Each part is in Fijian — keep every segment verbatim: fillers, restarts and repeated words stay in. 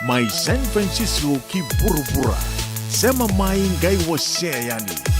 Mai San Francisco ki vuravura, sema mai qai wasea yani.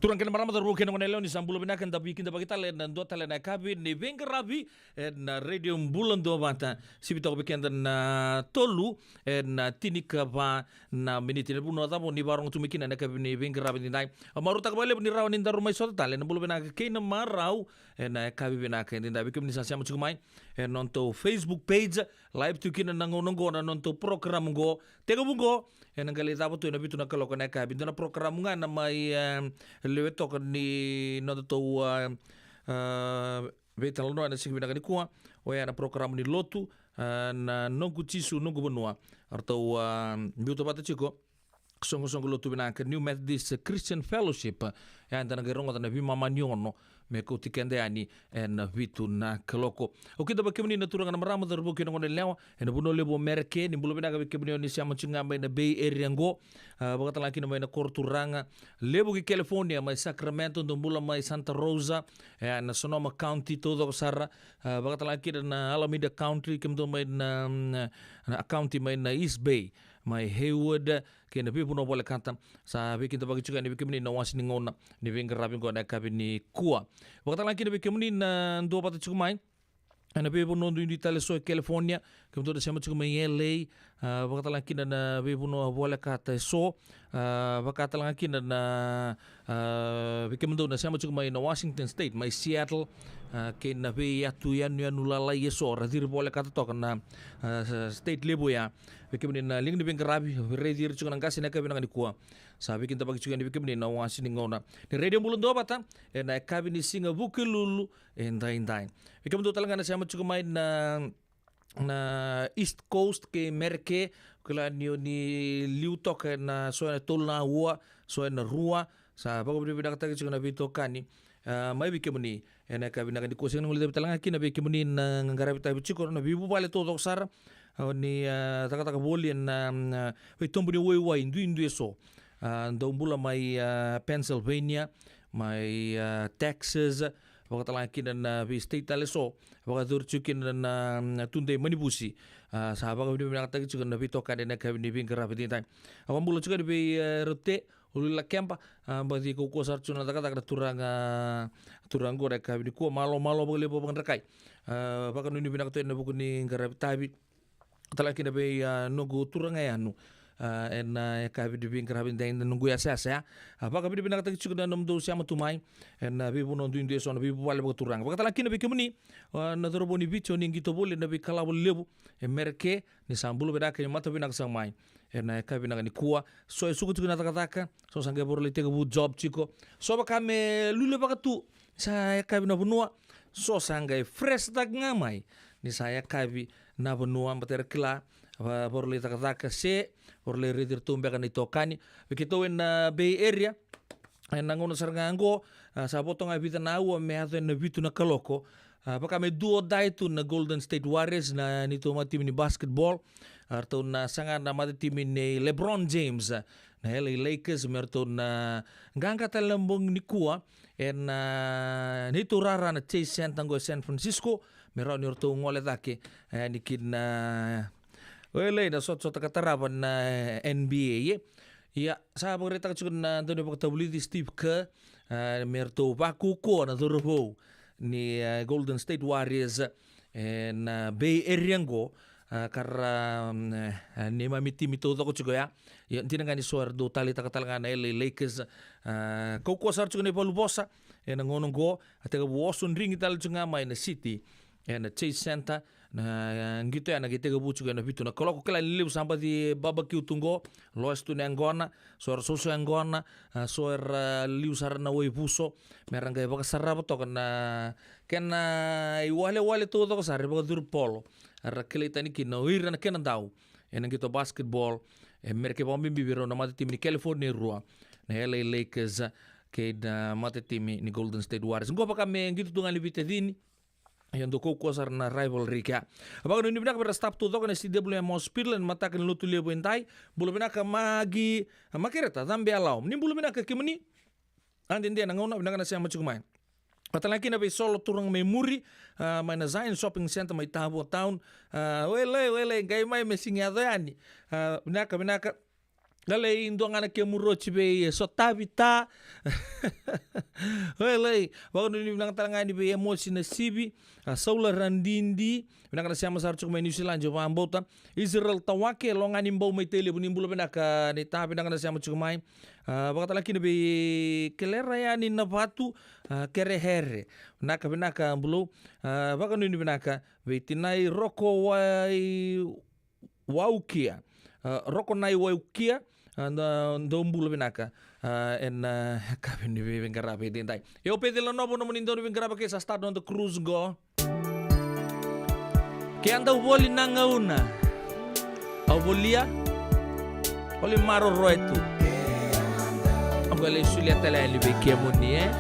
Turaga kei na marama, cauravou kei na goneyalewa, ni sa bula vinaka. Eda veikidavaki tale ena dua tale na yakavi ni veiqaravi ena Radio Bula Duavata. Sivi toka vei keda na tolu ena tinikava na miniti. Na vanua cava o ni vakarorogo tu mai kina ena yakavi ni veiqaravi edaidai, au marautaka vakalevu ni rawa ni daru mai sota tale ena bula vinaka kei na marau ena yakavi vinaka edaidai. Vei kemuni sa sema tiko mai ena nodatou Facebook page, live tu kina na gauna oqo na nodatou program oqo. Tekivu oqo ena qai lai cava tu ena vitu na kaloko ena yakavi. Dua na program ga na mai, e, lewe toka ni nodatou, e, e, veitalanoa ena siga vinaka nikua, oya na program ni lotu, e, na Noqu Jisu Noqu Vanua. Ratou, e, biuta vata tiko Soqosoqo Lotu Vinaka, New Methodist Christian Fellowship. E, eda na qai rogoca na veimama ni ono me kauti keda yani ena vitu na kaloko. Au kidavaki kemuni na turaga, na marama, cauravou kei na goneyalewa ena vanua levu o Mereke. Ni bula vinaka vei kemuni o ni sema tiko ga mai na Bay Area oqo, a, vakatalega kina mai na koro turaga levu ki California, mai Sacramento, dou bula mai Santa Rosa, e, na Sonoma County taucoko sara, a, vakatalega kina na Alameda County, kemudou mai na, na, na county mai na East Bay, mai Hayward, kei na veivanua volekata. Sa veikidavaki tiko yani vei kemuni na wase ni gauna ni veiqaravi oqo ena yakavi nikua. Vakatalega kina vei kemuni na duavata tiko mai ena veivanua duidui tale eso e California, kemudou na sema tiko mai L A, a, vakatalega kina na veivanua volekata eso, a, vakatalega kina na, a, vei kemudou na sema tiko mai na Washington State, mai Seattle, a, kei na veiyatu yanuyanu lalai eso, ra ciri volekata toka na, a, state levu ya. Vei kemuni na liga ni veiqaravi, raici ira tiko na qase ena yakavi vinaka nikua. Sa veikidavaki tiko yani vei kemuni na wase ni gauna ni Radio Bula Duavata ena yakavi ni siga Vukelulu edaidai. Vei kemudou talega na sema tiko mai na, na East Coast kei Mereke, kila ni o ni liu toka ena so ena tolu na aua, so ena rua, sa vakavinavinakataki tiko na veitokani, a, mai vei kemuni ena yakavi vinaka nikua. Sega ni guilecavi talega kina vei kemuni na qaravi tavi tiko na veivuvale taucoko sara, a, o ni, a, cakacaka voli ena, a, veitobu ni waiwai duidui eso. A, dou bula mai, a, Pennsylvania, mai, a, Texas, vakatalega kina na vei state tale eso, vakayacori tiko kina na, na tudei manivusi. A, sa vakavinavinakataki tiko na veitokani ena yakavi ni veiqaravi edaidai. A, vakabula tiko yani vei, e, Rate Uluilakeba, a, baci kaukauwa sara tiko na cakacaka na turaga, turaga oqo ena yakavi nikua. Malo, malo vakalevu vakadrakai. A, vakanuinui vinaka tu ena vuku ni qaravi tavi. Talega kina vei, a, noqu turaga yanu, a, ena yakavi ni veiqaravi edaidai, noqu yasayasa ya. A, vakavinavinakataki tiko na nomudou sema tu mai ena veivanua duidui eso, na veivuvale vakaturaga. Vakatalega kina vei kemuni, a, na cauravou ni Viti, o ni qito voli ena veikalawa levu e Mereke, ni sa bula vinaka, ni mata vinaka saka mai ena yakavi vinaka nikua. So e suka tiko na cakacaka, so sa qai vakarau lai tekivu job tiko. So vaka me lulevaka tu, sa yakavi na vanua. So sa qai fresh taka ga mai ni sa yakavi na vanua, baleta era kila, va-, vakarau lai cakacaka se vakarau lai raici iratou beka na itokani. Vei keitou ena Bay Area, ena gauna sara ga oqo, a, sa vo toka ga e vica na aua me yaco ena vitu na kaloko. A, vaka me do or die tu na Golden State Warriors, na neitou matatimi ni basketball. A, ratou na saga na matatimi nei LeBron James, a, na L A Lakers, me ratou na qaqa tale na bogi nikua ena, a, neitou rara na Chase Center oqo e San Francisco, me rawa ni ratou gole cake, e, yani ki na, a, o L A, na sotasota ka tarava na, e, N B A, e. Ia, sa vakaraitaka tiko na daunivakatavulici Steve Kerr, a, me ratou vakaukauwa na cauravou ni, a, Golden State Warriors, e, na Bay Area oqo, a, ka ra, mm, e, neimami timi taucoko tiko ya. Ia, dina ga ni so era dau taleitaka talega na L A Lakers, a, kaukauwa sara tiko na ivaluvosa ena gauna oqo, a tekivu oso drigi tale tiko ga mai na city ena Chase Center, na, e, qito ya na qai tekivu tiko ena vitu na kaloko. Kila ni levu sa baci barbecue tu oqo, losi tu na yaqona, so era soso yaqona, a, so era liu sara na waivuso, me ra qai vakasarava toka na kena iwalewale taucoko sara e vakacuru polo, era kilai tani kina o ira na kena dau ena qito basketball e Merika, vakabibi vei rau na matatimi ni California e rua, na L A Lakers kei na matatimi ni Golden State Warriors. Qo vaka me qito tu ga ni veitacini, ia dau kaukauwa sara na rivalry kea. Vakanuinui vinaka vei ira na staff taucoko ena C W M Hospital ena mataka ni Lotulevu edai. Bula vinaka Magi, Makereta Cabe Yalao. Ni bula vinaka kemuni. A dede na gauna vinaka na sema tiko mai. Vata tale ga kina vei Solo Turaga mai muri, a, mai na Zion Shopping Centre mai Tavua Town. A, wele, wele, qai mai me sega ni yaco yani. A, vinaka, vinaka. Galei, dua ga na kemu roti vei, e, Sotavita. Galei, vakanuinui vinaka tale ga yani vei Emosi Nasivi, a, Saula Radidi, vinaka na sema sara tiko mai Niusiladi, au vakabauta. Israel Tawake, Logani Bau mai Tailevu, ni bula vinaka, ni ta vinaka na sema tiko mai. A, vakatale kina vei Kelera Yani Navatu, a, Kerehere. Vinaka, vinaka, bulou. A, vakanuinui vinaka vei Tinai Roko Wai Waukia. A, Roko Nai Waukia. A, da, dou bula vinaka. A, ena, a, yakavi ni veiqaravi edaidai. Io, Peceli Nanovo, nomuni dau ni veiqaravi ke sa start on the cruise qo. Ke a dau voli na gauna, au volia, voli maroroya tu. Au qai lai solia tale yani vei kemuni, e.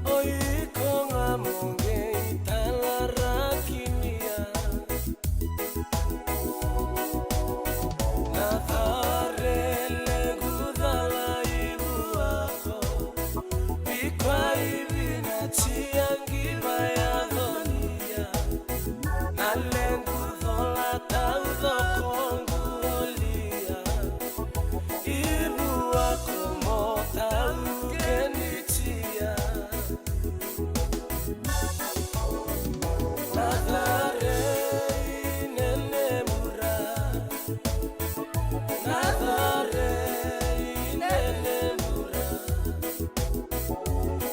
O iko ga mo qai talarakinia. Na care lequ cala i vuako, veiqwaivi na tiaqi vaiyaconia. Na lequ cola taucoko qu olia, i vuako mo taukenitia. Na care i nenemura, na care i nenemura,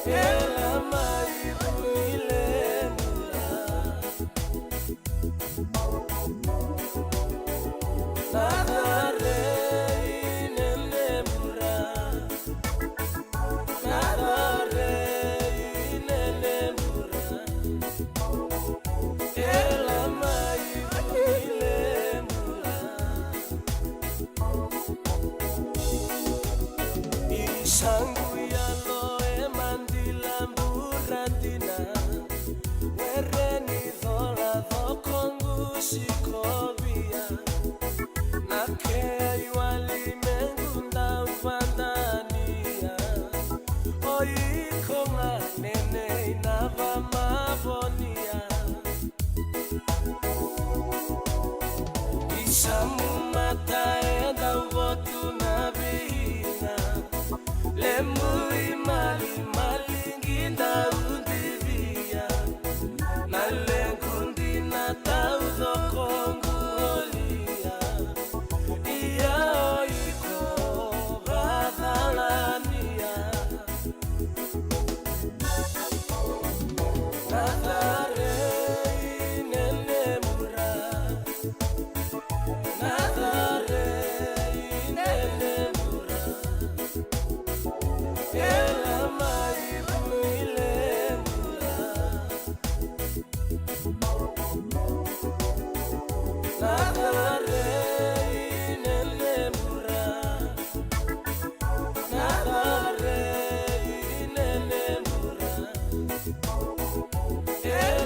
e la mai vunilemura. Na care i nenemura, na care i nenemura, e la mai vunilemura. I saqu yalo e madila bura dina, were ni cola coko qu sikovia. Na kea i wali mequ dau vadania, o iko ga nenei na vamavonia. I samu mata e dau votu na veina, lebu i malimali qi dau divia. Na lequ dina taucoko qu olia, ia o iko vacalania. Na care i nenemura, na care i nenemura, e la mai vunilemura. Na care i nenemura, na care i nenemura, e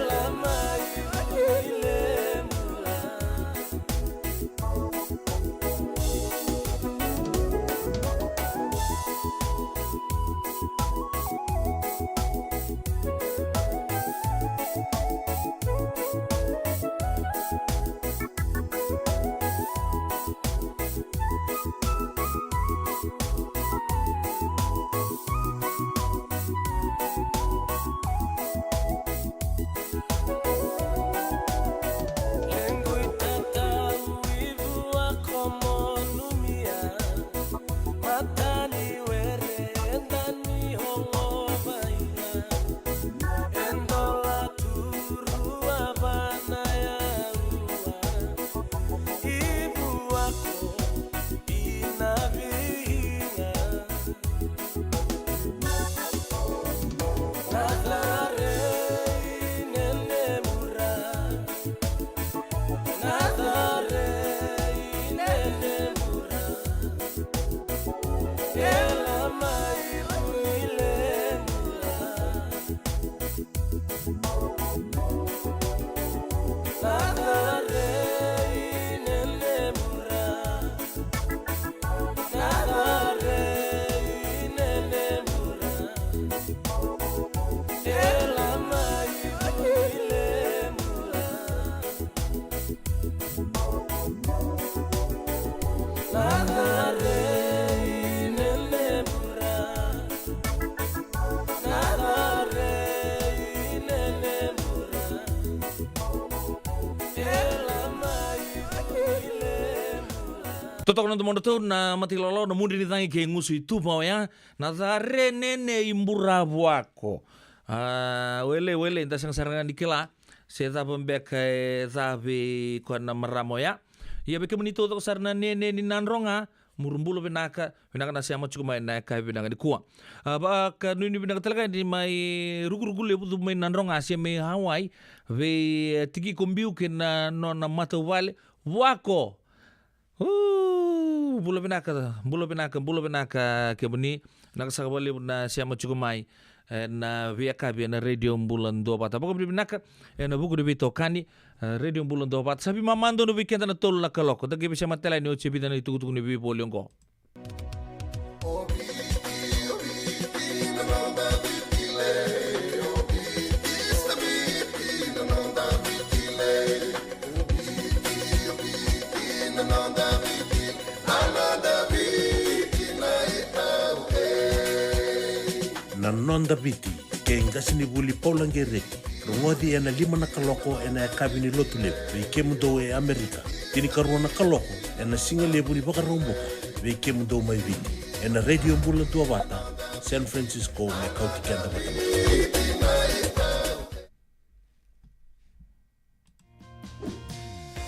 la mai vunilemura. Lequ itatau i vuako mo numia, mata ni were e dani holovaina, e dola turua vana yaua, i vuako i na viga. Na care i nenemura, na care i nenemura, e la mai vunilemura. Na care i nenemura, na care i nenemura, e la mai vunilemura. Na care i nenemura, na care i nenemura, e la mai vunilemura. Totoka na domodratou na Mata i Lawalawa, na Mudre ni Cagi kei Gusu i Tuva oya. Na care nene i bura vuako. A, wele, wele, da sega sara ga ni kila se cava beka e ca vei koya na marama oya. Ia vei kemuni taucoko sara na nene ni Nadroga, muri bula vinaka, vinaka na sema tiko mai na yakavi vinaka nikua. A, vakanuinui vinaka tale ga ni mai rukuruku levu tu mai Nadroga se mai Hawaii, vei, e, Tikiko Biu kei na nona matavuvale. Vuako. Uu, bula vinaka, bula vinaka, bula vinaka kemuni. Vinaka saka vakalevu na sema tiko mai, e, na veiyakavi ena Radio Bula Duavata. Vakavinavinaka ena vuku ni veitokani, e, Radio Bula Duavata. Sa veimama donu vei keda na tolu na kaloko. Da qai veisema tale yani oti e vica na itukutuku ni veivoli oqo. Na Noda Viti, kei qasenivuli Paula Gereti, rogoci ena lima na kaloko ena yakavi ni Lotulevu, vei kemudou e Amerika. Tinikarua na kaloko ena sigalevu ni Vakaraubuka, vei kemudou mai Viti. Ena Radio Bula Duavata, San Francisco, me kauti keda vata mai.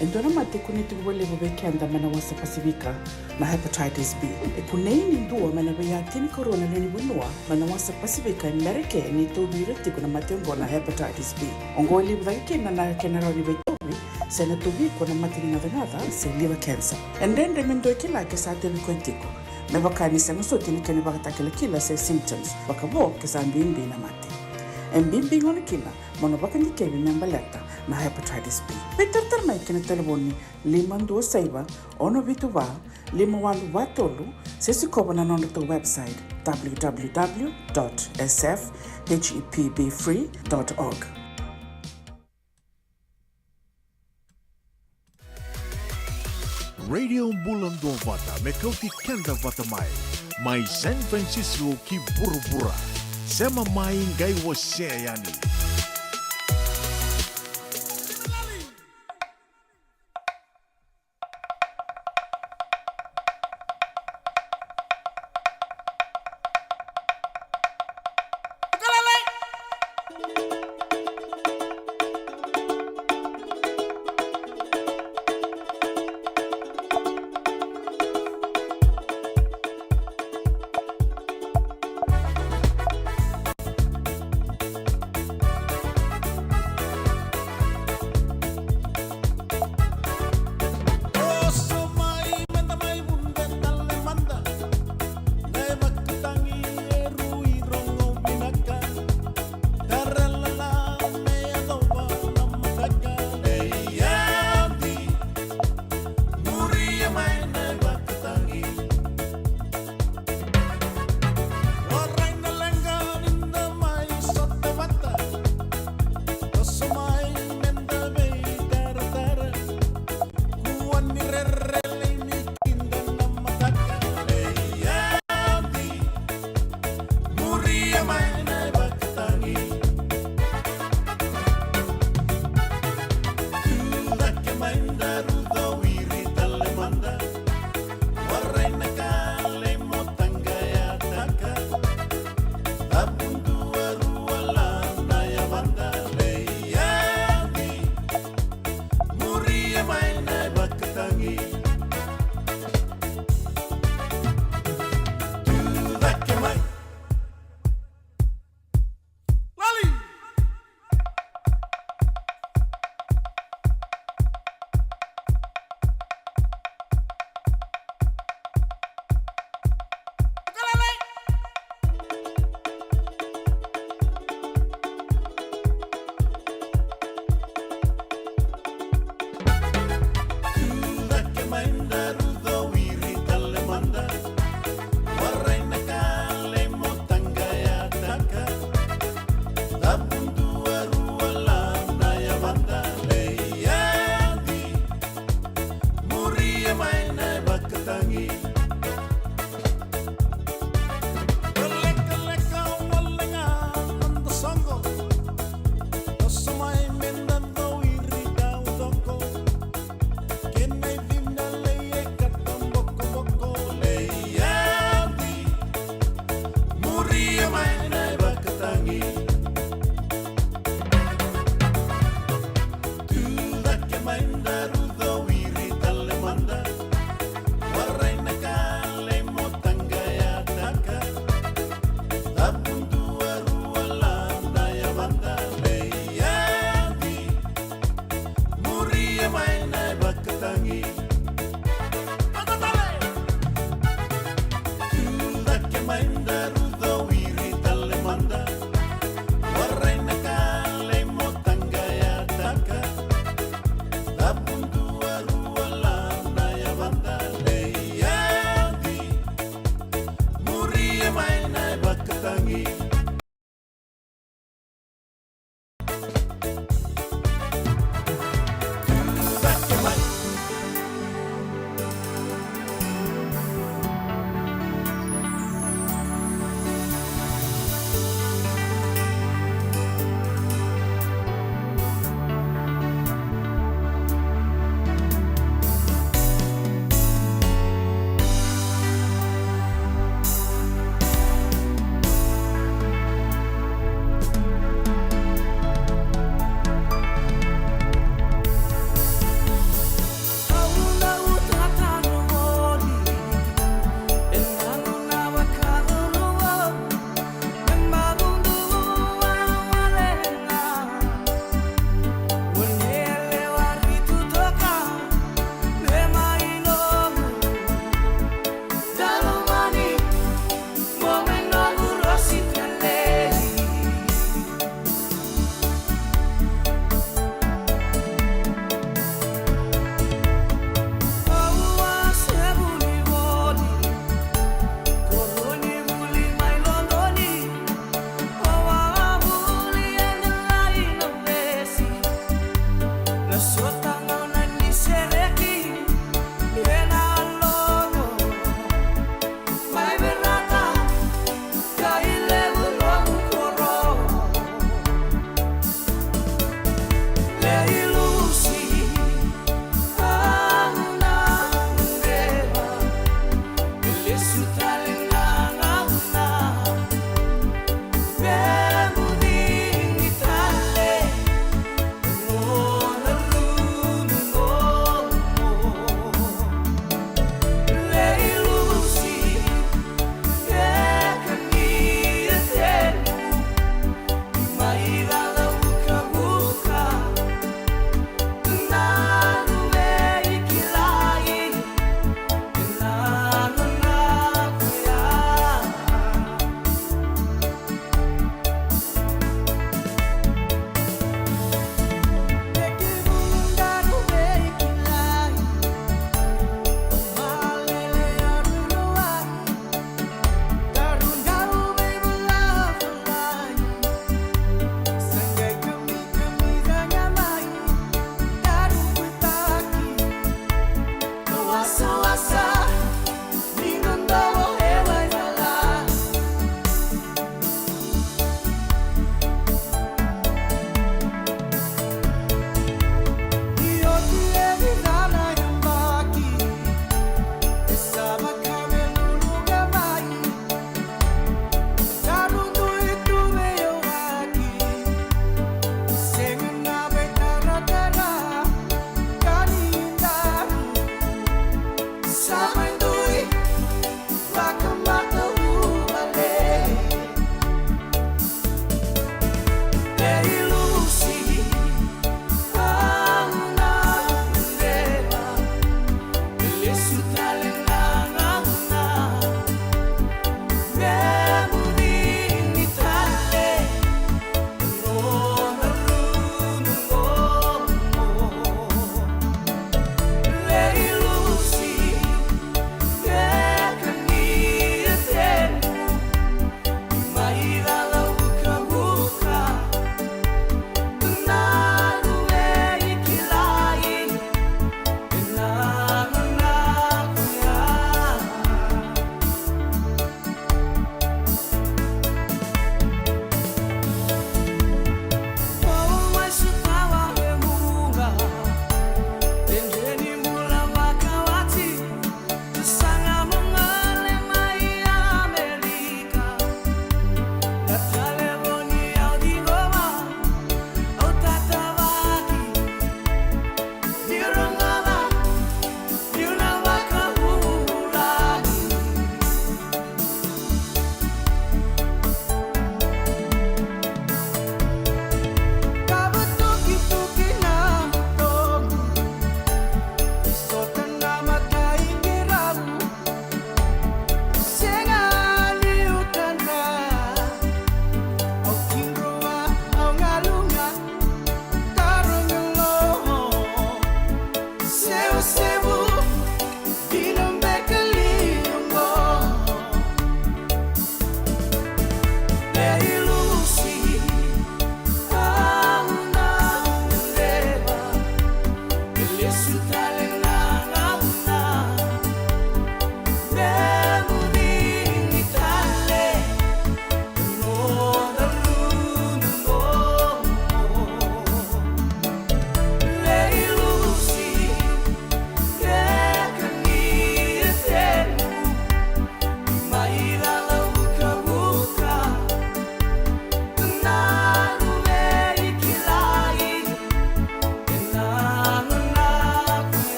E dua na mate e kunei tiko vakalevu vei keda mai na wasa Pasifika, na hepatitis B. E kunei ni dua mai na veiya tinikarua na lewe ni vanua mai na wasa Pasifika e Merika ni tauvi ira tiko na mate oqo na hepatitis B. Oqo e levu cake kina na kena rawa ni veitauvi, se na tauvi iko na mate ni gacagaca se liver cancer. E dredre me dua e kila ke sa tauvi koya tiko, me vaka ni sega soti na kena ivakatakilakila se symptoms, vakavo ke sa bibi na mate. E bibi gona kina mo na vakadikevi me baleta na hepatitis B. Veitaratara mai ki na talevoni lima dua saiva, ono vitu va, lima walu va tolu, se sikova na nodratou website, w w w dot s f h e p b free dot org. Radio Bula Duavata, me kauti keda vata mai. Mai San Francisco ki vuravura. Sema mai qai wasea yani.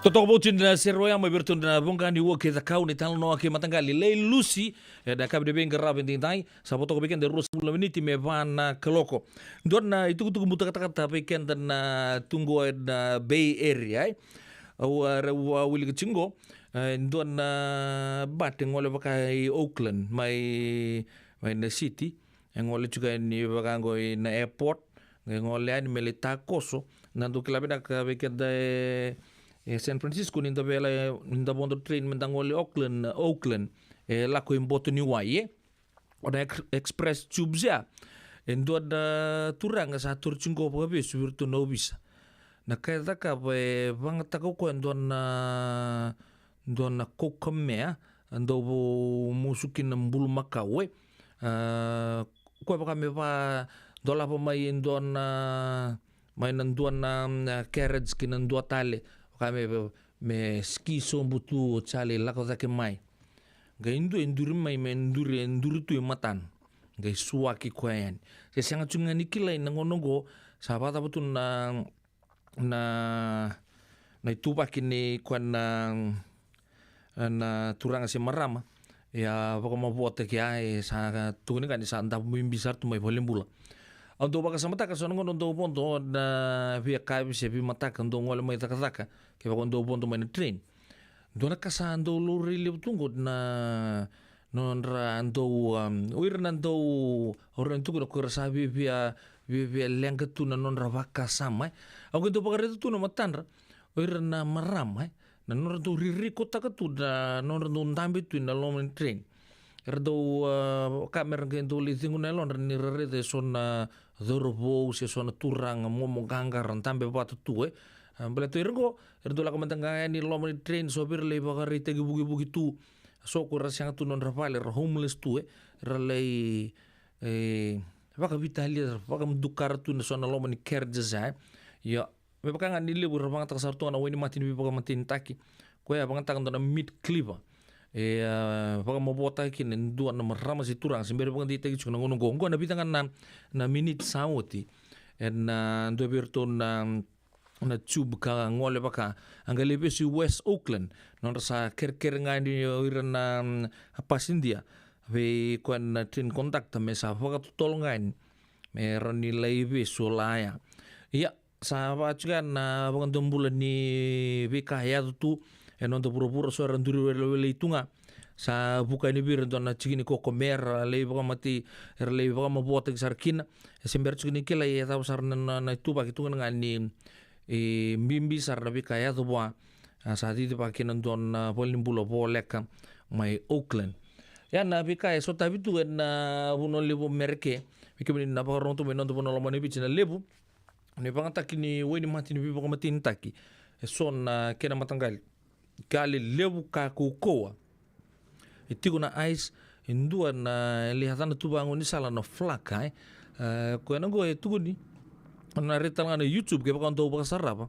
Totoka vou tiko na sere oya mai vei iratou na voqa ni Ua kei Cakau, na italanoa kei Mataqali Lei Lusi, ena yakavi ni veiqaravi edaidai. Sa vo toka vei keda e ruasagavulu na miniti me va na kaloko. Dua na itukutuku buta katakata vei keda na tu qo ena Bay Area, e? Au a rau a wilika tiko qo, e dua na bati e gole vaka i Auckland mai, mai na city. E gole tiko yani vaka qo i na airport, e gole yani me lai takoso. Na dau kila vinaka vei keda e, e San Francisco, ni da vela, ni da vodo train me da gole Auckland, Auckland e lako i boto ni wai, e o na ex-, express tubes ya. E dua na turaga sa toro tiko qo vakavesu vei iratou na ovisa. Na ka e cakava, e vagataka o koya e dua na, dua na kokamea, dau vo-, musu kina bulumakau, e. A, koya vaka me va dolava mai e dua na, mai na dua na, na carriage ki na dua tale, vaka me, me ski sobu tu, o Charlie lako cake mai. Qai dua e duri mai, me duri, e duri tu e matana. Qai suaki koya yani. Se sega tu ga ni kilai na gauna qo, sa vakacava tu na, na, na ituvaki ni koya na, na turaga se marama. Ia vakamavoataki, a, e sa tukuni ga ni sa davo bibi sara tu mai valenibula. Au dau vakasamataka so na gauna dau vodo na via kavi se via mataka dau gole mai cakacaka, kevaka dau vodo mai na train. Dua na ka sa dau laurai levu tu qo na nodra dau, um, o ira na dau, o ira na tukuna ko ira sa viavia, viavia leqa tu na nodra vakasama, e. Au qai dau vakaraica tu na matadra, o ira na marama, e. Na nodra dau ririkotaka tu na nodra dau dabe tu ena loma ni train. Era dau, a, ka mera qai dau lai cegu na yalodra ni ra raica e so na cauravou se so na turaga momo qaqa ra dabe vata tu, e. A, baleta o ira qo, era dau lako mada ga yani loma ni train, so vei ira lai vakaraitaki vukivuki tu. So ko ira sega tu nodra vale, ra homeless tu, e. Ra lai, e, vakavitalia, ra vakadukara tu na so na loma ni carriages, e. Ia, me vaka ga ni levu era vagataka sara tu ga na wainimate ni veivakamatenitaki. Koya e vagataka dua na meat cleaver. E, a, vakamavoataka kina e dua na marama se turaga, se bera vakadeitaki tiko na gauna qo. Qo na vica ga na, na miniti sa oti. Ena dua vei iratou na na tube ka gole vaka. A qai lai vesu i West Auckland, nodra sa kerekere ga ni o ira na, mm, pasidia vei koya na train conductor me sa vakatotolo ga yani me rawa ni lai vesu o la ya. Ia, sa vaka tiko ya na vakadomobula ni veika e yaco tu e noda vuravura, so era duri welewele tu ga. Sa vuka yani vei ira e dua na tiki ni kokomea, era lai vakamatei, era lai vakamavoataki sara kina. E se bera tiko ni kilai e cava sara na, na, na ituvaki, tukuna ga ni, e, bibi sara na veika e yaco vua. A, sa cicivaki kina dua na valenibula voleka mai Auckland. Ia na veika e sotavi tu ena vanua levu Merika, vei kemuni na vakarorogo tu mai noda vanua lomani Viti, na levu ni vagataki ni wainimate ni veivakamatenitaki, e so na kena mataqali ka lelevu ka kaukauwa. E tiko na ice, e dua na, e lai yacana tu vagaunisala na flaka, e. E, koya na qo e tukuni, na rai tale ga na YouTube, kevaka o dau vakasarava,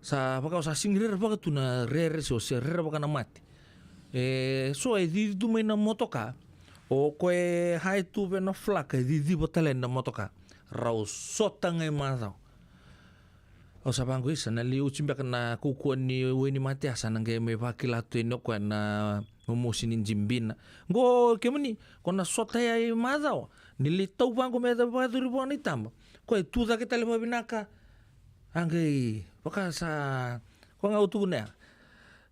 sa vaka o sa sigi rerevaka tu na rere, se o se rerevaka na mate. E, so e cici tu mai na motoka, o koya e high tu vei na flaka, e ciciva tale na motoka. Rau sota ga i macawa. Au sa vaqo, isa, na lai oti beka na kaukauwa ni wainimate, a sa na qai mai vakila tu yani o koya na momosi ni jibina. Qo kemuni, ko na sota ya i macawa, ni lai tau vaqo me yaco vakayacori vua na itaba. Koya e tu cake tale vakavinaka. A qai vaka sa, koya ga au tukuna ya.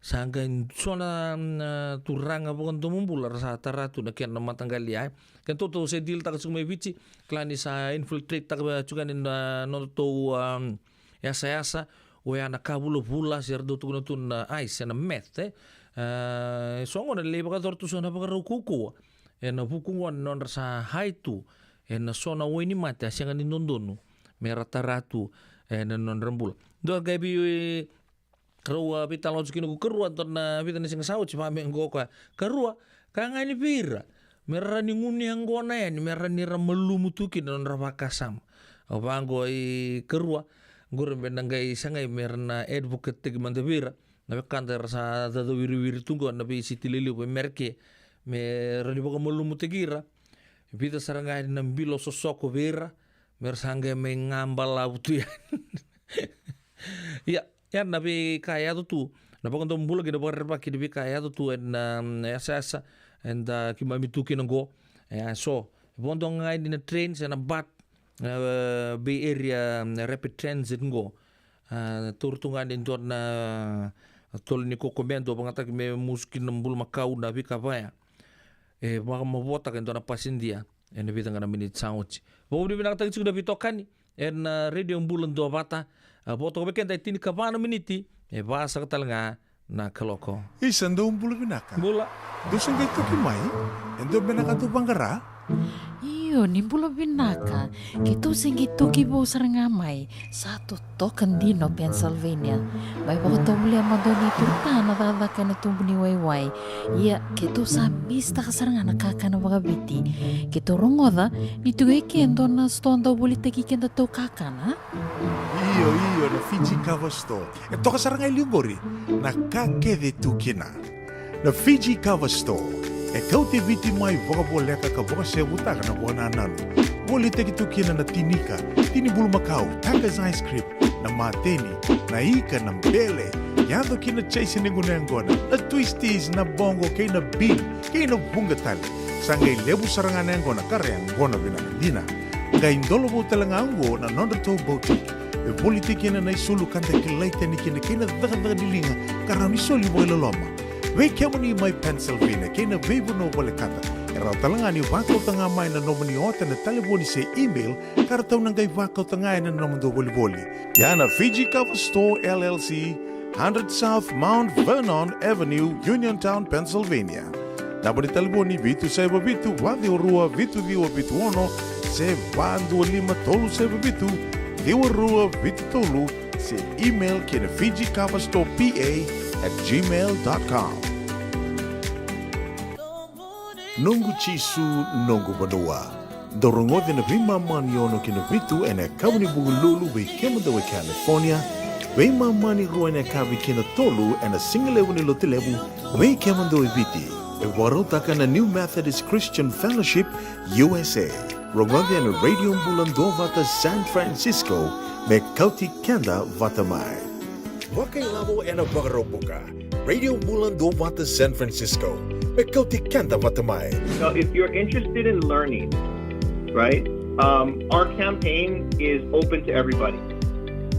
Sa qai so na, na turaga vakadomobula ra sa tara tu na kena mataqali ya. Kedatou tou se dilitaka tiko mai Viti, kila ni sa infiltrate-taka tiko yani na nodatou, um, yasayasa, oya na ka vulavula, se ra dau tukuna tu na ice, na meth, e. E, so gona lai vakayacora tu so na vakarau kaukauwa ena vuku gona ni nodra sa high tu ena so na wainimate a sega ni dodonu me ra tara tu ena nodra bula. Dua qai vei, e, rau a veitalanoa tiko kina ko karua, dua na vica na siga sa oti, vaka me qo koya. Karua, ka ga ni vei ira me ra rawa ni gunu yaqona yani, me rawa ni ra malumu tu kina na nodra vakasama. Au vaqo i karua, qori me na qai sagai me ra na advocate-taki mada vei ira na wekada era sa cacau wiriwiri tu qo na veisiti lelevu e Merika, me rawa ni vakamalumutaki ira. Vica sara ga yani na bilo sosoko vei ira me ra sa qai mai ga balavu tu yani. Ia, ia na veika e yaco tu, na vakadomobula kei na vakarerevaki ni veika e yaco tu ena, um, yasayasa eda keimami tu kina qo. E, so e vodo ga yani na train se na bat, e, Bay Area, um, Rapid Transit qo. A, taura tu ga ni dua na tolo ni kokomea, dua vagataki me musu kina na bulumakau na veika vaya. E vakamavotaka e dua na pasidia ena vica ga na miniti sa oti. Vakavinavinakataki tiko na veitokani ena Radio Bula Duavata. A, vo toka vei keda e tinikava na miniti me va saka tale ga na kaloko. Isa, dou bula vinaka. Bula. Dou se qai toki mai? E dua beka na ka dou vaqara? Io, ni bula vinaka. Keitou se qai toki vou sara ga mai. Sa totoka dina o Pennsylvania. Mai vakatovolea mada o Nei Turta na cakacaka ena tubu ni waiwai. Ia, keitou sa misitaka sara ga na kakana vakaviti. Keitou rogoca ni tu e ke e dua na sitoa dau volitaki kedatou kakana. Io, io, na Fiji Cover Store. E toka sara ga e liu qori na ka kece tu kina. Na Fiji Cover Store e kauti Viti mai vakavoleka ka vakasevutaka na vakanananu. Volitaki tu kina na tinika, tini bulumakau, Taka's ice cream, na mateni, na ika, na bele, yaco ki na chaise ni gunu yaqona, na twisties, na bogo kei na bean, kei na vuqa tale. Sa qai levu sara ga na yaqona ka ra yaqona vinaka dina. Qai dolovou tale ga oqo na nodratou boutique e volitaki kina na isulu ka da kilai tani kina kei na cakacaka ni liga ka rawa ni soli vakailoloma. Vei kemuni mai Pennsylvania kei na veivanua volekata, e rawa tale ga ni vakauta ga mai na nomuni ota ena talevoni se email ka ratou na qai vakauta ga ena nomudou volivoli. Ia na Fiji Cover Store L L C, hundred South Mount Vernon Avenue, Uniontown, Pennsylvania. Naba ni talevoni vitu saiva vitu, va ciwa rua, vitu ciwa vitu ono, se va dua lima tolu saiva vitu, ciwa rua vitu tolu, se email ki na Fiji Cover Store P A at gmail dot com. Noqu Jisu, noqu vanua. Dou rogoca na veimama ni ono ki na vitu ena yakavi ni Vukelulu vei kemudou e California, veimama ni rua ena yakavi ki na tolu ena sigalevu ni Lotulevu vei kemudou e Viti. E vakarautaka na New Methodist Christian Fellowship U S A. Rogoca ena Radio Bula Duavata San Francisco me kauti keda vata mai. Vakailavo ena Vakaraubuka. Radio Bula Duavata San Francisco me kauti keda vata mai. So if you're interested in learning, right, um, our campaign is open to everybody.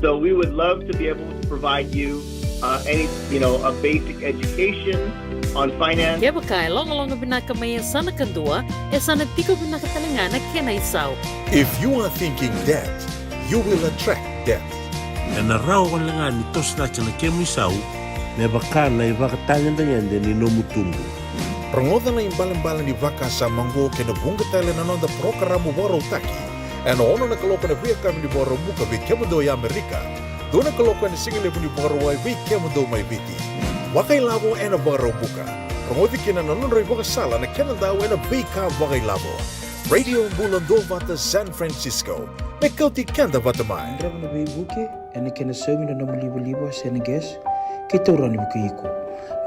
So we would love to be able to provide you uh, any, you know, a basic education on finance. Kevaka e logaloga vinaka mai e sa na kadua, e sa na tiko vinaka tale ga na kena isau. If you are thinking debt, you will attract debt. Ena rawa wale ga ni toso cake na kemu isau me vaka na ivakatagedegede ni nomu tubu. Rogoca na ibalebale ni vakasama oqo kei na vuqa tale na noda parokaramu vakarautaki ena ono na kaloko ena veiyakavi ni Vakaraubuka vei kemudou e Amerika, dua na kaloko ena sigalevu ni Vakarauwai vei kemudou mai Viti. Vakailavo ena Vakaraubuka. Rogoci kina na nodra ivakasala na kena dau ena veika vakailavo. Radio Bula Duavata San Francisco, me kauti keda vata mai. Drava na veivuke ena kena saumi na nomu livaliva se na gas, keitou rawa ni vukei iko.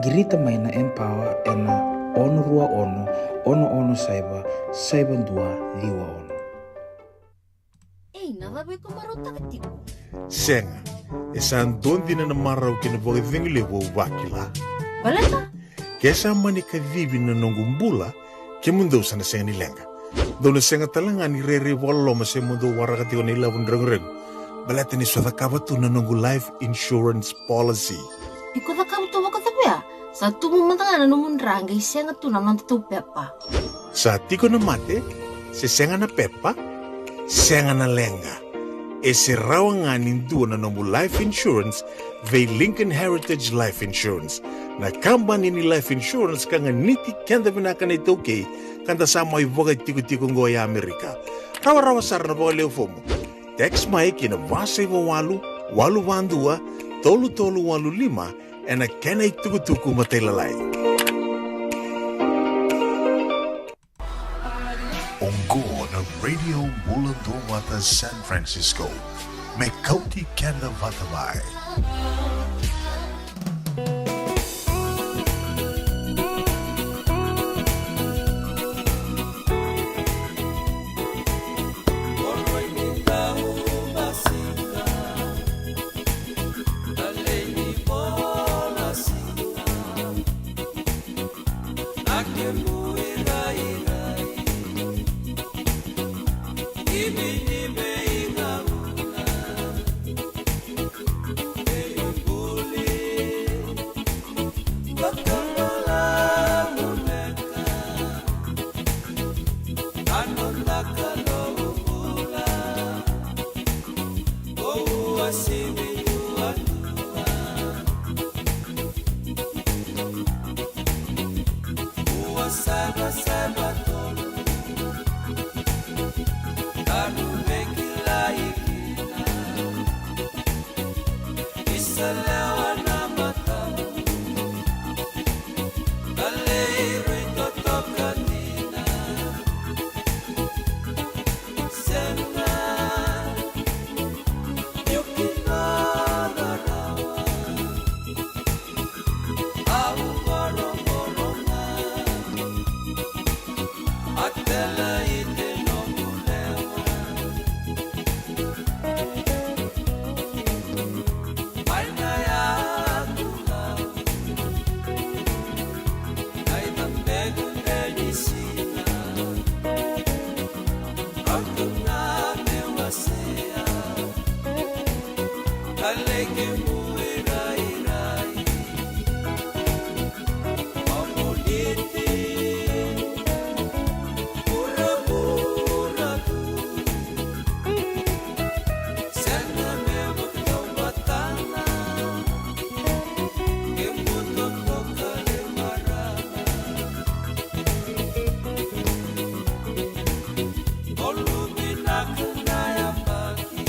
Qirita mai na Empower ena ono rua ono, ono ono saiva, saiva dua ciwa ono. Ei, na cava iko marautaka tiko? Sega, e sa dua dina na marau kei na vakacegu levu au vakila. Baleta? Ke sa mani kacivi na noqu bula, kemudou sa na sega ni leqa. Dou na sega tale ga ni rairai vakaloloma se mo dou waraka tiko na ilavo ni reguregu. Baleta ni sa cakava tu na noqu life insurance policy. Iko cakava tu vakacava ya? Sa tubu mada ga na nomu dra qai sega tu na nodatou pepa. Sa tiko na mate, se sega na pepa, sega na leqa. E se rawa ga ni dua na nomu life insurance vei Lincoln Heritage Life Insurance, na kabani ni life insurance ka ganiti keda vinaka na iTaukei, ka da sa mai vakatikotiko oqo e Amerika. Rawarawa sara na vakalewe fomu. Text mai ki na va saiva walu, walu va dua, tolu tolu walu lima, ena kena itukutuku matailalai. Oqo na Radio Bula Duavata San Francisco, me kauti keda vata mai. Ua saba saba tolu. Daru vekilai kina. Isa lewa na matau. Kalei rui totoka dina. Sega. Niu kila na rawa. Au vorovorona. A tela i te noqu lewa. Mai na yatu lau. Ai na medu deni sina. Au tu na me wasea. Kalei kemuni rairai. Au muniti. Vuravura tu. Sega me vakatauvatana. Ke buto toka le marama. Olu vinaka na yabaki.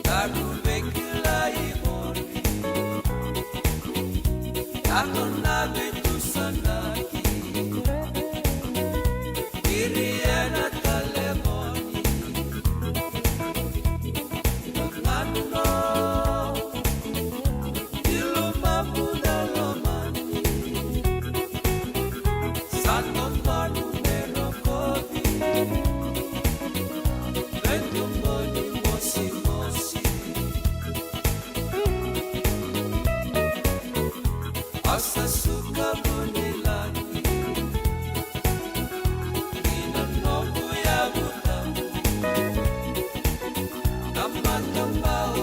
Daru vekilai voli. Yaco na veitusanaki. Iri ena talevoni. Nano. Ilo mamuda lomani. Sa dodonu me rokovi. Veituboni mosimosi. Au sa suka vunilaki. Ina noqu yavu tabu. Na matabau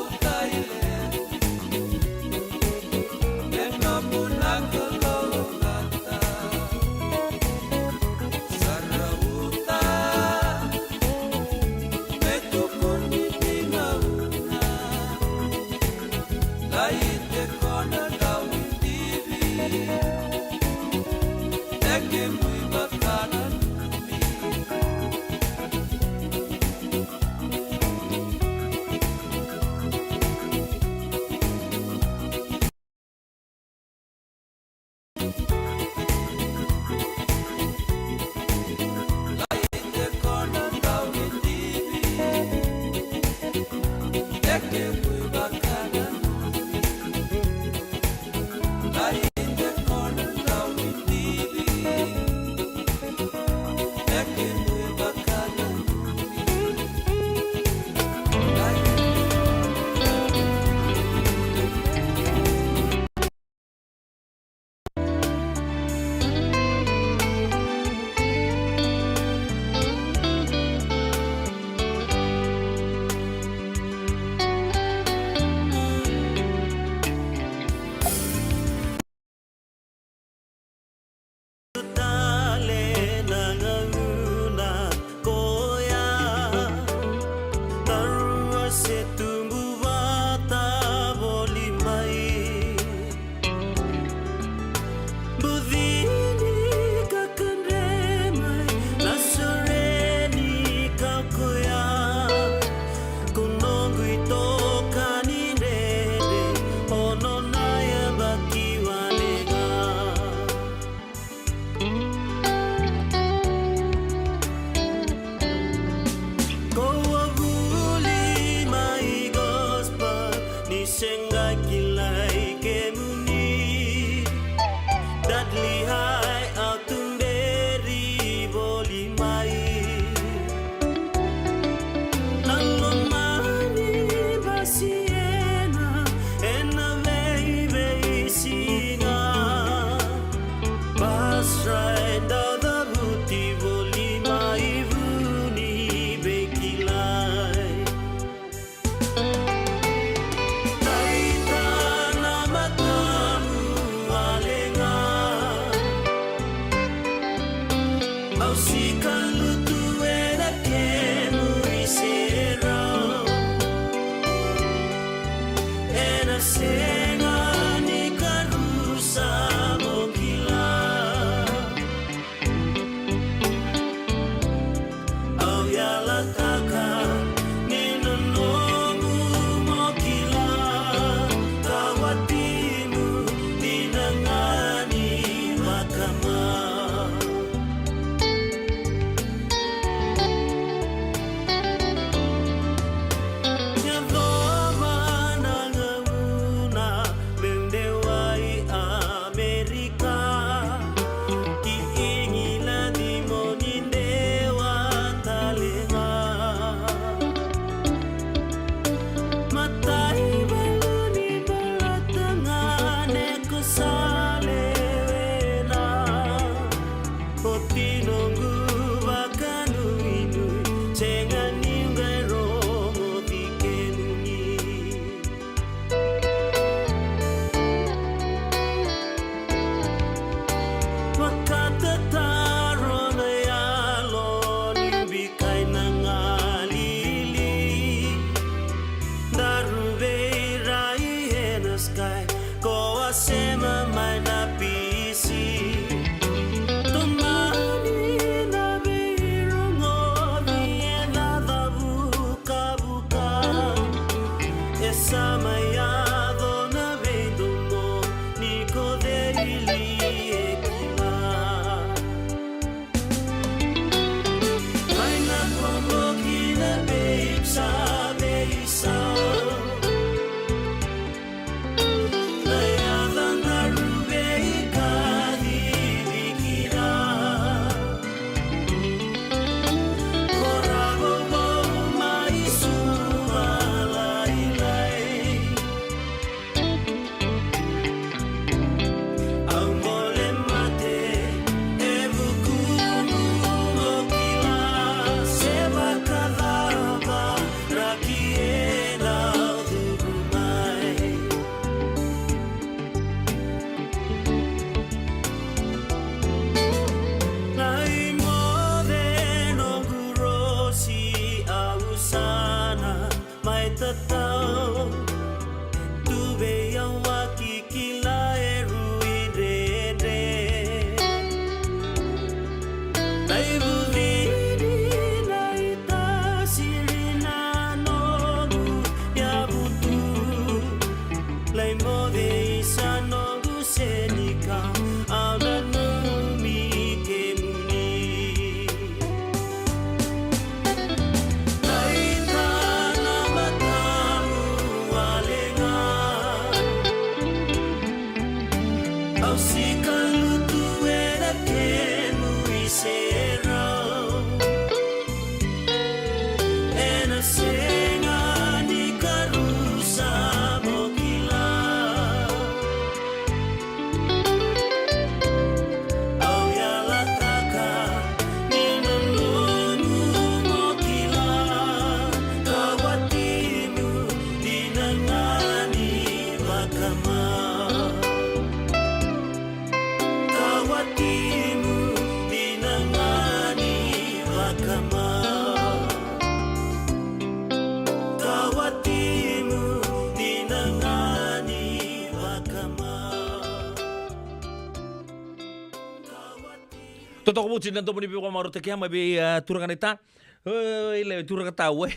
Totoka vauci na domo ni veivakamarautaki mai vei, a, turaga naita. Oi, lewe turaga tau, e.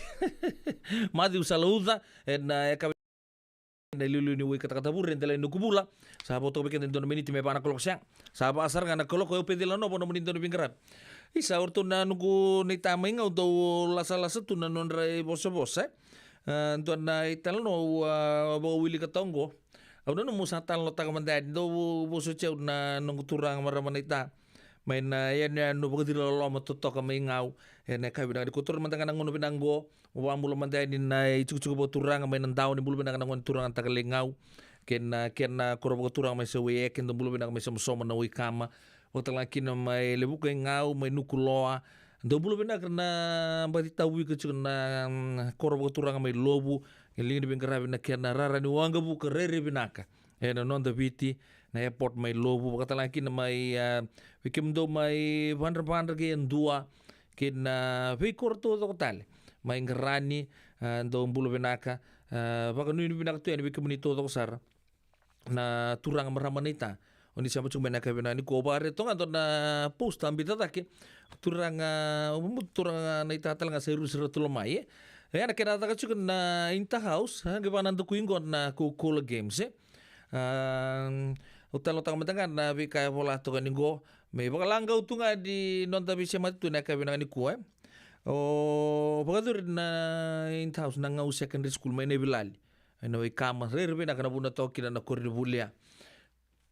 Maciu Salauca, ena, e, ka na iliuliu ni wai katakata vure, e delai Nukuvula. Sa vo toka vei keda e dua na miniti me va na kaloko se. Sa va sara ga na kaloko, e, au pecila novo nomuni dau ni veiqaravi. Isa, o ratou na noqu naita mai Gau dau lasalasa tu na nodra ivosavosa, e. A, dua na italanoa au, a, vakawilika toka oqo. Au nanuma au sa talanoataka mada yani, dau vosoti au na noqu turaga marama naita. Mai na yanuyanu vakaciri loloma totoka mai Gau. Ena yakavi vinaka nikua, taura mada ga na gauna vinaka oqo. Au vakabula mada yani na itikotiko vakaturaga mai Nadawa, ni bula vinaka na gone turaga Takalei Gau. Kei na, kei na koro vakaturaga mai Sauaieke, dau bula vinaka mai Somosomo na Waikama. Vakatale ga kina mai Levuka i Gau, mai Nukuloa. Dau bula vinaka na baci tauwika tiko na, mm, koro vakaturaga mai Lovu. E liga ni veiqaravi na kena rara ni waqavuka rairai vinaka ena noda Viti, na airport mai Lovu. Vakatale ga kina mai, a, vei kemudou mai Vadravadra kei Yadua, kei na veikoro taucoko tale mai Qarani, a, dou bula vinaka, a, vakanuinui vinaka tu yani vei kemuni taucoko sara na turaga marama naita. O ni sema tiko mai na yakavi vinaka nikua, au vakaraica toka ga dua na post a biuta cake. Turaga, au vakabauta turaga naita tale ga Sairusi Ratulomai, e. E, na kena caka tiko na Inter House, a, qai vaka na dakui qo na Coca-Cola Games, e. A, au talanoataka mada ga na veika e vola toka yani qo, me vakalagau tu ga ni noda veisemati tu na yakavi vinaka nikua, e. O vakayacori na Inter House na Gau Secondary School mai Naivilali. Ena Waikama, rairai vinaka na vanua toka kina na koronivuli ya.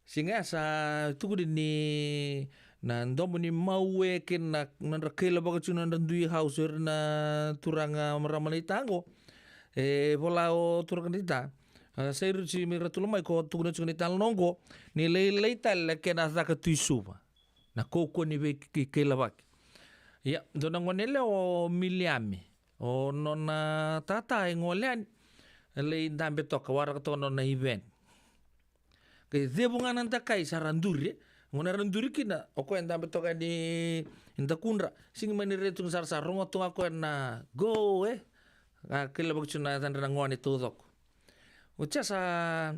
Siga ya sa tukuni ni na domo ni mawe kei na nodra kailavaka tiko na nodra dui house o ira na turaga marama naita qo. E vola o turaga naita, a, Sairusi mai Ratulomai, ko tukuna tiko na italanoa qo, ni lailai tale na kena caka tu i Suva. Na kaukauwa ni veikailavaki. Ia, dua na gone yalewa o Miliame. O nona tata e gole yani. E lai dabe toka, waraka toka nona event. Qai cevu ga na dakai sa ra duri, e. Gauna era duri kina, o koya e dabe toka yani e dakudra. Sega ni mani rai tu ga sara, sa rogo tu ga o koya na go, e. A kailavaki tu na yacadra na gone taucoko. Oti ya sa,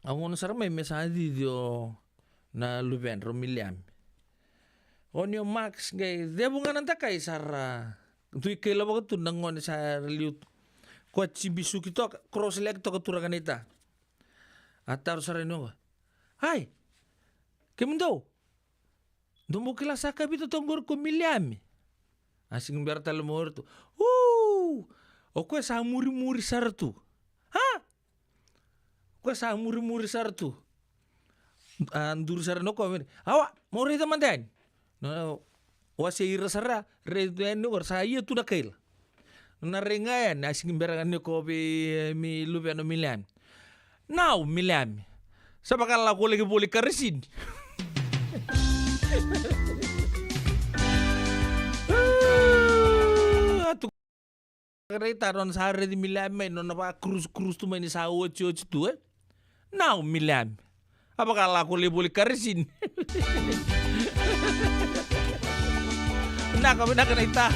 a gauna sara mai me sa cici o na luvedra o Miliame. O ni o Max qai cevu ga na dakai sa ra dui kailavaka tu na gone sa ra liu tu. Koya tibi suki toka, cross leg toka turaga naita. A taro sara yani o koya. Ai, kemudou. Dou bau kila sa kavita toka qori ko Miliame? A sega ni bera tale mai o iratou. U! O koya sa murimuri sara tu. Ha? O koya sa murimuri sara tu. A duri sara na koya. Awa, mo raica mada yani. Na, wasei ira sara, raica yani o koya sa ia tu na kaila. Na rai ga yani, a sega ni bera ga ni ko vei, e, mi luvena o Miliame. Nau Miliame. Sa vakalako laki voli karisini. A tu Rai ta nona sa raici Miliame mai nona vakakuruskurus tu mai ni sa otioti tu, e. Nau Miliame. A vakalako lai voli karisini. Vinaka, vinaka naita.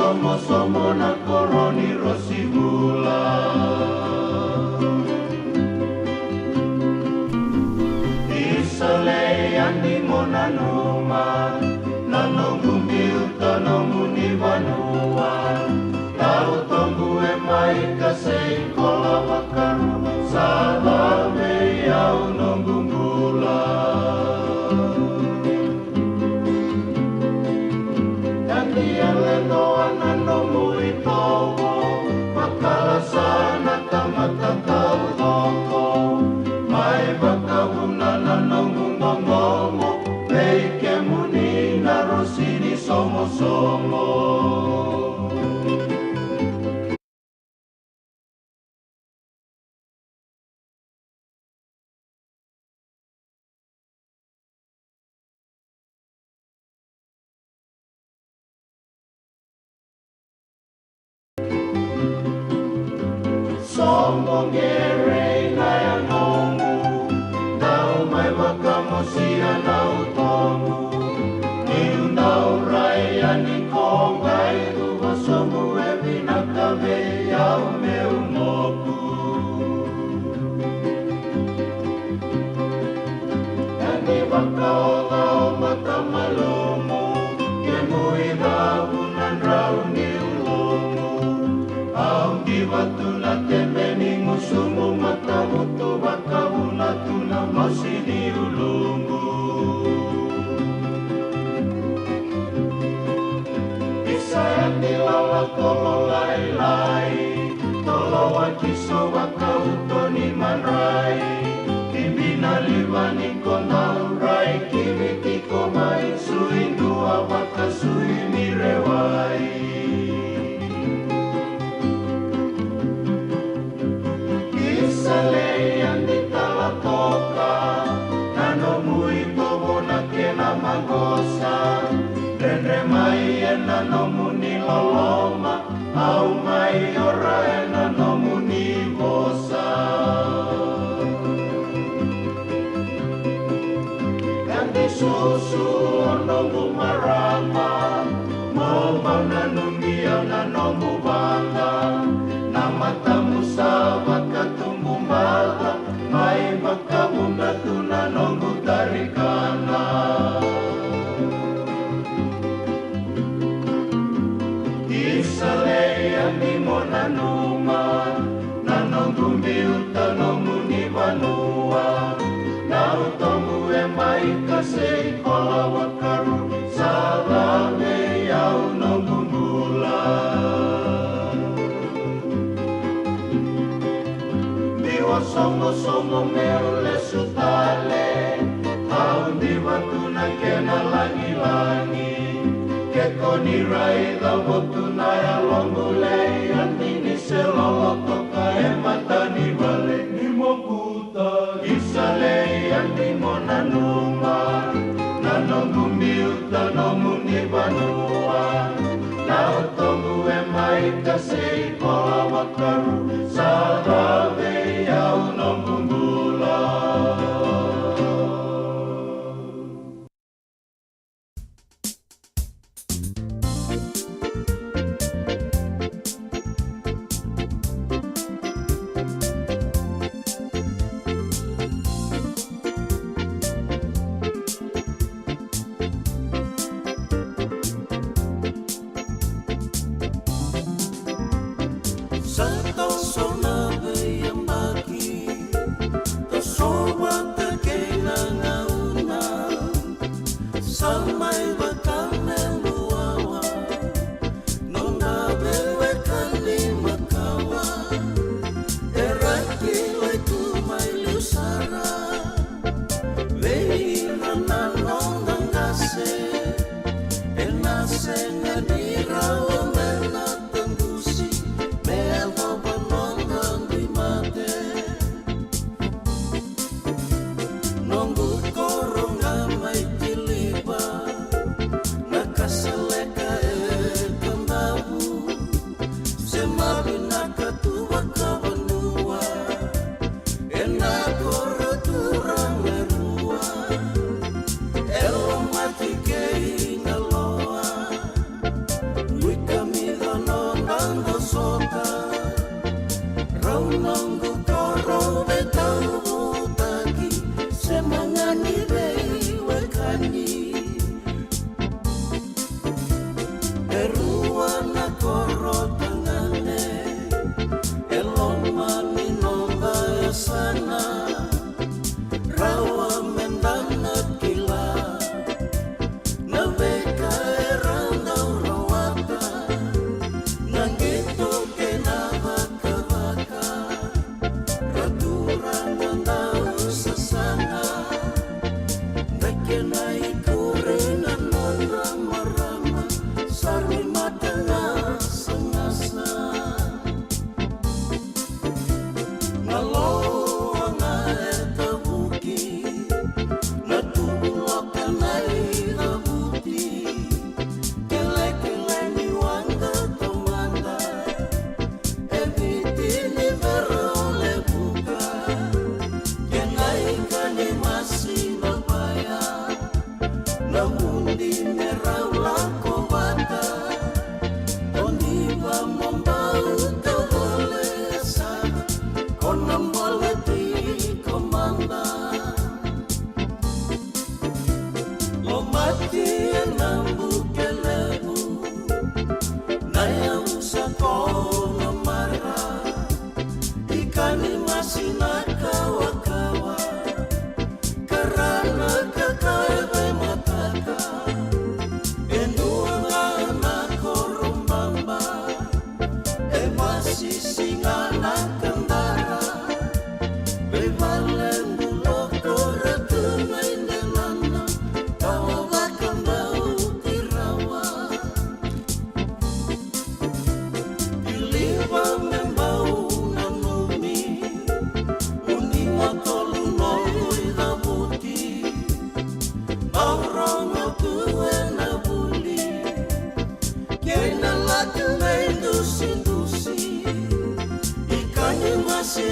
Somosomo na koro ni rosi bula. Isa lei, a ni mo nanuma na noqu biuta nomuni vanua. Tau tobu e mai ka sei kola vakaru, sa ca vei au noqu bula. Ia ni a ledoa na nomu itovo, vakala sa na tamata taucoko. Mai vakavuna na noqu qoqomo vei kemuni na rosi ni somosomo. Soqo qerei na yagomu, dau mai vakamosia na utomu. Niu dau rai yani ko qai cuva sobu, e vinaka vei au meu moku. Ia ni vakaocaoca mata malumu, kemu icavu na drau ni ulumu. Au diva tu na tebe ni gusumu, matavutu vakavuna tu na mosi ni ulumu. Isa, ia ni lala tolo lailai, tolo wa kiso vakauto ni madrai. Kivi na liva ni ko dau rai, kivi tiko mai sui dua vakasui ni rewai. Isa lei, ia ni tala toka na nomu itovo na kena maqosa. Dredre mai ena nomuni loloma, au mai ora ena nomuni vosa. Ia ni susu o noqu marama, mo vau nanumi au na noqu vada. Na matamu sa vakatubu bala, mai vakavuna tu na noqu tarikana. Isa lei, ia ni mo nanuma na noqu biuta nomuni vanua. Na utomu e mai ka sei kola vakaru, sa ca vei au noqu bula. Biu a somosomo meu lesu tale, au diva tu na kena lagilagi. Ke ko ni raica votu na yaloqu lei, ia ni se lolo toka e mata ni vale ni moku. Isa lei, ia ni mo nanuma na noqu biuta nomuni vanua. Na utomu e mai ka sei kola vakaru, sa ca vei au noqu bula.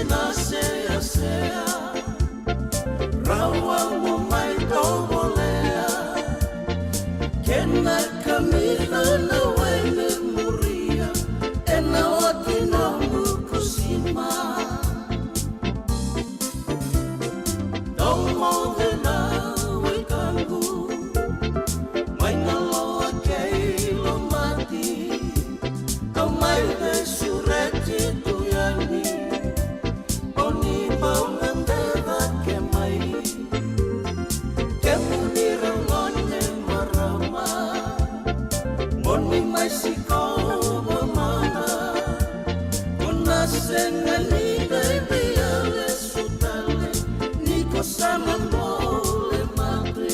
Na seasea, rawa mo mai tovolea. Kena kamira na wai me muria, ena oti nomu kusima. Dou moce na wekaqu, mai Naloa kei Lomati, au mai veisureti tu yani. Oni bau na deva ke mai, kemuni rau gone marama, moni mai sikova mana. Ko na sega ni qai via lesu tale, ni ko sa na gole mate.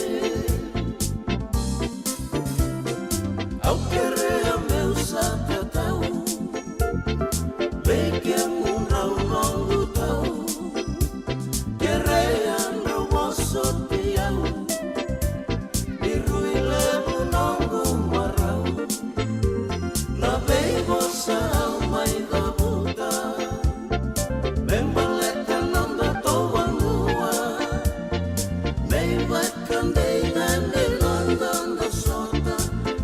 Au kerea meu sa tatau, vei kemudrau noqu tau. Kerea drau vosoti au, ni rui levu noqu marau. Na veivosa au mai cavuta, me baleta nodatou vanua. Me vakadei gade noda sota,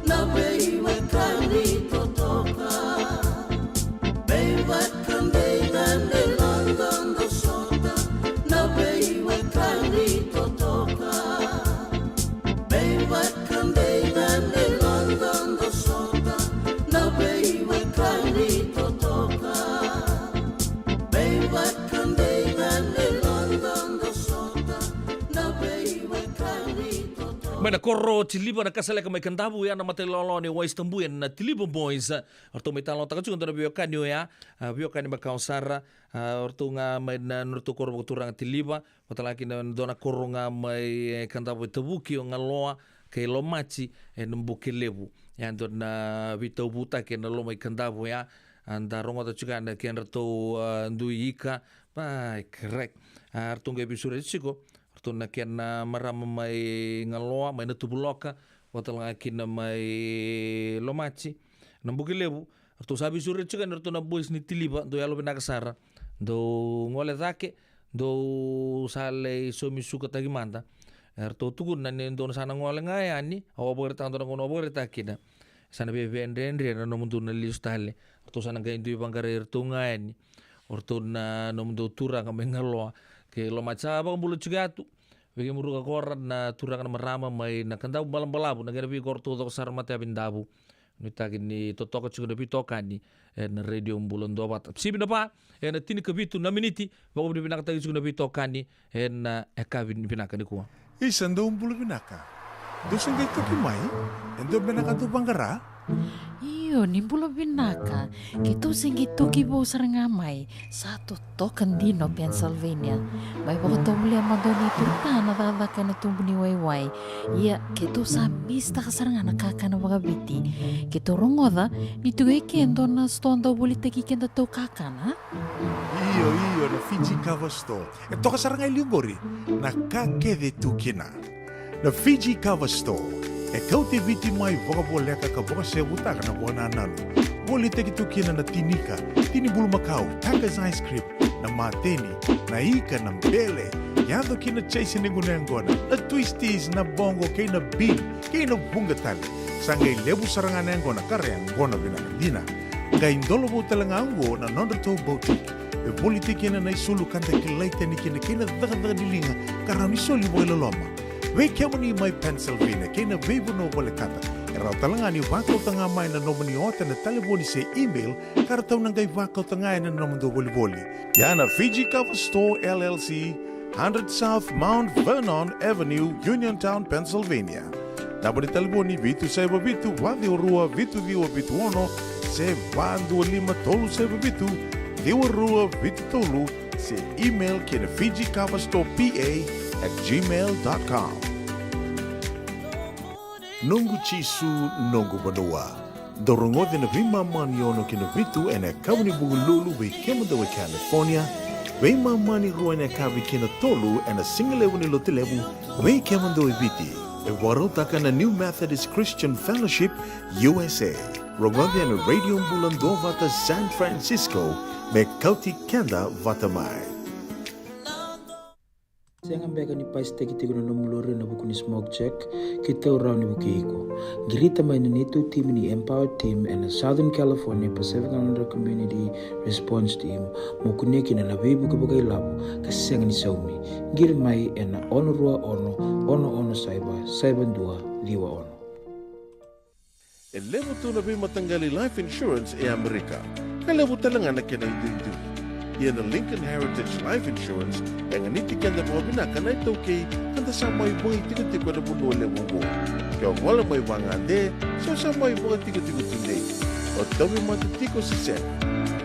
na veiwekani totoka. Me vakadei gade noda sota, na veiwekani totoka. Me vakadei gade noda sota, na veiwekani totoka. Me vakadei gade noda sota, na veiwekani totoka. Mai na koro Tiliva na Kasaleka mai Kadavu, ya na mata ilawalawa ni Waisatabui, na Tiliva Boys. Oratou mai talanoataka tiko e dua na veiwekani oya, a, veiwekani makawa sara. A, oratou ga mai na nodratou koro vakaturaga Tiliva, vata ga kina e dua na koro ga mai, e, Kadavu e Tavuki, o Galoa kei Lomati, e, na Buke Levu. Ya e dua na veitauvutaki ena loma i Kadavu ya. A, da rogoca tiko ga na kedratou, a, dui ika. Ba, e, correct. A, ratou qai veisureti tiko, ratou na kena marama mai Galoa, mai Natuvuloka, vata ga kina mai Lomati, na Buke Levu. Ratou sa veisureti tiko ga ni ratou na boys ni Tiliva, dou yalovinaka sara. Dou gole cake, dou sa lai saumi sukataki mada. E, ratou tukuna ni dou sa na gole ga yani, au a vakaraitaka dua na gauna au vakaraitaka kina. Sa na veiveidredre na nomudou na lesu tale. Ratou sa na qai dui vaqarai iratou ga yani. O ratou na nomudou turaga mai Galoa kei Lomati. Sa vakabula tiko yatu vei kemudou ka kora na turaga na marama mai na Kadavu balabalavu, na kena veikoro taucoko sara, matayavi Davu. Nuitaki ni totoka tiko na veitokani ena Radio Bula Duavata. Sivi na va ena tinikavitu na miniti, vakavinavinakataki tiko na veitokani ena yakavi vinaka nikua. Isa, dou bula vinaka. Dou se qai toki mai? E dua beka na ka dou vaqara? Io, ni bula vinaka. Keitou se qai toki vou sara ga mai. Sa totoka dina o Pennsylvania. Mai vakatovolea mada o Nei Turta na cakacaka ena tubu ni waiwai. Ia, keitou sa misitaka sara ga na kakana vakaviti. Keitou rogoca ni tu e ke e dua na sitoa dau volitaki kedatou kakana. Io, io, na Fiji Cover Store. E toka sara ga e liu qori na ka kece tu kina. Na Fiji Cover Store e kauti Viti mai vakavoleka ka vakasevutaka na vakanananu. Volitaki tu kina na tinika, tini bulumakau, Packers ice cream, na mateni, na ika, na bele, yaco kina chase ni gunu yaqona, na twisties, na boqo kei na bean, kei na vuqa tale. Sa qai levu sara ga na yaqona ka ra yaqona vinaka dina. Qai dolovou tale ga oqo na nodratou boutique. E volitaki kina na isulu ka da kilai tani kina kei na cakacaka ni liga ka rawa ni soli vakailoloma. Vei kemuni mai Pennsylvania kei na veivanua volekata, e rawa tale ga ni vakauta ga mai na nomuni ota ena talevoni se email ka ratou na qai vakauta ga yani na nomudou volivoli. Ia na Fiji Cover Store L L C, hundred South Mount Vernon Avenue, Uniontown, Pennsylvania. Naba ni talevoni vitu saiva vitu, va ciwa rua, vitu ciwa vitu ono, se va dua lima tolu saiva vitu, ciwa rua vitu tolu, se email ki na Fiji Cover Store P A at gmail dot com. Noqu Jisu, noqu vanua. Dou rogoci na veimama ni ono ki na vitu ena yakavi ni Vukelulu vei kemudou e California, veimama ni rua ena yakavi ki na tolu ena sigalevu ni Lotulevu vei kemudou e Viti. E vakarautaka na New Methodist Christian Fellowship U S A. Rogoci ena Radio Bula Duavata San Francisco, Me kauti keda vata mai. Sega beka ni pasitaki tiko na nomu lori ena vuku ni smoke check? Keitou rawa ni vukei iko. Qirita mai na neitou timi ni Empower Team ena Southern California Pacific Islander Community Response Team mo kunea kina na veivuke vakailavo ka sega ni saumi. Qiri mai ena ono rua ono, ono ono saiva, saiva dua ciwa ono. E levu tu na veimataqali life insurance e Amerika, ka levu tale ga na kena iduidui. Ia na Lincoln Heritage Life Insurance e ganiti keda vakavinaka na iTaukei, ka da sa mai vagaitikotiko ena vanua levu oqo. Ke o gole mai vagade, se o sa mai vakatikotiko tudei, o tauvimate tiko se sega,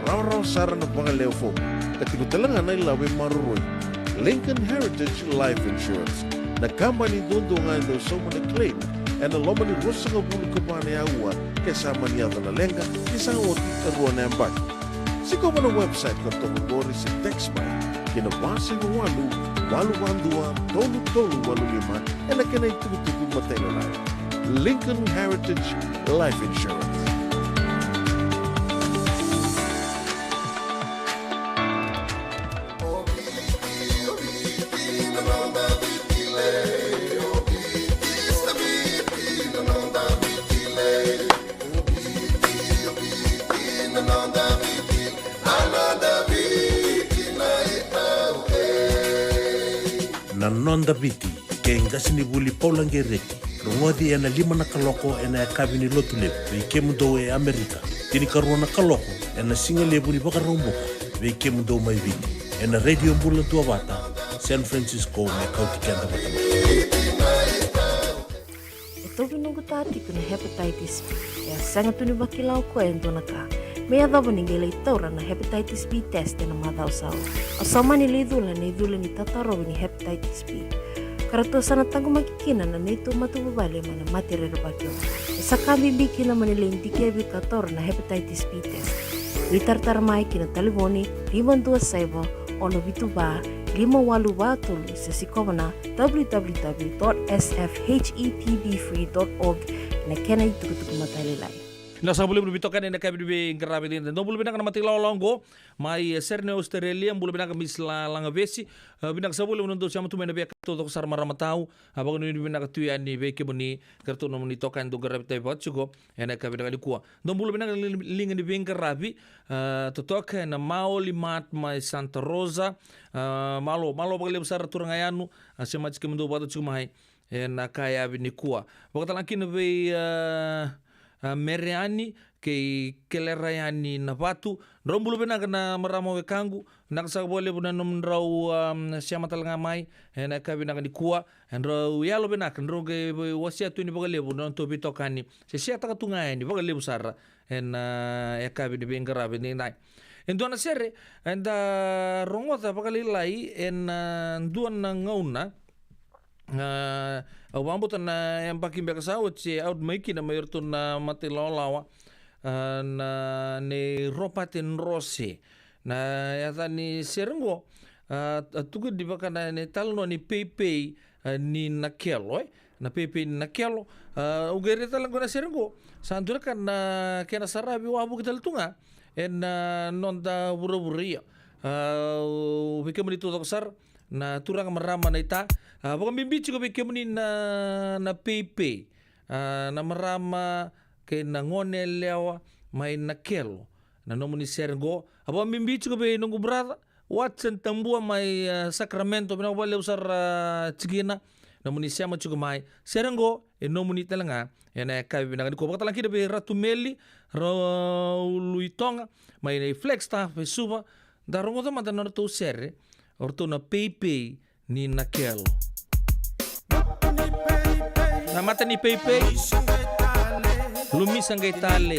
rawarawa sara na vakalewe fomu, ka tiko tale ga na ilavo e maroroi. Lincoln Heritage Life Insurance, na kabani duadua ga e dau sauma na claim ena loma ni ruasagavulu ka va na aua ke sa mani yaco na leqa, ke sa oti e rua na yabaki. Sikova na website ka toka qori se text mai ki na va saiva walu, walu va dua, tolu tolu walu lima ena kena itukutuku matailalai. Lincoln Heritage Life Insurance. Na Noda Viti, kei qasenivuli Paula Qereti. Rogoci ena lima na kaloko ena yakavi ni Lotulevu vei kemudou e Amerika, tinikarua na kaloko ena sigalevu ni Vakaraubuka vei kemudou mai Viti, ena Radio Bula Duavata, San Francisco, me kauti keda vata mai. E tauvi noqu ta tiko na hepatitis B. E a sega tu ni vakila o koya e dua na ka me yacova ni qai lai taura na hepatitis B test ena macawa sa oti. Au sa mani lai cula na icula ni tatarovi ni hepatitis B, ka ratou sa na taqomaki kina na neitou matavuvale mai na mate rerevaki oqo. E sa ka bibi kina mo ni lai dikevi ka taura na hepatitis B test. Veitaratara mai ki na talevoni lima dua saiva, ono vitu va, lima walu va tolu, se sikova na w w w dot s f h e p b free dot org na kena itukutuku matailalai. Na sa vulevu ni veitokani ena yakavi ni veiqaravi edaidai. Dou bula vinaka na mata ilawalawa oqo mai, e, Sydney, Australia. Bula vinaka Miss La-, Lagavesi. E, vinaka sa vulevu na dou sema tu mai na veika taucoko sara, marama tau. A, vakanuinui vinaka tu yani vei kemuni, kei ratou nomuni itokani dou qaravi tavi vata tiko ena yakavi vinaka nikua. Dou bula vinaka na li-, liga ni veiqaravi, a, totoka ena Maoli Mart mai Santa Rosa. A, malo, malo vakalevu sara turaga yanu, a, semati kemudou vata tiko mai ena yakavi nikua. Vakatalega kina vei, a, a, Mereani kei Keleraiani Navatu. Drau bula vinaka na marama wekaqu. Vinaka saka vakalevu na nomudrau, a, sema talega mai ena yakavi vinaka nikua. E drau yalo vinaka, drau qai wasea tu yani vakalevu na nodatou veitokani. Se share-taka tu ga yani vakalevu sara ena, a, yakavi ni veiqaravi edaidai. E dua na sere eda rogoca vakalailai ena, a, dua na gauna. A, au vakabauta na yabaki beka sa oti e out mai kina mai o iratou na mata ilawalawa, a, na nei Ropate Drose. Na yaca ni sere oqo, a, a tukuni vaka na, na italanoa ni peipei, a, ni Nakelo, e? Na peipei ni Nakelo. A, au qai raica tale oqo na sere oqo, sa dua na ka na kena saravi wavoki tale tu ga ena, a, noda vuravura ia. A, vei kemuni taucoko sara, na turaga, marama, na ita, a, vakabibi tiko vei kemuni na, na peipei, a, na marama kei na gone yalewa mai Nakelo, na nomuni sere oqo. A, vakabibi tiko vei noqu brother Watson Tabua mai, a, Sacramento, vinaka vakalevu sara, a, tikina, nomuni sema tiko mai. Sere oqo e nomuni talega ena yakavi vinaka nikua. Vakatalega kina vei Ratu Meli Rauluitoga mai Flagstaff e Suva. Da rogoca mada na nodratou sere, o ratou na peipei ni Nakelo. Na mata ni peipei. Lumisa qai tale.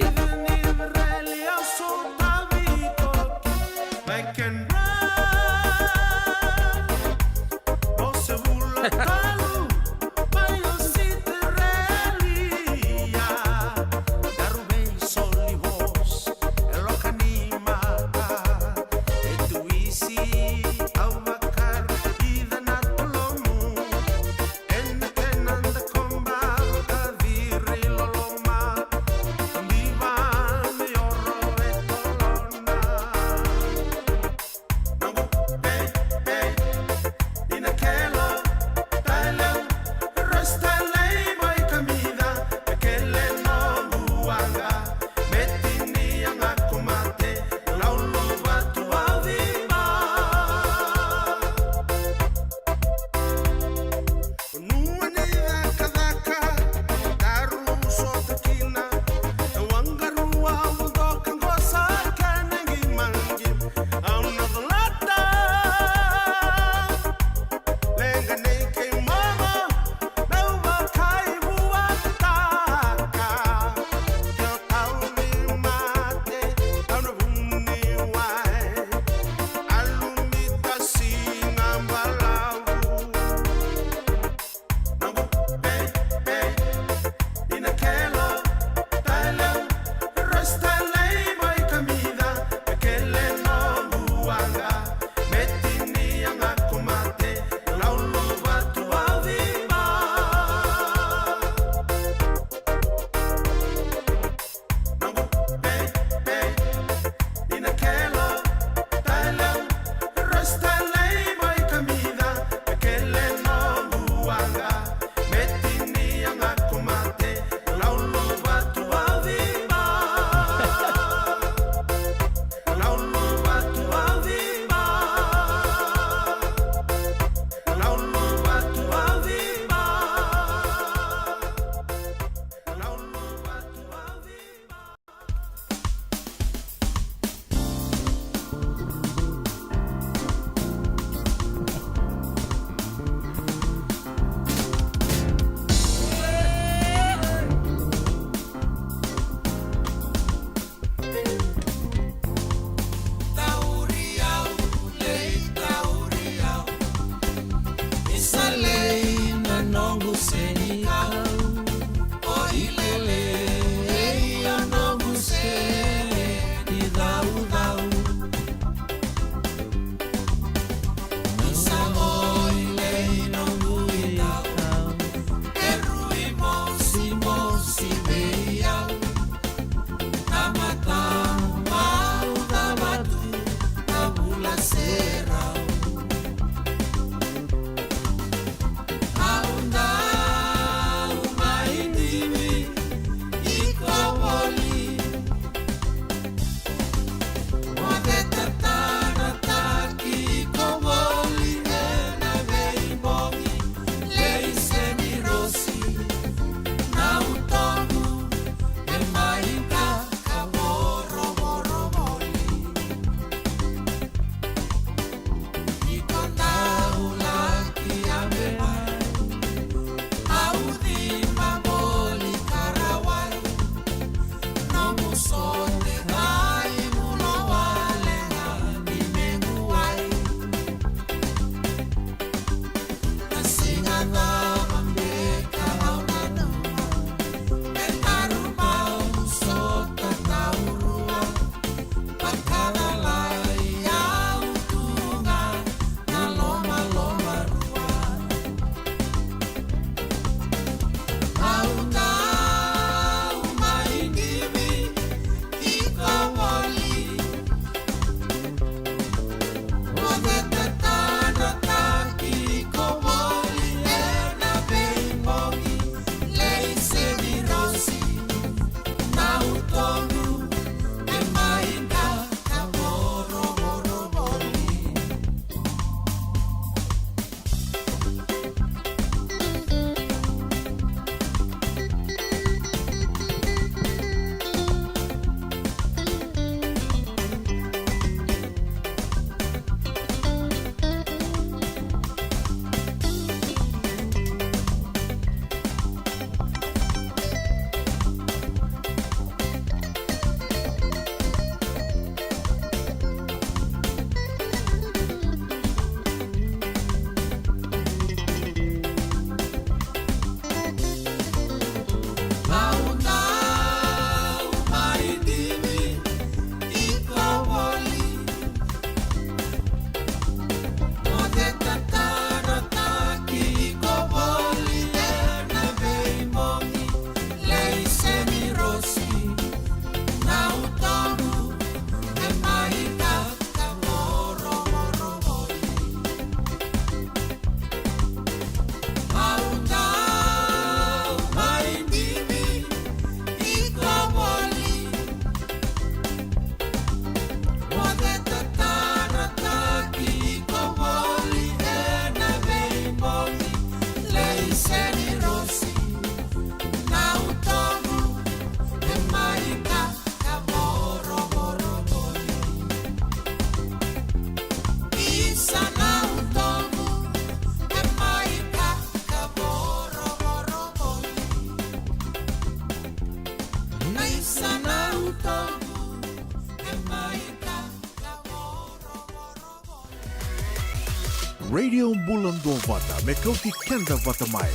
Radio Bula Duavata, me kauti keda vata mai.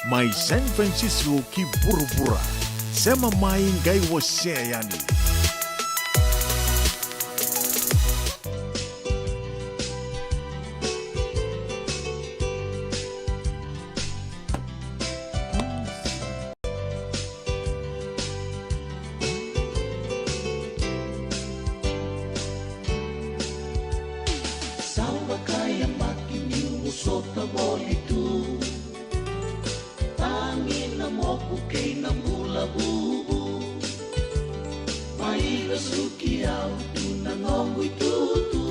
Mai San Francisco ki vuravura. Sema mai, qai wasea yani. Sa vakayabaki niu vosota voli tu, tagi na moku kei na bula vuvu. Mai vesuki au tu na noqu itutu,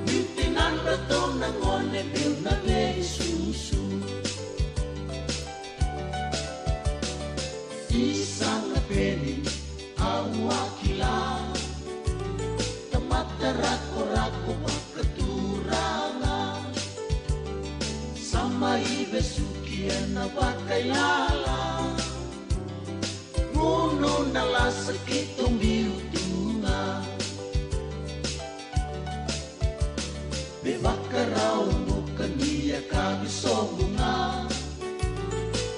niu tinadratou na gone meu na veisusu. Isa na peni au a kila, tamata rakorako vakaturaga. Sa mai vesuki ena vakailala, gunu na lasa keitou biu tu ga. Me vakarau buka ni yakavi sobu ga,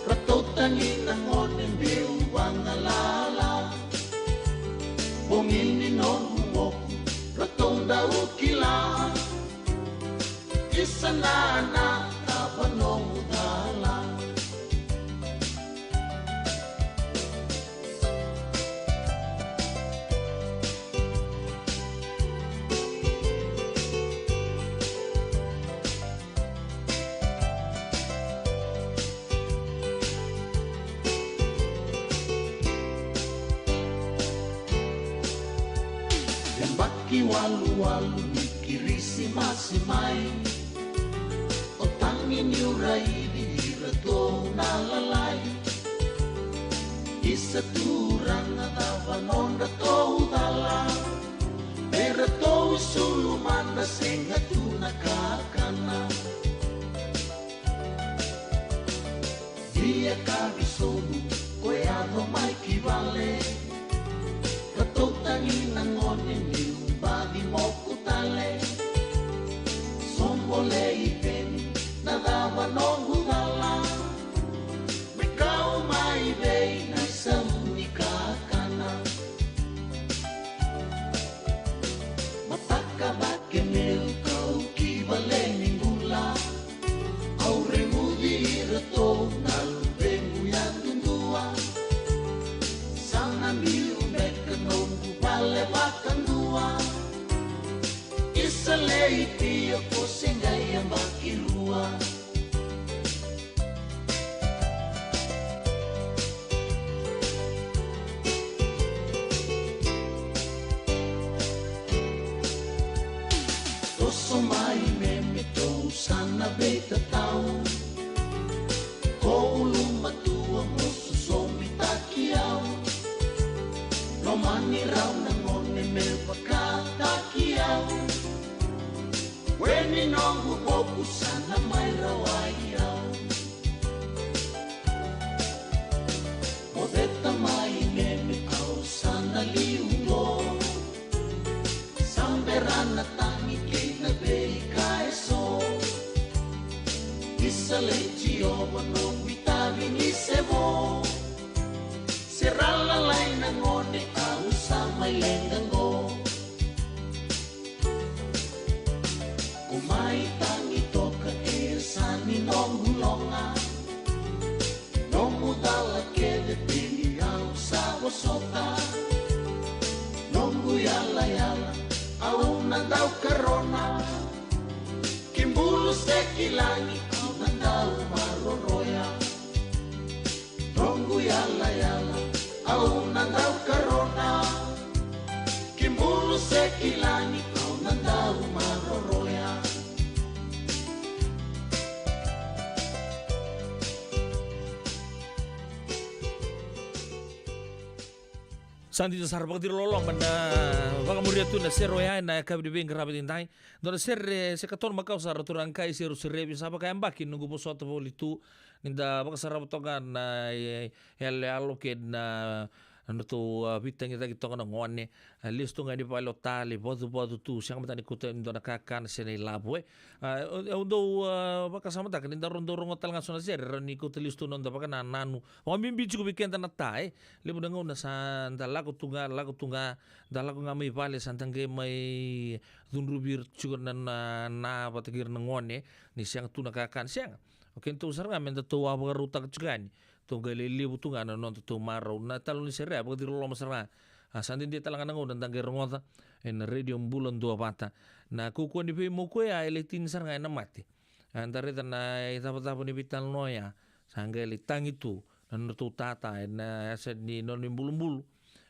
ratou tagi na gone meu vagalala. Bogi ni noqu moku ratou dau kila, isa na na cava noqu cala. Yabaki waluwalu ni Kirisimasi mai, o tagi niu raici iratou na lalai. Isa Turaga, cava nodratou cala, me ratou isulu mada, sega tu na kakana. Via ka visobu ko yaco mai ki vale, ratou tagi na gone niu baci moku tale. Sobo lei peni, na cava noqu cala, me kau mai vei na isau ni kakana. Mataka vake meu kau ki vale ni bula, au reguci iratou na luvequ yadudua. Sa na biu beka noqu vale vakadua, isa lei pia ko se qai yabaki rua. Toso mai meme, tou sa na veitatau. Ko ulumatua mo sosomitaki au. Lomani rau na gone me vakataki au. Weni noqu voku sa na mai rawai au. Mo ceta mai meme, au sa na liu qo. Sa bera na tagi kei na veika eso. Isa lei Jiova noqu itavi ni sevo. Se ra lalai na gone, au sa mai leqa qo. Ko mai tagi toka e yasa ni noqu loga. Nomu cala kece peni au sa vosota. Noqu yalayala au na dau karona. Ki bulu se ki lagi au na dau maroroya. Noqu yalayala au na dau karona. Ki bulu se ki lagi au na dau maroroya. Sa dina sara vakacira loloma na vakamuria tu na sere oya ena yakavi ni veiqaravi edaidai. Dua na sere se katolu makawa sara, turaga kei na sere, au serevi sa vakayabaki noqu vosota voli tu. Ni da vakasarava toka na, e, yaloyalo kei na, Na nodratou, a, veitagicaki toka na gone, a, lesu tu ga yani vale o ta, lai vacuvacu tu, sega mada ni kauta e dua na kakana se na ilavo, e. A, au, au dau, a, vakasamataka ni daru dau rogoca tale ga so na sere, rawa ni kauta lesu tu na noda vakanananu. Vakabibi tiko vei keda na ta, e. Levu na gauna sa da lako tu ga, lako tu ga, da lako ga mai vale, sa da qai mai cudruvi ira tiko na, na, na vata kei ira na gone, ni sega tu na kakana, sega. O kedatou sara ga me datou a vakarautaka tiko yani. Tou qai lai levu tu ga na nodatou marau. Na talo ni sere ya, vakaciriloloma sara ga. A, sa dede tale ga na gauna da qai rogoca ena Radio Bula Duavata. Na kaukauwa ni veimau koya, e lai tini sara ga ena mate. A, da raica na icavacava ni veitalanoa ya. Sa qai lai tagi tu na nodratou tata, ena yasa ni nona ibulubulu.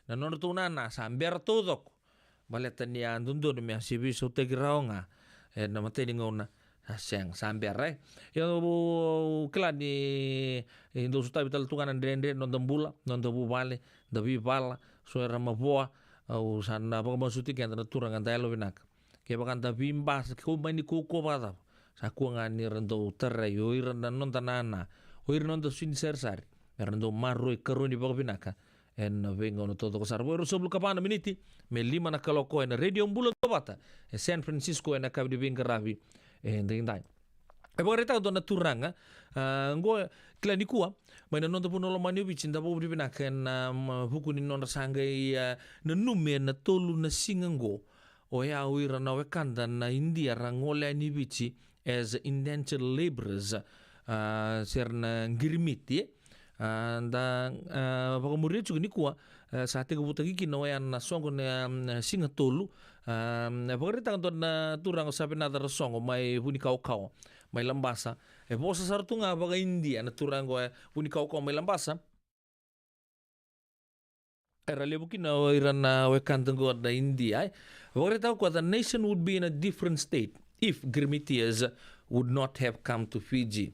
Na nodratou nana, sa bera taucoko. Baleta ni a dodonu me a se veisautaki rawa ga ena imatai ni gauna, sa sega, sa bera, e. Ia au, au kila ni, e, dau sotavi tale tu ga na dredre, noda bula, noda vuvale, da veivala, so era mavoa, au sa na vakamasuti keda na turaga da yalovinaka. Kevaka da veibasai, kau mai ni kaukauwa vakacava, sa kua ga ni ra dau tarai o ira na noda nana, o ira na noda sui ni sarisari, me ra dau maroroi, karoni vakavinaka, ena veigauna taucoko sara. Vo e ruasagavulu ka va na miniti me lima na kaloko ena Radio Bula Duavata, e San Francisco, ena yakavi ni veiqaravi edaidai. E vakaraitaka dua na turaga, a, oqo, kila nikua, mai na noda vanua lomani o Viti, da vakavinavinaka ena, m, vuku ni nodra sa qai, a, nanumi ena tolu na siga oqo. Oya o ira na wekada na Idia ra gole yani i Viti as indentured labourers, a, se ra na qirimiti, e. A, da, a, vakamuria tiko nikua, a, sa tekivutaki kina oya na soqo na, a, siga tolu. A, vakaraitaka dua na turaga o Savenaca Rasogo mai Vunikaukawa, mai Labasa. E vosa sara tu ga vaka-Idia na turaga oya, Vunikaukawa mai Labasa. Era levu kina o ira na wekada oqo na Idia, e. Vakaraitaka o koya, the nation would be in a different state if Girimitis would not have come to Fiji.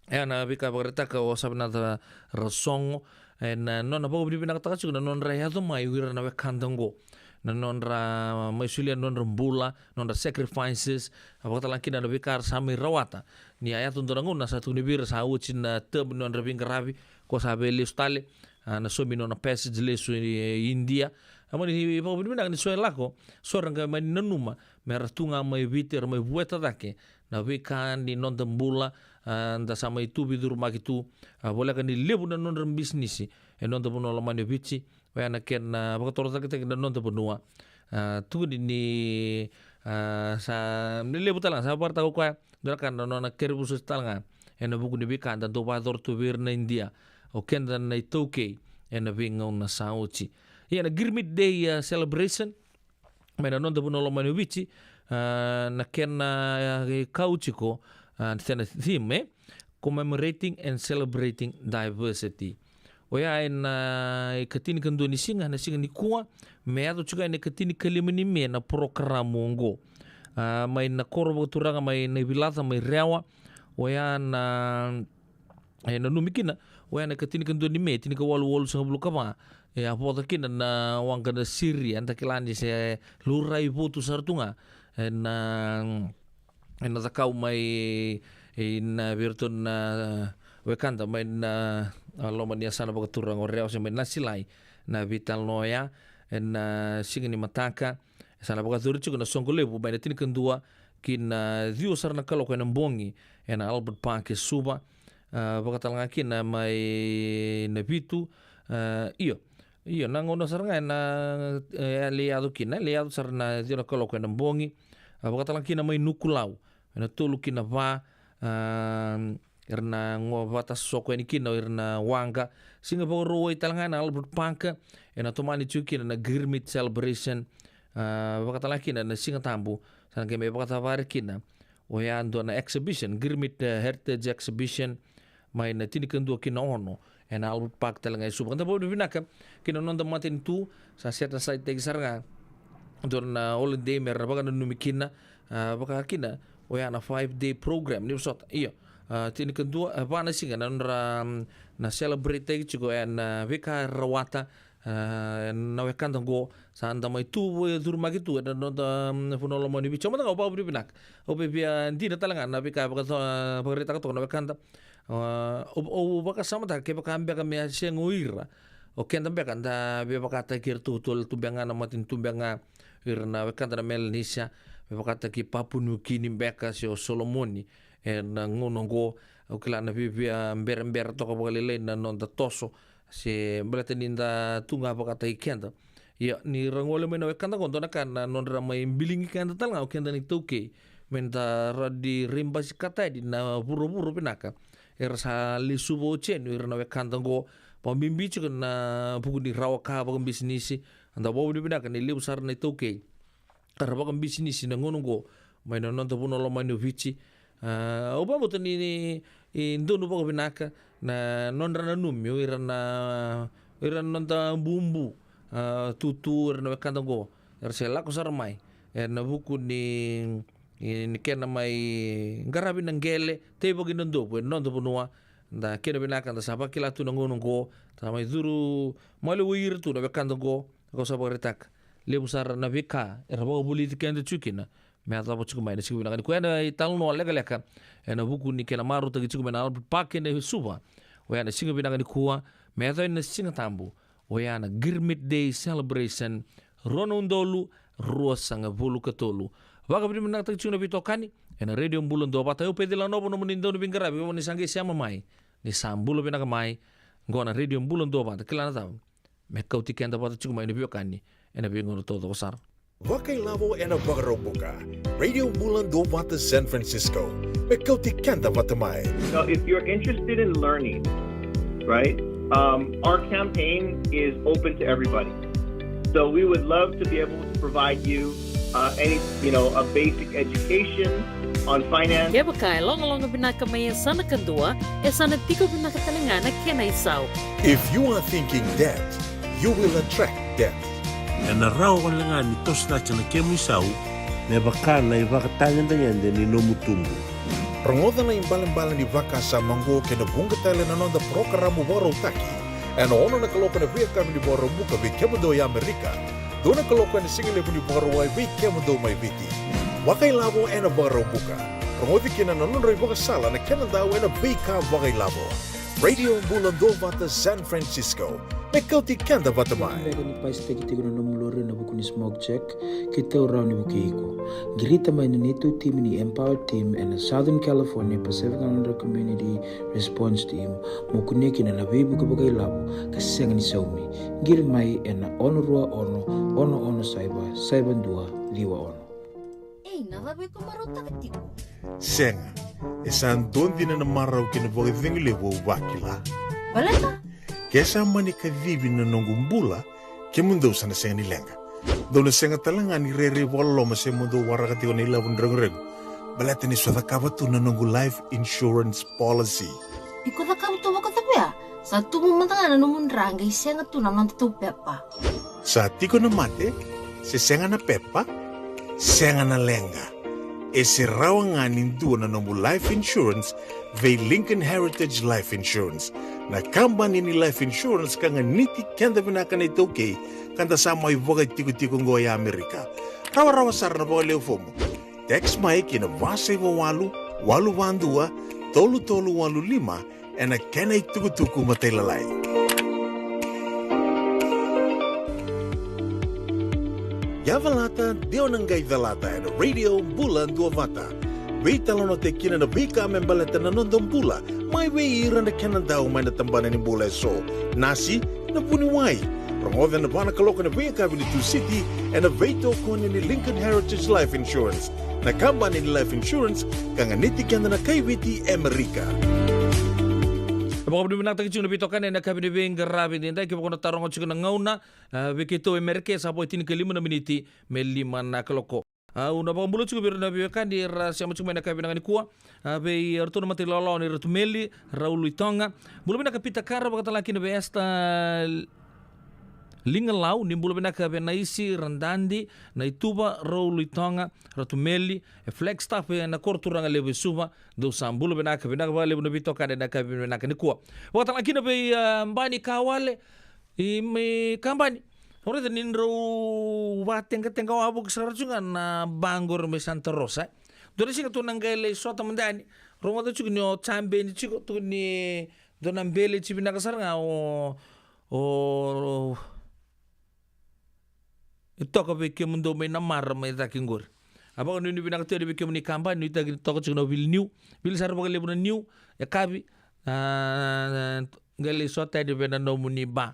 E na veika e vakaraitaka o Savenaca Rasogo, ena nona vakavinavinakataka tiko na nodra yaco mai o ira na wekada oqo. Na nodra mai solia na nodra bula, nodra sacrifices, a vakatalega kina na veika era sa mai rawata. Ni a yaco dua na gauna sa tukuni vei ira sa oti na term ni nodra veiqaravi, ko sa veilesu tale, a, na saumi nona passage lesu i, i Idia. A mani vakavinavinaka ni so e lako, so era qai mani nanuma me ra tu ga mai Viti, era mai vueta cake na veika ni noda bula, a, da sa mai tu veicurumaki tu, a, voleka ni levu na nodra bisinisi e noda vanua lomani o Viti, oya na kena vakatorocaketaki na noda vanua. A, tukuni ni, a, sa, ni levu tale ga, sa vakaraitaka o koya, dua na ka na nona kere vosoti tale ga ena vuku ni veika da dau vakayacora tu vei ira na Idia, o keda na iTaukei, ena veigauna sa oti. Ia na Girmit Day, a, celebration, mai na noda vanua lomani o Viti, a, na kena, a, kau tiko, a, na theme, e, commemorating and celebrating diversity. Oya ena ikatinikadua ni siga, na siga nikua, me yaco tiko ena ikatinikalima ni Me na porokaramu oqo. A, mai na koro vakaturaga mai Naivilaca, mai Rewa, oya na, e, nanumi kina, oya na ikatinikadua ni Me, tinikawalu walusagavulu ka va, e, a voca kina na waqa na Siria, eda kila ni se laurai votu sara tu ga, e, na, e, na cakau mai, e, na vei iratou na wekada mai na, a, loma ni yasana vakaturaga o Rewa se mai Nasilai, na veitalanoa oya, e, na siga ni mataka, sa na vakayacori tiko na soqo levu mai na tinikadua ki na ciwa sara na kaloko ena bogi, ena Albert Park e Suva, a, vakatalega kina mai na vitu, a, io, io, na gauna sara ga ena, e, lai yaco kina, lai yaco sara na ciwa na kaloko ena bogi, a, vakatalega kina mai Nukulau, ena tolu ki na va, a, era na qai vata soko yani kina o ira na waqa. Siga Vakarauwai talega ena Albert Park, ena tomani tiko kina na Girmit celebration, a, vakatalega kina na Siga Tabu, sa na qai mai vakacavari kina oya dua na exhibition, Girmit, e, Heritage Exhibition, mai na tinikadua ki na ono, ena Albert Park talega e Suva. Ka da vakavinavinaka ki na noda matanitu, sa set aside-taki sara ga dua na holiday me ra vakananumi kina, a, vaka kina oya na five day program ni vosota. Io, a, tinikadua, a, va na siga na nodra, mm, na celebrate-taki tiko ena, a, veika era rawata, a, na wekada oqo, sa da mai tu veicurumaki tu ena noda, mm, vanua lomani Viti. Au mada ga au vakavinavinaka. Au via, via dina talega na veika e vaka, a, vakaraitaka toka na wekada. A, au, au vakasamataka kevaka beka me a sega o ira O keda beka da veivakataki ira tu, tole tu beka ga na matanitu beka ga, ira na wekada na Melanesia, veivakataki Papua Niukini beka se o Solomoni, e na gauna oqo, au kila na vivia berebere toka vakalailai na noda toso, se baleta ni da tu ga vakataki keda. Ia, ni ra gole mai na wekada oqo, dua na ka na nodra mai biligi keda tale ga o keda na iTaukei, me da rawa ni raibasikata yani na vuravura vinaka. Era sa lesuva oti yani o ira na wekada oqo, vakabibi tiko na vuku ni rawa ka vakabisinisi, da vakavinavinaka ni levu sara na iTaukei era vakabisinisi na gauna oqo mai na noda vanua lomani o Viti. A, au vakabauta ni, ni, e donu vakavinaka na nodra nanumi o ira na, o ira na noda bubu, a, tutu, o ira na wekada oqo, era se lako sara mai, e na vuku ni, ni, ni kena mai qaravi na qele, teivaki na dovu e noda vanua. Da kena vinaka da sa vakila tu na gauna oqo, sa mai curu maliwai ira tu na wekada oqo, ka sa vakaraitaka levu sara na veika era vakavulici keda tiko kina. Me yacova tiko mai na siga vinaka nikua ena italanoa lekaleka ena vuku ni kena marautaki tiko mai na Albert Park ena Suva. Oya na siga vinaka nikua, me yacova ena Siga Tabu, oya na Girmit Day Celebration, rua na udolu ruasagavulu ka tolu. Vakavinavinakataki tiko na veitokani ena Radio Bula Duavata. Au Peci Lanovo, nomuni dauniveiqaravi, vaka ni sa qai sema mai, ni sa bula vinaka mai. Oqo na Radio Bula Duavata, kila na cava, me kauti keda vata tiko mai na veiwekani ena veigauna taucoko sara. Vakailavo ena Vakaraubuka. Radio Bula Duavata San Francisco, me kauti keda vata mai. So if you're interested in learning, right, um, our campaign is open to everybody. So we would love to be able to provide you, uh, any, you know, a basic education on finance. Kevaka e logaloga vinaka mai e sa na kadua, e sa na tiko vinaka tale ga na kena isau. If you are thinking debt, you will attract debt. Ena rawa wale ga ni toso cake na kemu isau me vaka na ivakatagedegede ni nomu tubu. Rogoca na ibalebale ni vakasama oqo kei na vuqa tale na noda parokaramu vakarautaki, ena ono na kaloko ena veiyakavi ni Vakaraubuka vei kemudou e Amerika, dua na kaloko ena sigalevu ni Vakarauwai vei kemudou mai Viti. Vakailavo ena Vakaraubuka. Rogoci kina na nodra ivakasala na kena dau ena veika vakailavo. Radio Bula Duavata San Francisco, me kauti keda vata mai. Beka ni pasitaki tiko na nomu lori ena vuku ni smoke check, keitou rawa ni vukei iko. Qirita mai na neitou timi ni Empower Team ena Southern California Pacific Islander Community Response Team, mo kunea kina na veivuke vakailavo ka sega ni saumi. Qiri mai ena ono rua ono, ono ono saiva, saiva dua, ciwa ono. Ei, na cava iko marautaka tiko? Sega, e sa dua dina na marau kei na vakacegu levu au vakila. Baleta? Ke sa mani kacivi na noqu bula, kemudou sa na sega ni leqa. Dou na sega tale ga ni rairai vakaloloma se mo dou waraka tiko na ilavo ni reguregu. Baleta niu sa cakava tu na noqu life insurance policy. Iko cakava tu vakacava ya? Sa tubu mada ga na nomu dra qai sega tu na nodatou pepa. Sa tiko na mate, se sega na pepa, sega na leqa. E se rawa ga ni dua na nomu life insurance vei Lincoln Heritage Life Insurance, na kabani ni life insurance ka ganiti keda vinaka na iTaukei, ka da sa mai vakaitikotiko oqo e Amerika. Rawarawa sara na vakaleu fomu. Text mai ki na va saiva walu, walu va dua, tolu tolu walu lima, ena kena itukutuku matailalai. Ia calata, dua na qai calata ena Radio Bula Duavata. Veitalanoataki kina na veika me baleta na noda bula, mai vei ira na kena dau mai na tabana ni bula eso. Nasi, na vuniwai. Rogoca ena va na kaloko ena veiyakavi ni Tusiti, ena veitokoni ni Lincoln Heritage Life Insurance, na kabani ni life insurance ka ganiti keda na kai Viti e Amerika. E vakavinavinakataki tiko na veitokani ena yakavi ni veiqaravi edaidai, kevaka o na taroga tiko na gauna, a, vei keitou e Amerika, sa vo e tinikalima na miniti me lima na kaloko. Au na vakabula tiko vei ira na veiwekani era sema tiko mai ena yakavi vinaka nikua. A, vei iratou na matailawalawa nei Ratumeli Rauluitoga. Bula vinaka Pita Kara, vakatalega kina vei Esther Ligalau, ni bula vinaka vei Naisi Radadi, Naituva Rauluitoga, Ratumeli, e Flagstaff ena koro turaga levu e Suva. Dou sa bula vinaka, vinaka vakalevu na veitokani ena yakavi vinaka nikua. Vakatalega kina vei, a, Bani Kawale, i mai Kabani. Au raica ni drau vateqateqa wavoki sara tiko ga na ba qori mai Santa Rosa, e. Dua na siga tou na qai lai sota mada yani. Rogoca tiko ni o jabeni tiko, tiko ni dua na beleti vinaka sara ga o, O, e toka vei kemudou mai Namara mai cake qori. A vakanuinui vinaka tu yani vei kemuni kabani, nuitaki ni toka tiko na vili niu. Vili sara vakalevu na niu, e kavi. A, qai lai sota yani vei na nomuni ba.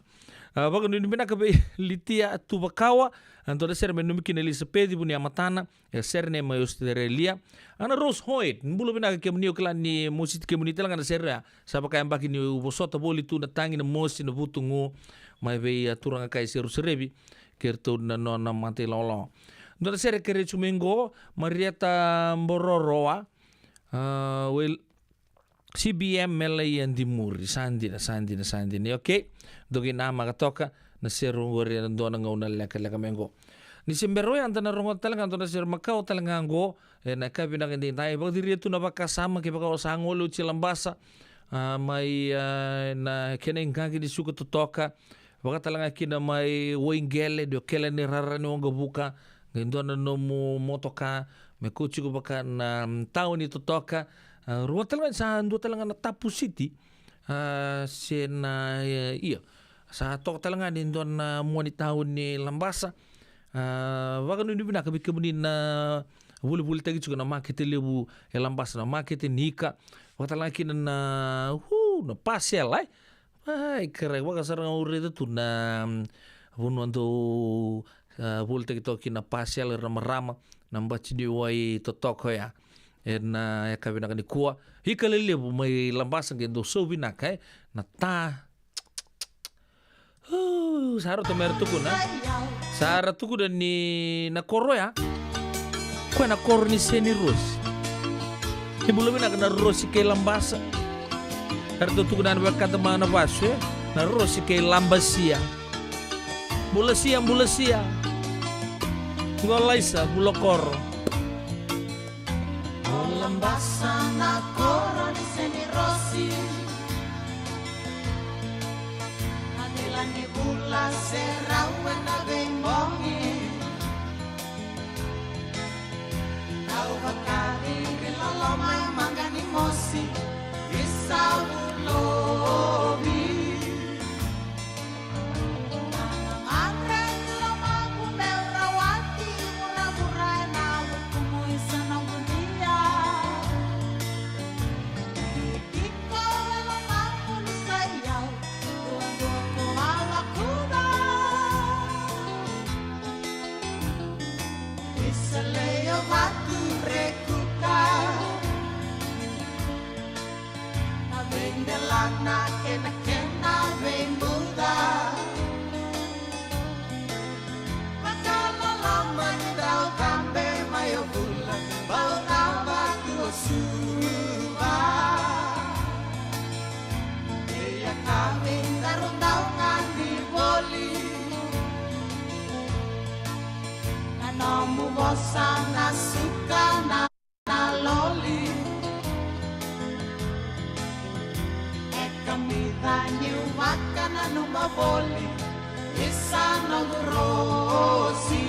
A, vakanuinui vinaka vei Litia Tuvakawa. A, dua na sere me nanumi kina Elisapeci Vuniamatana. E sere nei mai Australia. Ana Rose Hoyt, bula vinaka kemuni, au kila ni mositi kemuni tale ga na sere ya. Sa vaka yabaki niu vosota voli tu na tagi, na mosi, na vutugu mai vei, a, turaga kai Seruserevi kei ratou na nona mata ilawalawa. Dua na sere kerei tiko mai qo, Marieta Bororoa, a, Will, C B M Melaia Dimuri. Sa dina, sa dina, sa dina. Okei, dou qai namaka toka na sere qori ena dua na gauna lekaleka mai qo. Ni se bera oya eda na rogoca tale ga dua na sere makawa tale ga qo, ena yakavi vinaka edaidai. Vakaciria tu na vakasama kevaka o sa gole oti i Labasa, a, mai, a, na kena iqaqi ni suka totoka, vaka tale ga kina mai Waiqele, dua kele ni rara ni waqavuka, qai dua na nomu motoka me kauti iko vaka na, mm, tauni totoka. A, rua tale ga ni sa dua tale ga na tapu siti, a, se na, e, ia, sa toka tale ga ni dua na mua ni tauni Labasa. A, vakanuinui vinaka vei kemuni na volivolitaki tiko na makete levu e Labasa, na makete ni ika. Vaka tale ga kina na, hu, na pasela, e. Ai, karai, vaka sara ga au raica tu na, mm, vanua dou, a, volitaki toka kina na pasela, ira na marama, na bati ni wai totoka oya. Ena yakavi vinaka nikua. Ika lelevu mai Labasa qai dou sau vinaka, e. Na ta. Uu, sa rauta me ra tukuna. Sa ra tukuna ni na koro ya. Koya na koro ni Seni Rosi. Ni bula vinaka na Rosi kei Labasa. Era tou tukuna na wekada ma na vasu, e? Na Rosi kei Labasia. Bulasia, bulasia. Qo Laisa, bula koro. O Labasa na koro ni Seni Rosi. Na vila ni vula se rau ena veibogi. Au vakari ri loloma e maqa ni mosi, i savu lovi. Na gagadre ni lomaqu meu rawati, vuravura ena vukumu isa noqu dia. Iko e lomaqu ni sa i au, duadua ko a lakuca. Isa leia vatu rekuka. Na veidelana kei na kena veibuca. Vakaloloma ni dau cabe mai o vula, bau cava tu o Suva. Ia ka veidaru dau gani voli. Na nomu vosa na suka na na loli. E kamica niu vakananuma voli, isa noqu Rosi.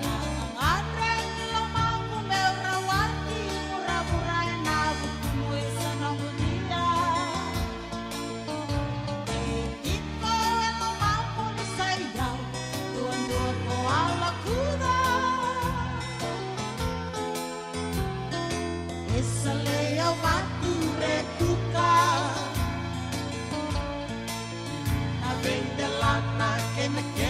Na gagadre ni lomaqu meu rawati, vuravura ena vukumu isa noqu dia. Iko e lomaqu ni sa i au, duadua ko a lakuca. Isa leia vatu rekuka. Na veidelana kei na kena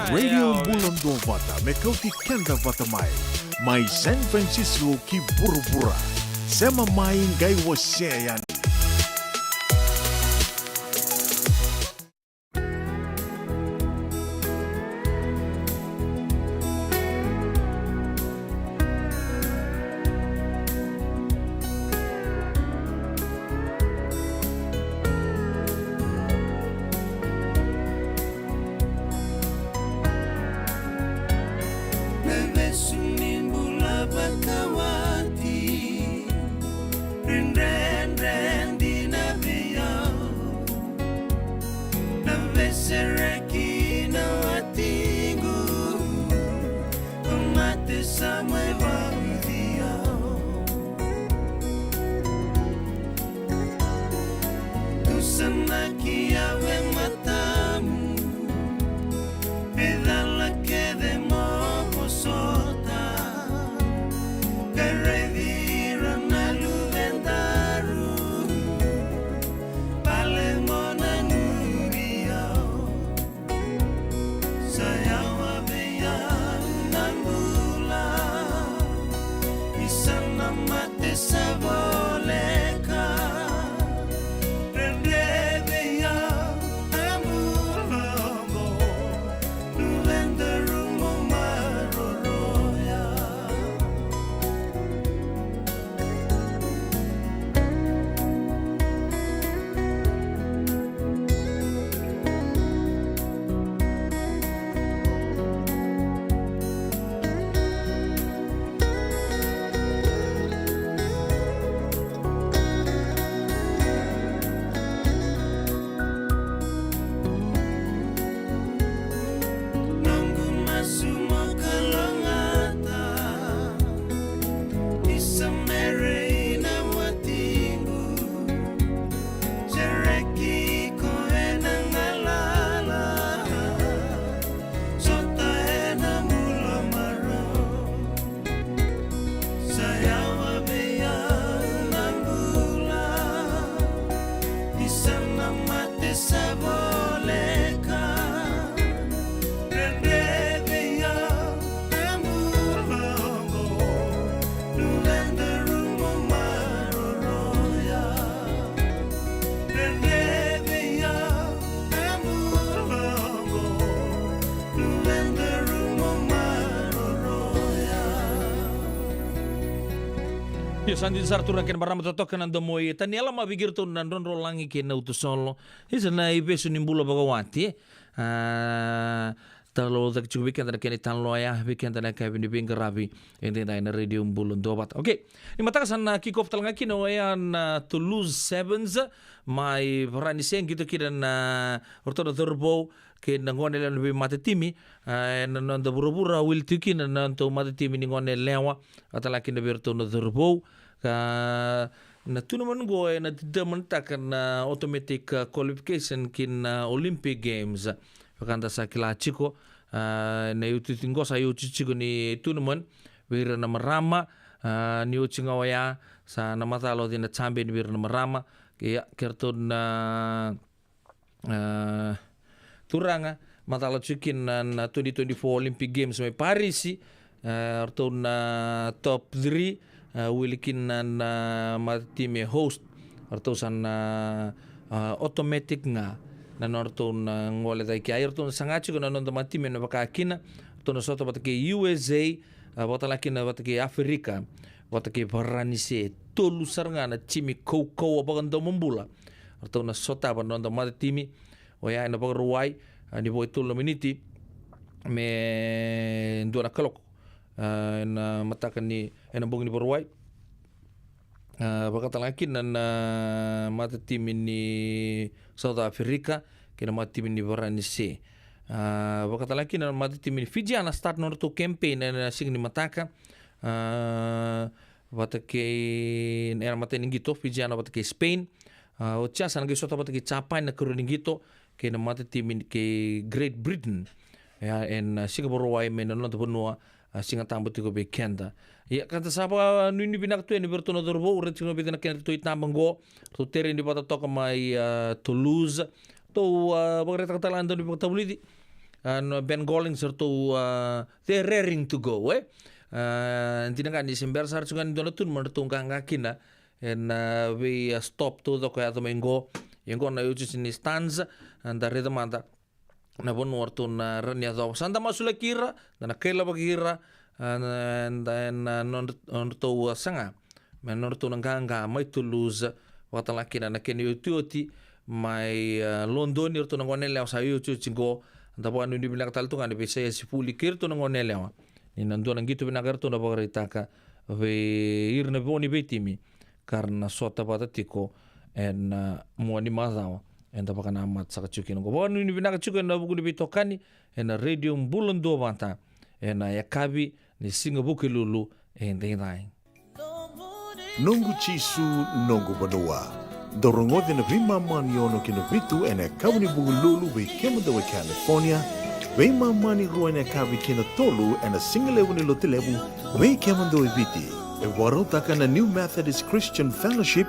Radio Bula Duavata me kauti keda vata mai, mai San Francisco ki vuravura. Sema mai, qai wasea yani. Na vesu ni bula vakawati, dredre dina vei au. Na veisereki na watiqu, na mate sa mai vauci au. Tusanaki au e matamu, me cala kece mo vosota. Qai raici ira na luvedaru, vale mo nanumi au. Sa yawa vei au na bula, ni sa na mate sa voleka. Dredre vei au na bula oqo, luvedaru mo maroroya. Noqu masu mo kalougata, ni sa mere na watiqu. Sereki iko ena galala, sota ena bula marau. Sa yawa vei au na bula, ni sa na mate sa voleka. Dredre vei au na bula oqo, luvedaru mo maroroya. Dredre vei au na bula oqo, luvedaru mo maroroya. Io, sa dina sara, turaga kei na marama, totoka na domo i Taniela Maviki, ratou na Drodrolagi kei Nautasolo. Isa na ivesu ni bula vakawati, e? A, talaucaki tiko vei keda na kena italanoa ya, vei keda na yakavi ni veiqaravi edaidai ena Radio Bula Duavata. Okay, ni mataka sa na kick off tale ga kina oya na Toulouse Sevens mai Varanise, qito kina na, o ratou na cauravou kei na gone yalewa ni veimatatimi, a, ena noda vuravura, wili tiko kina na nodatou matatimi ni gone yalewa, vaka tale ga kina vei iratou na cauravou. Ka na tournament qo ena determinetaka na automatic, a, qualification ki na Olympic Games. Vaka da sa kila tiko, a, na iotioti qo sa iotioti tiko ni tournament vei ira na marama, a, ni oti ga oya sa na macala o cei na champion vei ira na marama. Ia, kei ratou na, a, turaga, macala tiko kina na, na twenty twenty-four Olympic Games mai Parisi, a, ratou na top three, a, wili kina na, na matatimi e host, ratou sa na, a, automatic ga na nodratou na gole cake. Ia, ratou na saga tiko na noda matatimi ena vaka kina, ratou na sota vata kei U S A, a, vaka tale ga kina vata kei Aferika, vata kei Varanise. Tolu sara ga na timi kaukauwa vakadomobula ratou na sotava na noda matatimi. Oya ena Vakarauwai, a, ni vo e tolu na miniti me dua na kaloko, a, ena mataka ni, ena bogi ni Vakarauwai. A, vaka tale ga kina na matatimi ni South Africa kei na matatimi ni Varanise. A, vaka tale ga kina na matatimi ni Fijiana, start nodratou campaign ena siga ni mataka. A, vata kei, ena matai ni qito, Fijiana vata kei Spain. A, oti ya sa na qai sota vata kei Japan na ikarua ni qito, kei na matatimi kei Great Britain. Ia, ena, a, siga Vakarauwai mai na noda vanua, a, Sigatabu tiko vei keda. Ia, ka da sa vakanuinui vinaka tu yani vei iratou na cauravou, raica tiko na vica na kena ratou itaba qo, ratou tereni vata toka mai, a, Toulouse. Ratou, a, vakaraitaka tale ga na daunivakatavulici. A, na Ben Gollings, ratou, a, they're raring to go, e? A, dina ga ni se bera sara tiko ga ni dua na tunu me ratou qaqa kina ena, a, vei, a, stop taucoko e yaco mai qo. Ia qo na iotioti ni Stans, a, da raica mada na vanua ratou na rawa ni yacova. Sa da masulaki ira, da na kailavaki ira, a, na, da, ena nodra-, nodratou, a, saga me nodratou na qaqa mai Toulouse, vakatala kina na kena iotioti mai, a, Lodoni, ratou na goneyalewa sa iotioti qo. Da vakanuinui vinaka tale tu ga na vei Saiasipuli kei ratou na goneyalewa ni na dua na qito vinaka eratou na vakaraitaka vei ira na vo ni veitimi ka ra na sota vata tiko ena, a, mua ni macawa eda vakanamata saka tiko kina qo. Vakanuinui vinaka tiko ena vuku ni veitokani ena Radio Bula Duavata ena yakavi ni Siga Vukelulu edaidai. Noqu Jisu, noqu vanua. Dou rogoca na veimama ni ono ki na vitu ena yakavi ni Vukelulu vei kemudou e California, veimama ni rua ena yakavi ki na tolu ena sigalevu ni Lotulevu vei kemudou e Viti. E vakarautaka na New Methodist Christian Fellowship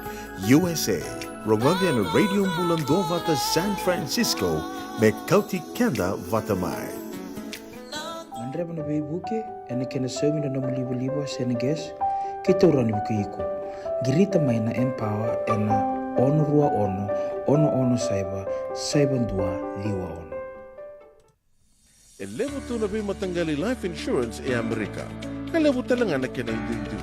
U S A. Rogoca ena Radio Bula Duavata San Francisco me kauti keda vata mai. Gadreva na veivuke ena kena saumi na nomu livaliva se na gas, kei taura na vukei iko. Qirita mai na Empower ena ono rua ono, ono ono saiva, saiva dua ciwa ono. E levu tu na veimataqali life insurance e Amerika, ka levu tale ga na kena iduidui.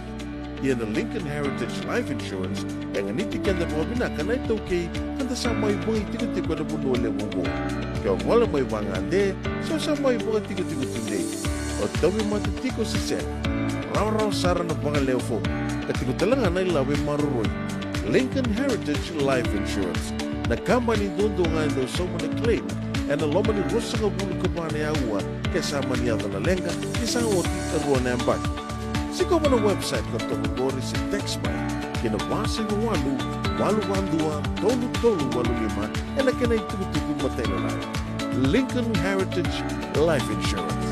Ia na Lincoln Heritage Life Insurance e ganiti keda vakavinaka na iTaukei ka da sa mai vakaitikotiko ena vanua levu oqo. Ke o gole mai vagade se o sa mai vakatikotiko tudei, o tauvimate tiko se sega, rawarawa sara na vagalewe fomu ka tiko tale ga na ilavo e maroroi. Lincoln Heritage Life Insurance, na kabani duadua ga e dau sauma na claim ena loma ni ruasagavulu ka va na aua ke sa mani yaco na leqa ni sa oti e rua na yabaki. Sikova na website ka toka qori se text mai ki na va saiva walu, walu va dua, tolu tolu walu lima ena kena itukutuku matailalai. Lincoln Heritage Life Insurance.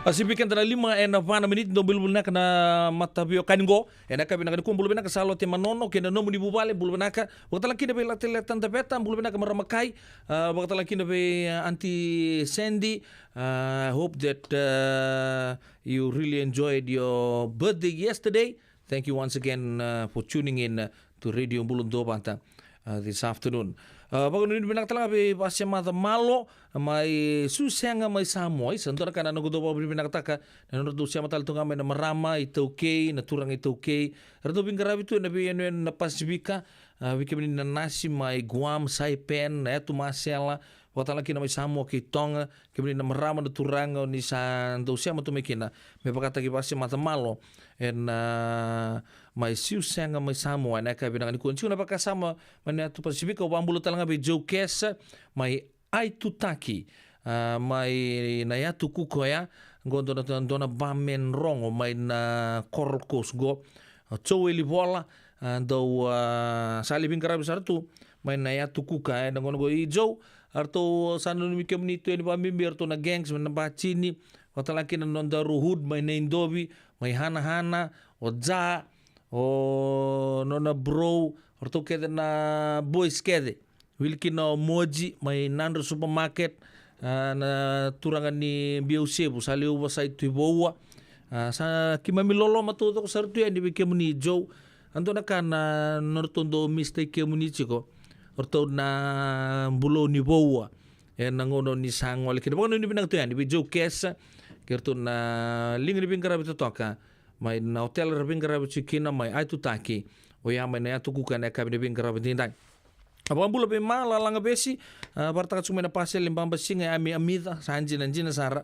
A sivi keda na lima ena va na miniti, dou bula vinaka na mataveiwekani qo. Ena yakavi vinaka nikua, bula vinaka Salote Manono kei na nomuni vuvale, bula vinaka. Vakatala kina vei Latileta Daveta, bula vinaka marama kai. A, vakatala kina vei, a, Aunty Sandy. A, I hope that, a, you really enjoyed your birthday yesterday. Thank you once again, a, for tuning in, a, to Radio Bula Duavata, a, this afternoon. A, vakanuinui vinaka tale ga vei Vasemaca Malo mai Susega mai Samoa. Isa, dua na ka na noqu dau vakavinavinakataka na nodratou sema tale tu ga mai na marama iTaukei, na turaga iTaukei. Eratou veiqaravi tu ena veiyanuyanu na Pasifika, a, vei kemuni na nasi mai Guam, Saipan, na Yatu Masela, vakatala kina mai Samoa kei Toga, kemuni na marama, na turaga, o ni sa dau sema tu mai kina me vakataki Vasemaca Malo ena, a, mai Susega mai Samoa ena yakavi vinaka nikua. Ni tiko na vakasama mai na Yatu Pasifika, au vakabula tale ga vei Joe Kesa mai Aitutaki, a, mai na Yatu Kuka oya, qo dua na, dua na barman rogo mai na Coral Coast qo. A, Joe Elivola, a, dau, a, sa lai veiqaravi sara tu mai na Yatu Kuka ena gauna qo. I Joe, eratou sa nanumi kemuni tu yani vakabibi eratou na gangs mai na Batini, vakatala kina na nodaru hood mai Naidovi, mai Hanahana, o Ja, o nona bro, eratou kece na boys kece. Wili kina o Moji mai Nadra Supermarket, a, na turaga ni Biausevu, sa lai oversight tu i Voua. A, sa keimami loloma taucoko sara tu yani vei kemuni Joe. A, dua na ka na nodratou dau mistake kemuni tiko, o ratou na bulou ni Voua ena gauna ni sa gole kina. Vakanuinui vinaka tu yani vei Joe Kesa kei ratou na liga ni veiqaravi totoka mai na hotel era veiqaravi tiko kina mai Aitutaki, oya mai na Yatu Kuka ena yakavi ni veiqaravi edaidai. A, vakabula vei Ma Lalagavesi, a, vakaraitaka tiko mai na paseli ni babasiga e Ami Amica, sa dina, dina sara.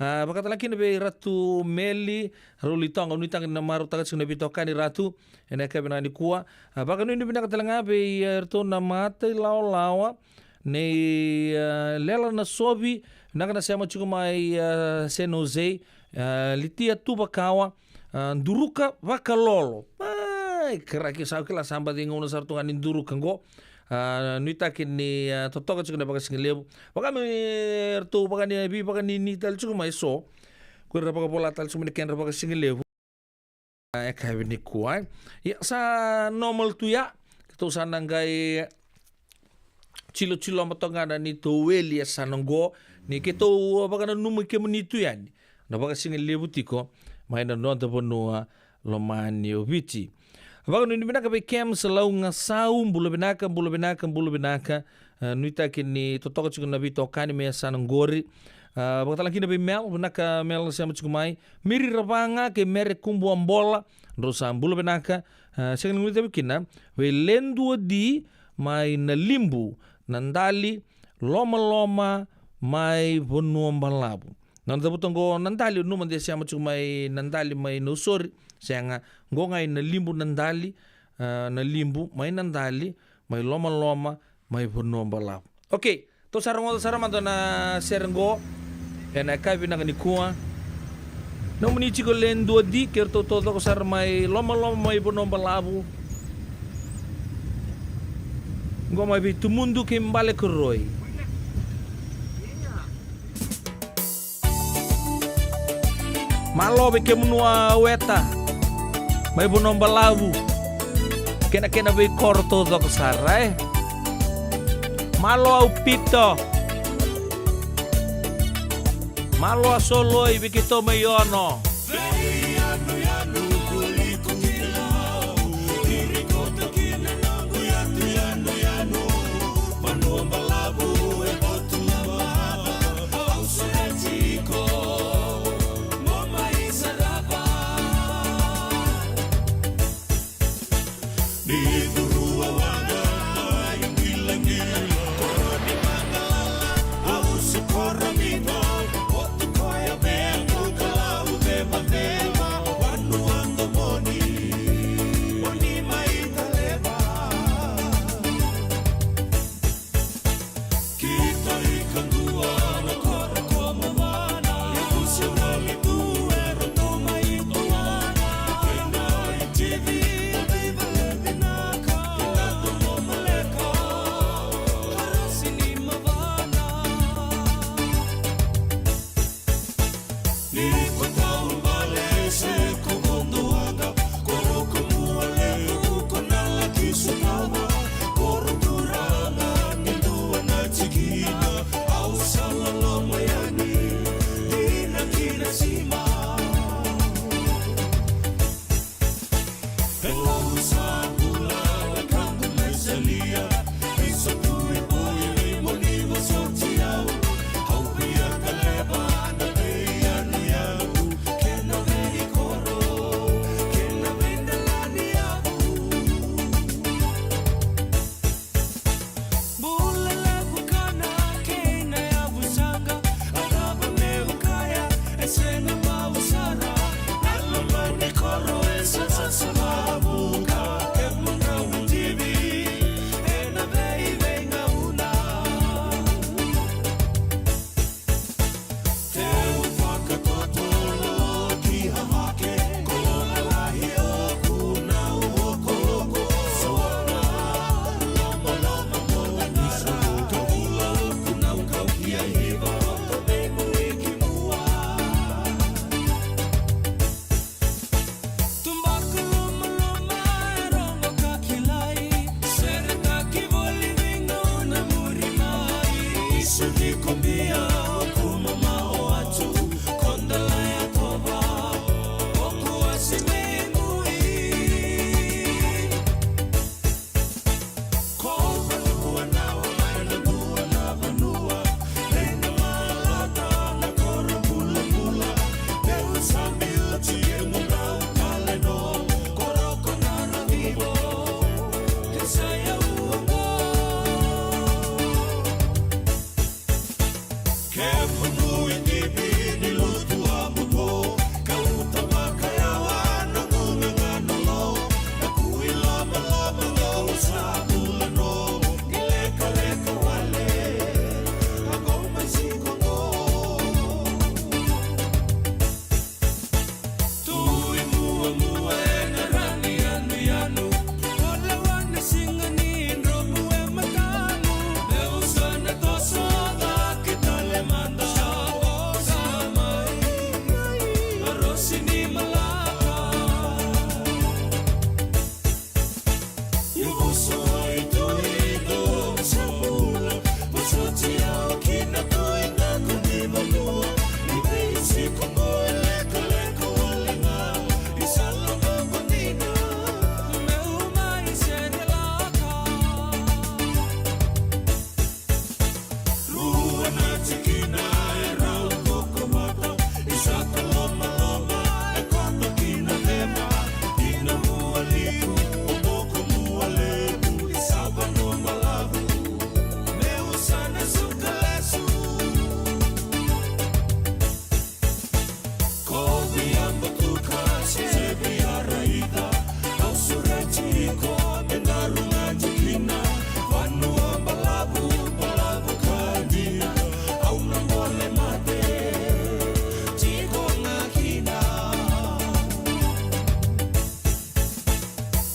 A, vakatala kina vei Ratu Meli Raulitoga, au nuitaka ni na marautaka tiko na veitokani Ratu ena yakavi vinaka nikua. A, vakanuinui vinaka tale ga vei, e, ratou na mata ilawalawa nei, e, Lela Nasovi, vinaka na sema tiko mai, e, San Jose, e, Litia Tuvakawa, a, Duruka Vakalolo. Ai, karaki, sa kila sa baci gauna sara tu ga ni Duruka qo. A, nuitaki ni, a, totoka tiko na vakasigalevu. Vaka me ratou vakani, veivakanini tale tiko mai so. Ko ira vakavola tale tiko mai na kedra vakasigalevu. e kavi ni kua, e. Ia, sa normal tu ya. Keitou sa na qai tilotilo matoga na ni tou weli e sa na qo. Ni keitou vakananumi kemuni tu yani. Na vakasiga levu tiko. Mai na noda vanua lomani o Viti. Vakanuinui vinaka vei Kems Laugasau, bula vinaka, bula vinaka, bula vinaka. A, nuitaki ni totoka tiko na veitokani me yasana qori. A, vakatala kina vei Mel, vinaka Mel na sema tiko mai. Miri Ravaga kei Mere Kubu Abola, drau sa bula vinaka. A, sega ni guilecavi kina vei Ledua Di mai Nalibu, Nadali, Lomaloma mai Vanua Balavu. Na cavuta qo Nadali, nanuma de sema tiko mai Nadali mai Nausori. Sega, qo ga i Nalibu Nadali, a, Nalibu mai Nadali, mai Lomaloma mai Vanua Balavu. Okei, tou sa rogoca sara mada na sere qo ena yakavi vinaka ni kua. Nomuni tiko Ledua Di, kei ratou taucoko sara mai Lomaloma mai Vanua Balavu. Qo mai vei Tumudu kei Balekoroi. Malo vei kemunu a Weta mai Vanua Balavu kei na kena veikoro taucoko sara, e. Malo au Pito. Malo a Soloi vei keitou mai Ono.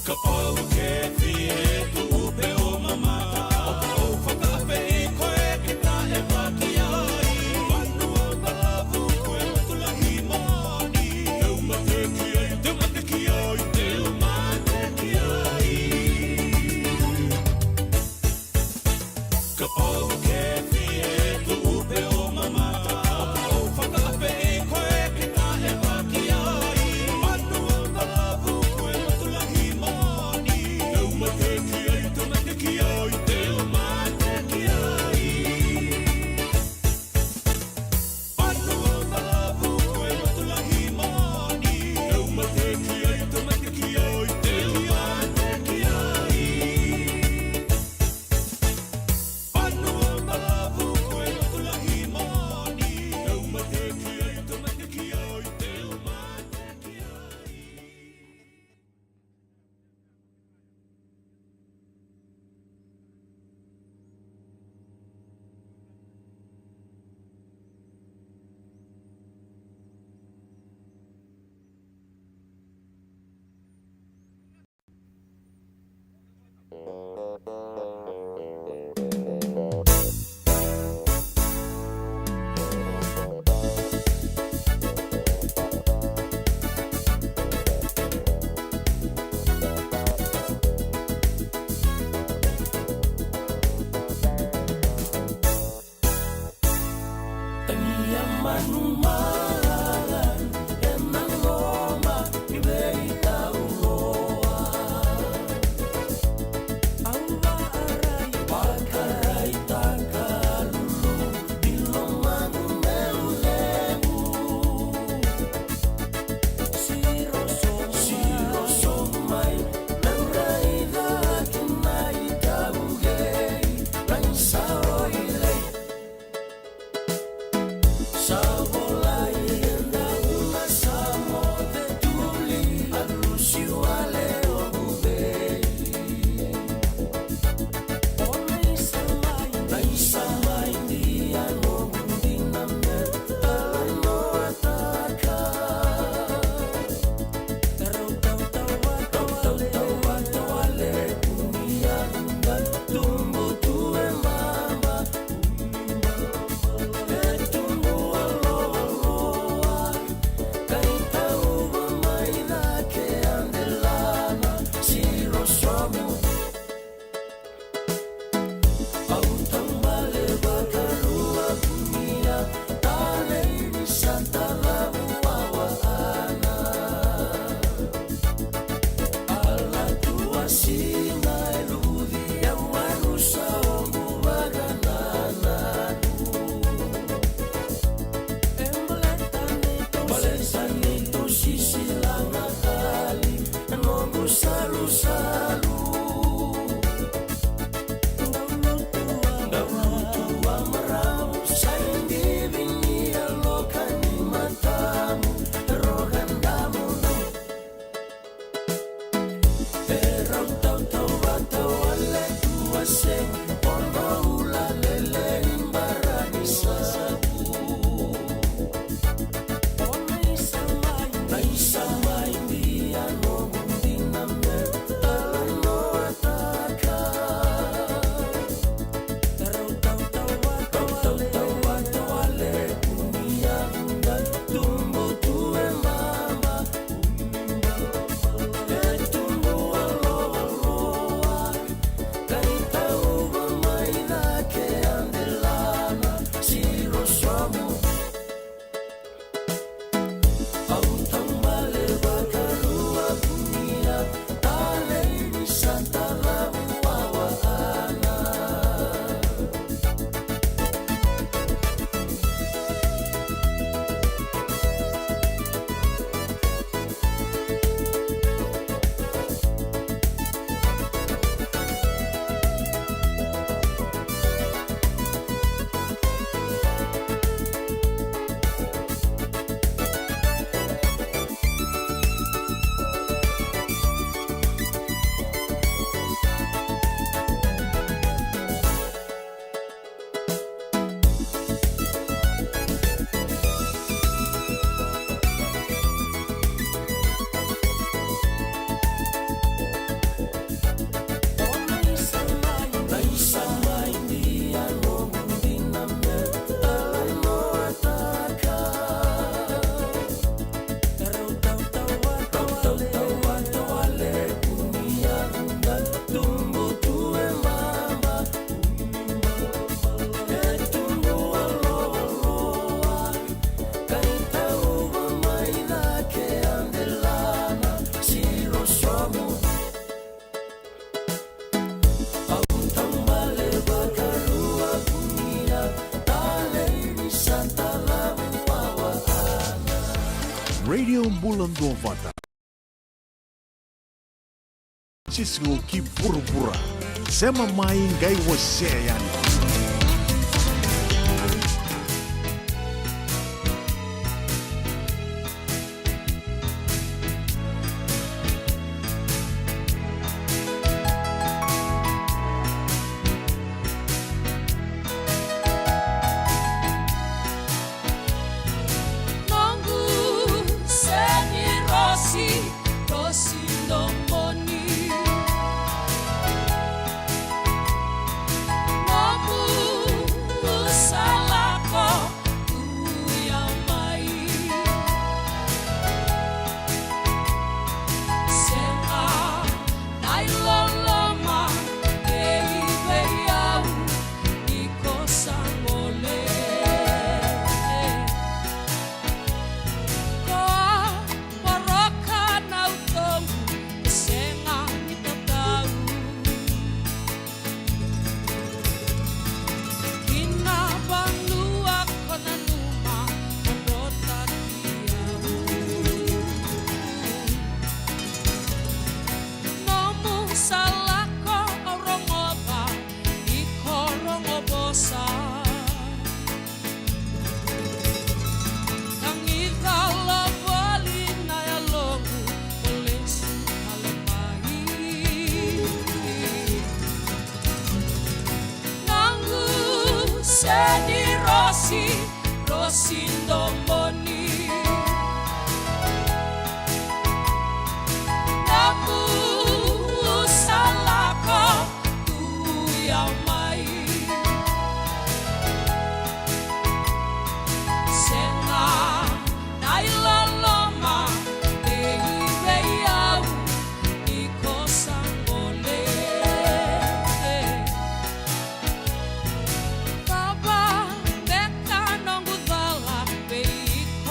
Kapau ke fie tupe o mamata, o ka o fakaafe i koe ke ta e vaki ai. Vanua balavu koe tulahi moni. Teu mate ki ai, teu mate ki ai, teu mate ki ai. Kapau ke fie tupe o mamata, o ka o fakaafe i koe ke ta e vaki ai. Vanua balavu koe tulahi moni. Teu mate ki ai, Bula Duavata. Sisiko ki vuravura. Sema mai qai wasea yani. Noqu seni rosi, rosi domoni. Noqu salako, tu yau mai. Sega na iloloma e i vei au ni ko sa gole. Ko a poroka na utoqu, e sega ni tatau. Ki na vanua ko nanuma, ko drotaki au. Nomu salako au rogoca, iko rogo vosa. Tagi cala voli na yaloqu, ko lesu tale mai. Noqu seni rosi, rosi domoni. Nomu salako, tu yau mai. Sega na iloloma e i vei au ni ko sa gole. Cava beka noqu cala vei iko?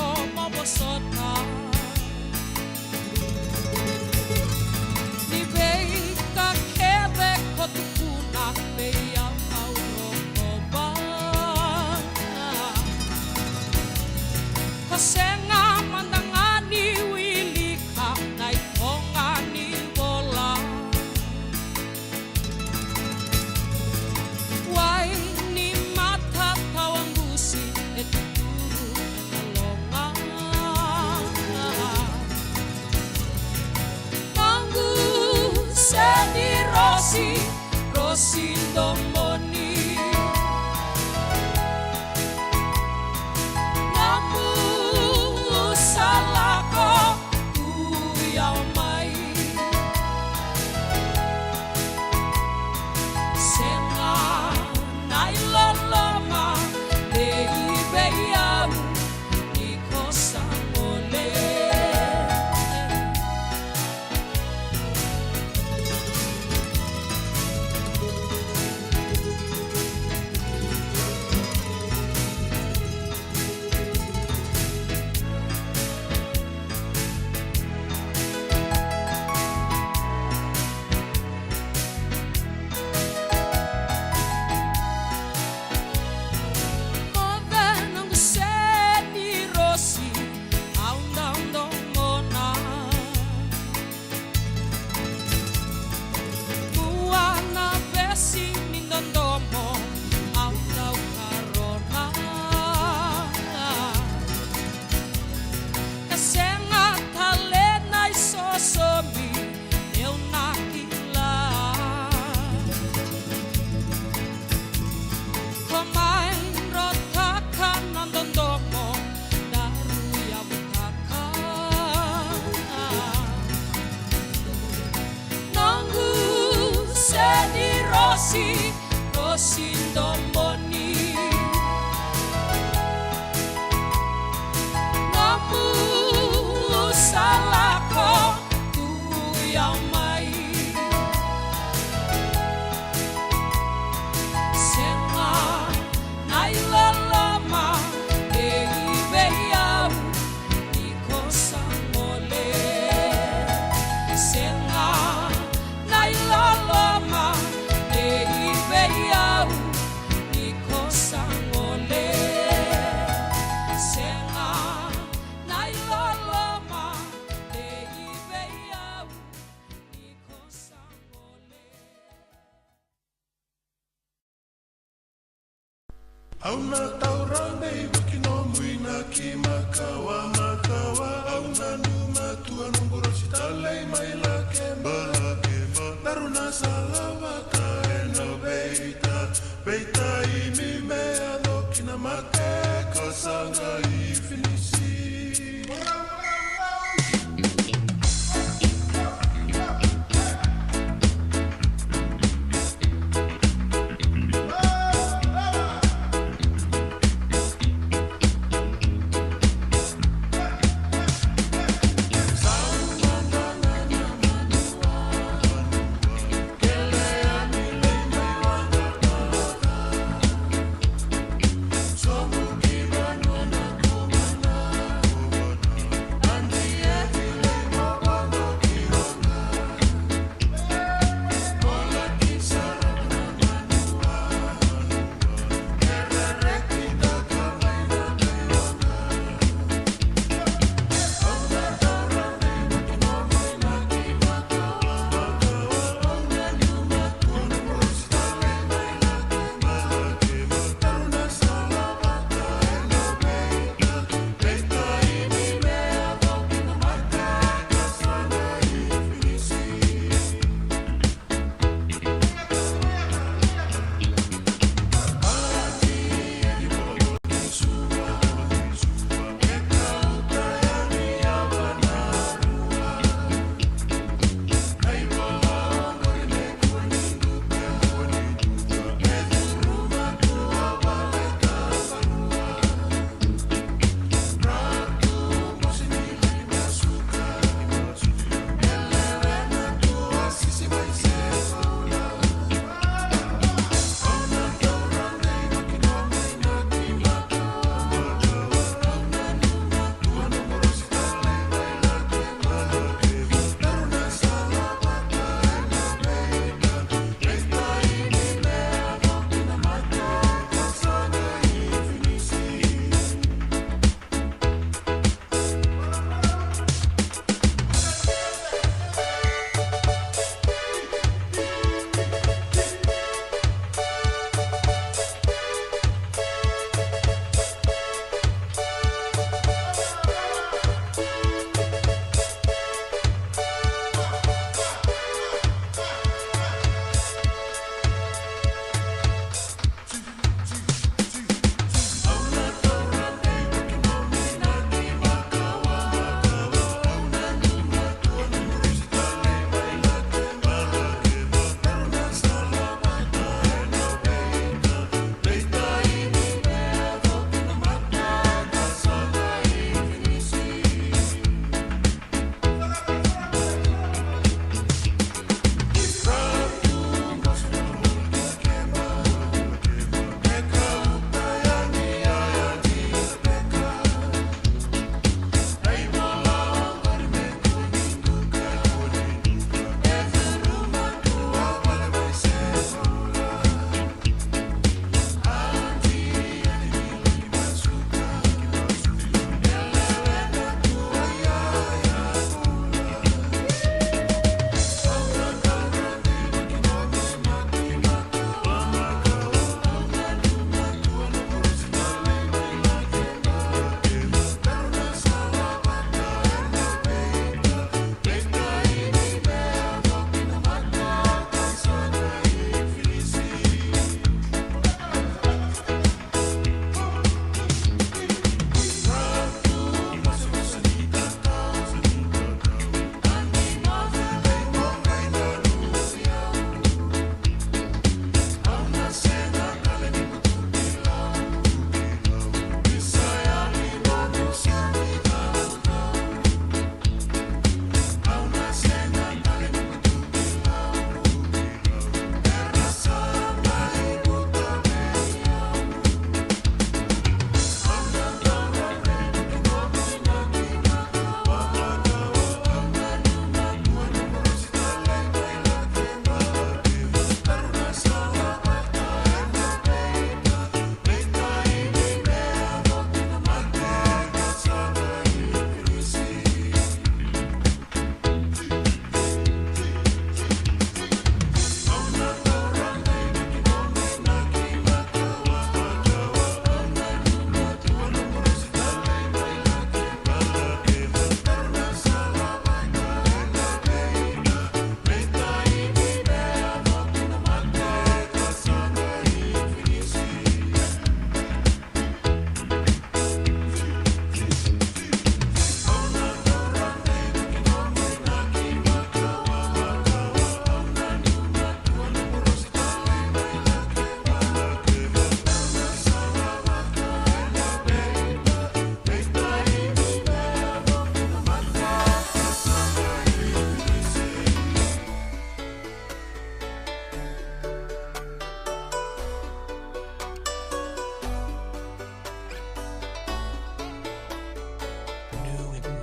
Au na taura dei vaki nomu inaki makawa makawa. Au na duma tua noqu rosi talei mai Lakeba. Lakeba. Daru na salavata ena veita. Veita imi me yaco ki na mate ka saga i finisi.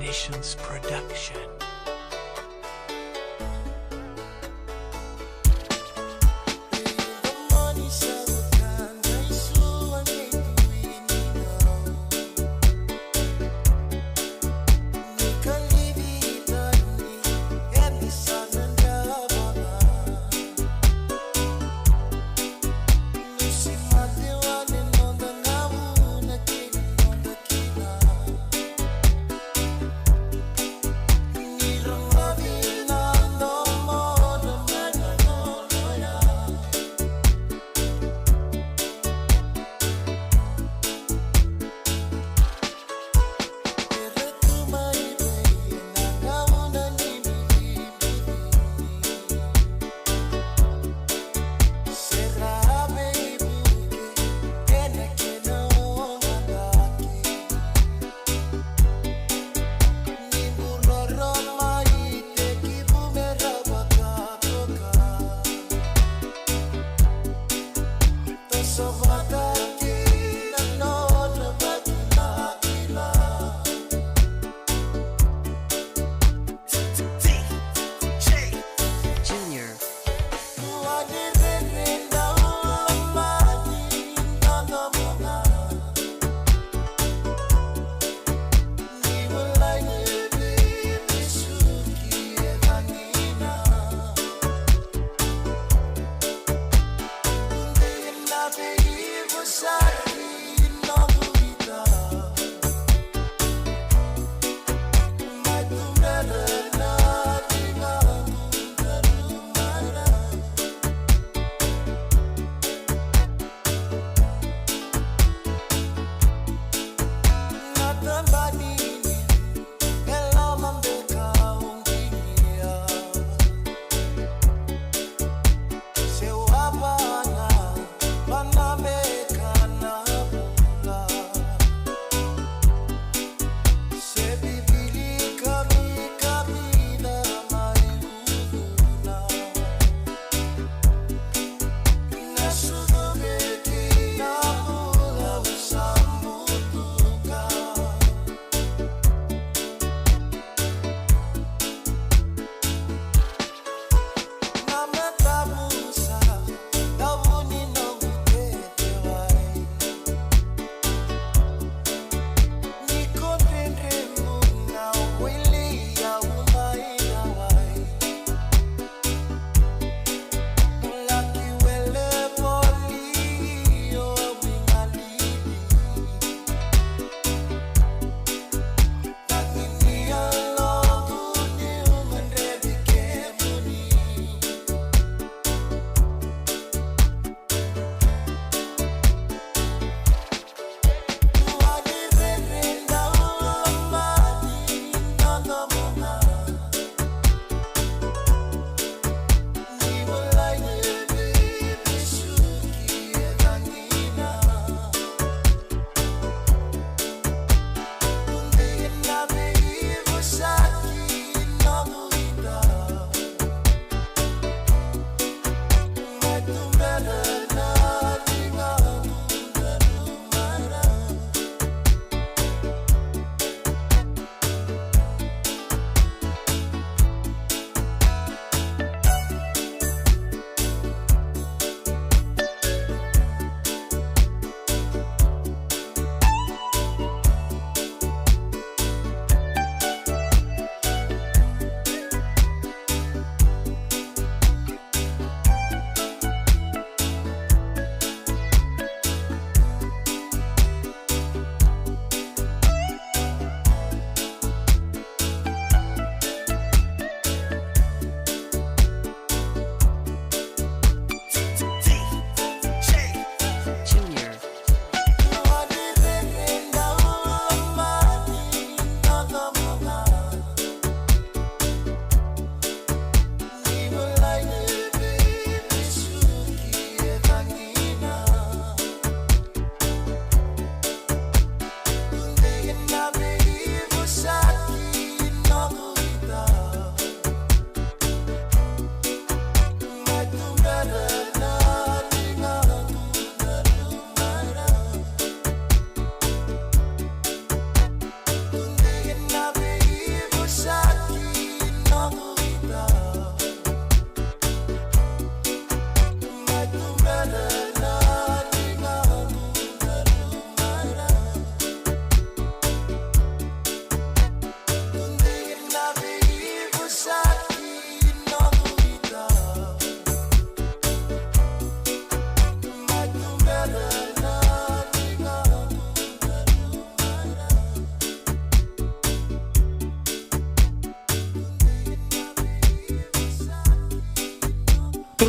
Nations Production.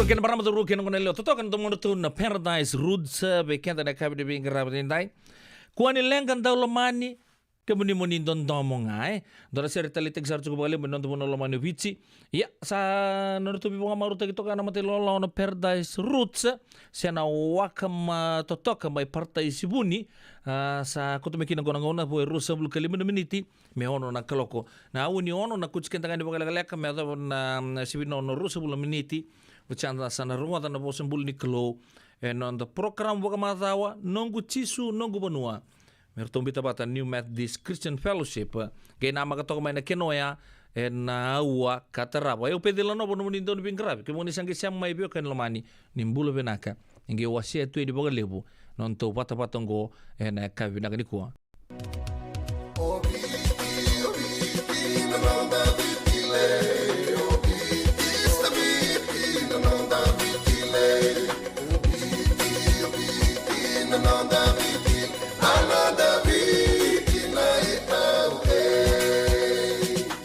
Kena marama, cauravou kei na goneyalewa, totoka na domodratou na Paradise Roots, eh, vei keda na yakavi ni veiqaravi edaidai. Kua ni leqa, dau lomani, kemuni mo ni dodomo ga, e. Dua na sere taleitaki sara tiko vakalevu mai na noda vanua lomani o Viti. Ia, sa nodratou veivakamarautaki toka na mata ni lawalawa na Paradise Roots, se na waka ma totoka mai Paradise Vuni, a, sa koto mai kina qo na gauna, vo e ruasagavulu ka lima na miniti me ono na kaloko. Na aua ni ono na kuci keda ga ni vakalekaleka me yacova na, na sivi ni ono, ruasagavulu na miniti. Oti ya da sa na rogoca na vosa bula ni Kalou ena noda program vakamacawa, Noqu Jisu, Noqu Vanua, me ratou biuta vata na New Methodist Christian Fellowship. Qai namaka toka mai na kena oya ena aua ka tarava. Au Peceli Nova, nomuni dauniveiqaravi. Kemuni sa qai sema mai, veiwekani lomani, ni bula vinaka. Ni qai wasea tu yani vakalevu na nodatou vatavata oqo ena yakavi vinaka nikua.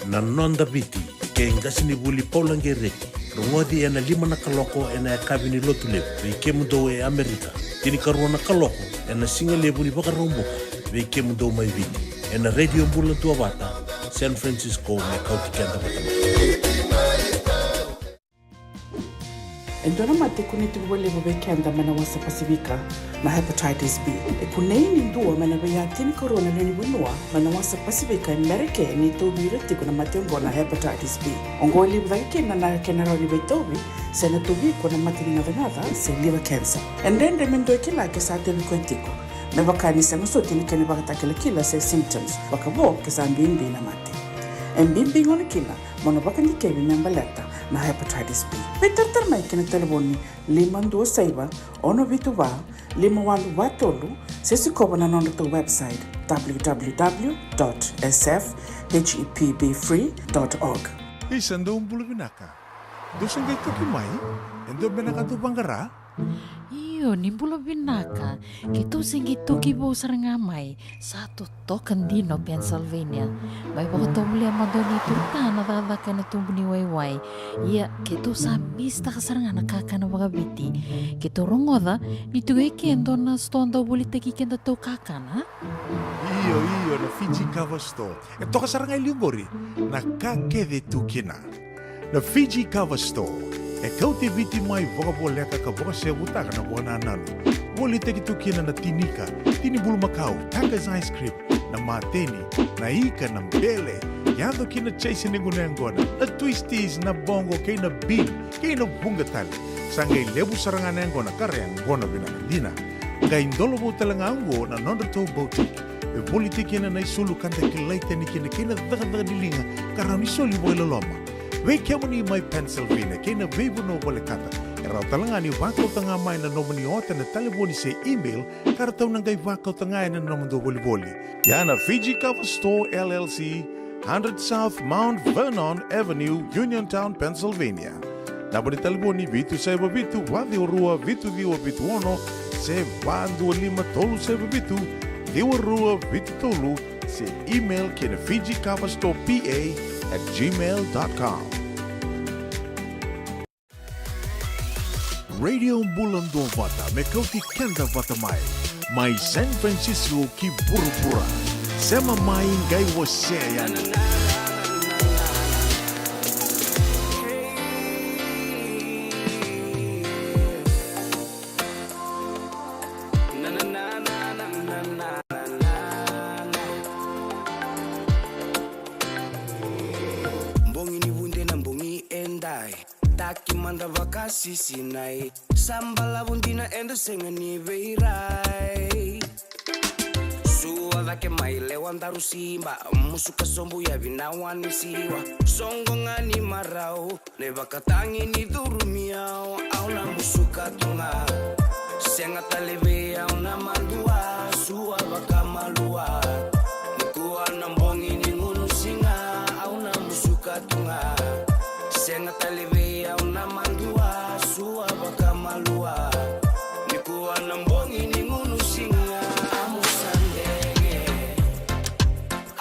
Na Noda Viti, kei qasenivuli Paula Qereti. Rogoci ena lima na kaloko ena yakavi ni Lotulevu vei kemudou e Amerika. Tinikarua na kaloko ena sigalevu ni Vakaraubuka vei kemudou mai Viti, ena Radio Bula Duavata, San Francisco, me kauti keda vata mai. E dua na mate e kunei tiko vakalevu vei keda mai na wasa Pasifika na hepatitis B. E kunei ni dua mai na veiya tinikarua na lewe ni vanua mai na wasa Pasifika e Merika ni tauvi ira tiko na mate oqo na hepatitis B. Oqo e levu cake kina na kena rawa ni veitauvi se na tauvi iko na mate ni gacagaca se liver cancer. E dredre me dua e kila ke sa tauvi koya tiko, me vaka ni sega soti na kena ivakatakilakila se symptoms, vakavo ke sa bibi na mate. E bibi gona kina mo na vakadikevi me baleta na hepatitis B. Veitaratara mai ki na talevoni lima dua saiva, ono vitu va, lima walu va tolu, se sikova na nodratou website, w w w dot s f h e p b free dot org. Isa, dou bula vinaka. Dou se qai toki mai? E dua beka na ka dou vaqara? Io, ni bula vinaka. Keitou se qai toki vou sara ga mai. Sa totoka dina o Pennsylvania. Mai vakatovolea mada o Nei Turutana cakacaka ena tubu ni waiwai. Ia, keitou sa misitaka sara ga na kakana vakaviti. Keitou rogoca ni tiko e ke e dua na sitoa dau volitaki kedatou kakana. Io, io, na Fiji Cover Store. E toka sara ga e liu qori na ka kece tu kina. Na Fiji Cover Store e kauti Viti mai vakavoleka ka vakasevutaka na vakanananu. Volitaki tu kina na tinika, tini bulumakau, Tiger's ice cream, na mateni, na ika, na bele, yaco kina na jaisi ni gunu yaqona, na twisties, na boqo kei na bean, kei na vuqa tale. Sa qai levu sara ga na yaqona ka ra yaqona vinaka dina. Qai dolovou tale ga oqo na nodratou boutique. E volitaki kina na isulu ka da kilai tani kina kei na cakacaka ni liga ka rawa ni soli vakailoloma. Vei kemuni mai Pennsylvania kei na veivanua volekata, e rawa tale ga ni vakauta ga mai na nomuni ota na talevoni se email ka ratou na qai vakauta ga ena nomudou volivoli. Ia na Fiji Cover Store L L C, hundred South Mount Vernon Avenue, Uniontown, Pennsylvania. Naba ni talevoni vitu saiva vitu, va ciwa rua, vitu ciwa vitu ono, se va dua lima tolu saiva vitu, ciwa rua vitu tolu, se email ki na Fiji Cover Store P A at gmail dot com. Radio Bula Duavata me kauti keda vata mai. Mai San Francisco ki vuravura. Sema mai qai wasea yani. Bogi ni vude na bogi edai. Taki mada vakasisinai. Sa balavu dina eda sega ni veirai. Sua cake mai lewa daru siba. Musuka sobu yavi na wani siwa. Soqo ga ni marau. Na ivakatagi ni curumi au, au na musuka tu ga. Sega tale vei au na madua, sua vakamalua. Nikua na bogi ni gunu siga, au na musuka tu ga. Sega tale vei au na madua, sua vakamalua. Nikua na bogi ni gunu siga, amusa dege.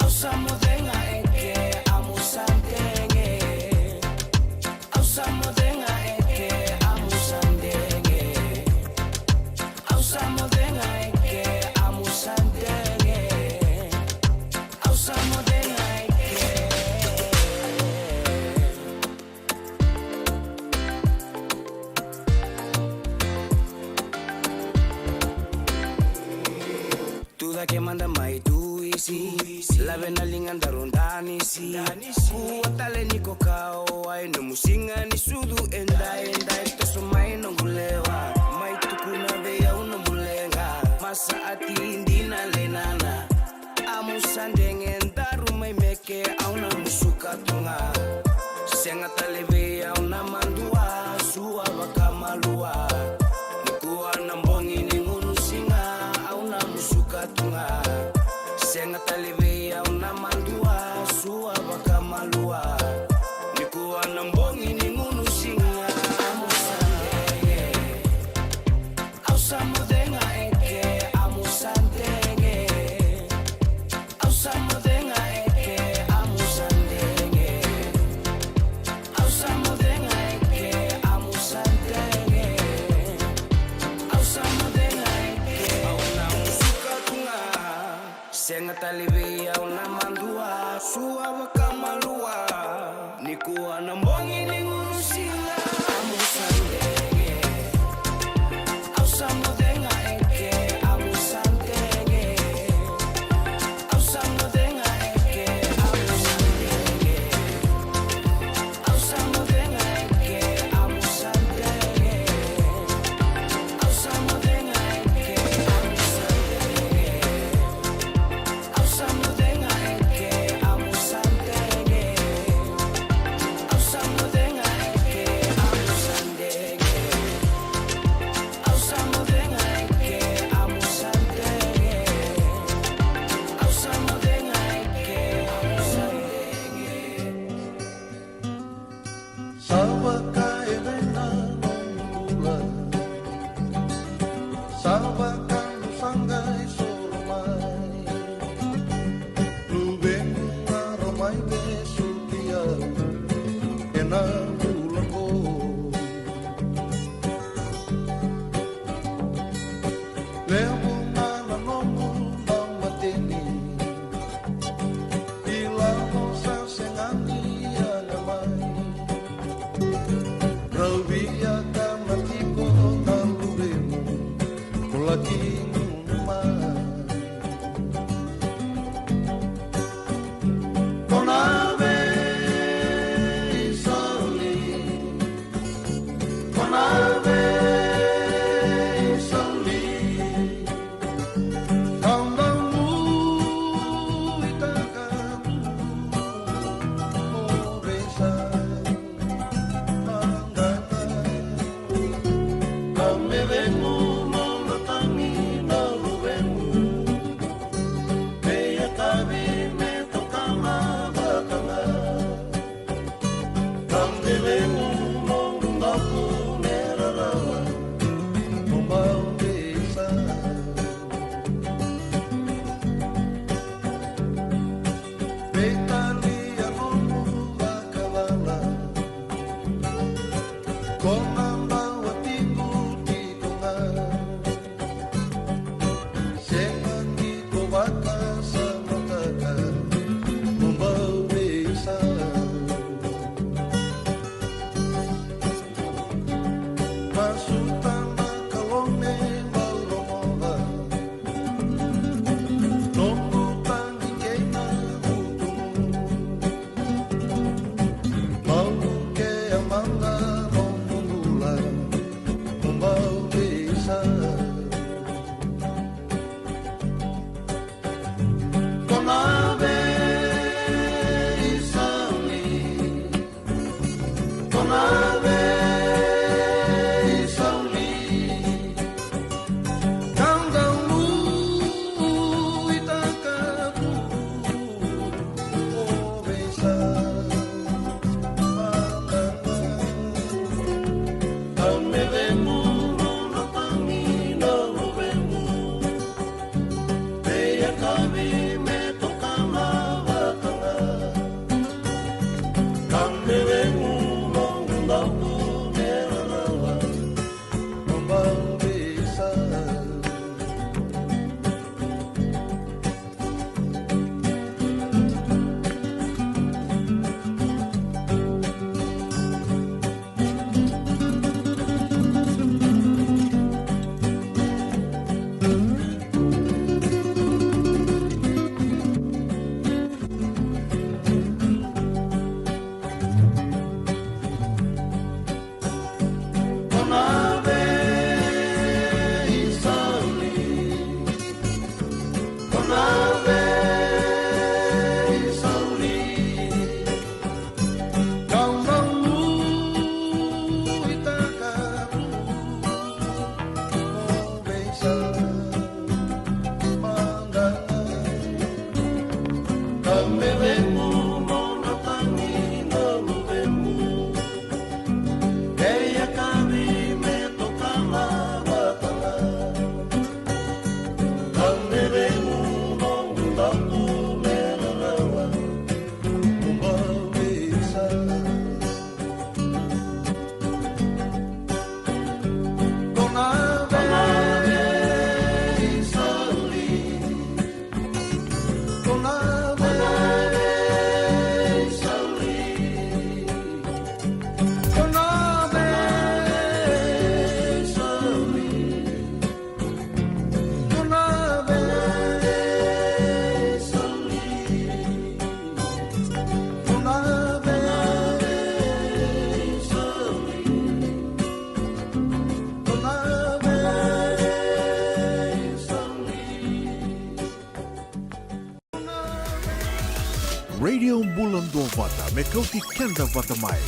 Au sa moce ga eke, amusa dege. Au sa moce ga eke, amu Ke mada mai duisi, lave na liga daru danisi. Kua tale ni ko kawa e nomu siga ni sucu e dai, e dai toso mai noqu lewa. Mai tukuna vei au nomu leqa, masa ati dina lenana. Amu sa dege daru mai meke, au na musuka tu ga. Sega tale vei au na madua, sua vakamalua. Nikua na bogi ni gunu siga, au na musuka tu ga. Sega tale vei au na madua, sua vakamalua. Nikua na bogi ni gunu siga, amu sa dege. Au sa moce ga eke, amu sa dege. Au sa moce ga eke, amu sa dege. Au sa moce ga eke, amu sa dege. Au sa moce ga eke, au na musuka tu ga. Sega tale vei au na madua, sua vakamalua. Nikua na bogi ni gunu siga, amu sa dege. Au sa moce ga eke, amu sa dege. Au sa moce ga eke, amu sa dege. Au sa moce ga eke, amu sa dege. Au sa moce ga eke, amu sa dege. Au sa moce ga eke, amu sa dege. Au sa moce ga eke, amu sa dege. Au sa moce ga eke, amu sa dege. Au sa moce ga eke, amu sa dege. Sa vaka e vei na nomu bula. Sa vaka na saqa e soro mai. Luvequ, na ro mai vesukia ena bula qo. Levu ga na nomu daumateni. Ilavo sa sega ni yaga mai. Rau via ka na tiko na luvemu, ko laki gunu mai. Ko na veisoli, ko na veisoli. Kau na nuitaka mo veisa. Kau me vei mo na tagi. vata me kauti keda vata mai.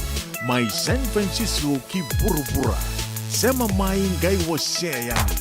Mai San Francisco ki vuravura. Sema mai qai wasea yani.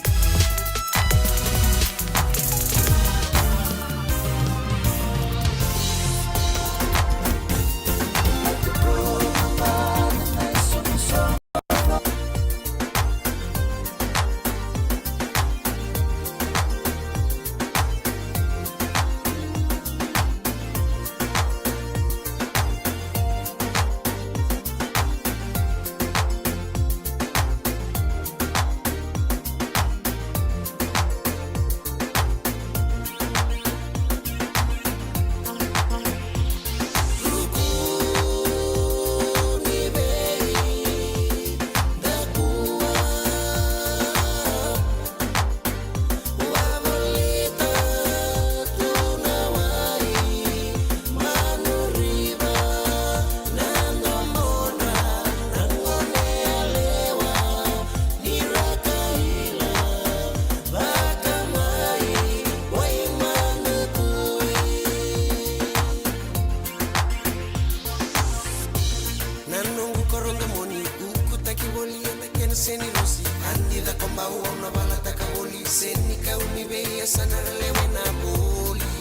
Na noqu koro domoni, ukutaki voli ena kena seni rosi. Adi cakobau au na valataka voli, senikau ni vei yasana ra lewena voli.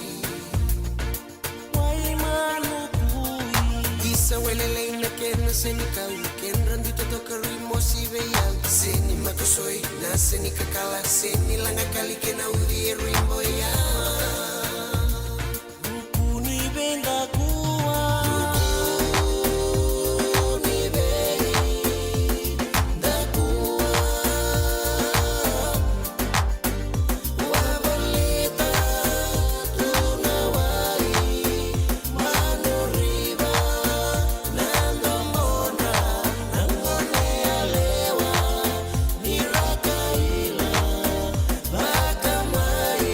Wai manu kui. Isa welelei na kena senikau, kedra dui totoka rui mosi vei au. Seni makosoi, na seni kakala, seni laga kali kena uci e rui boya. Ruku ni vei dakua. Ruku ni vei dakua. Ua volita tu na wai, manu riva, na domona, na gone yalewa, ni ra kaila, vaka mai,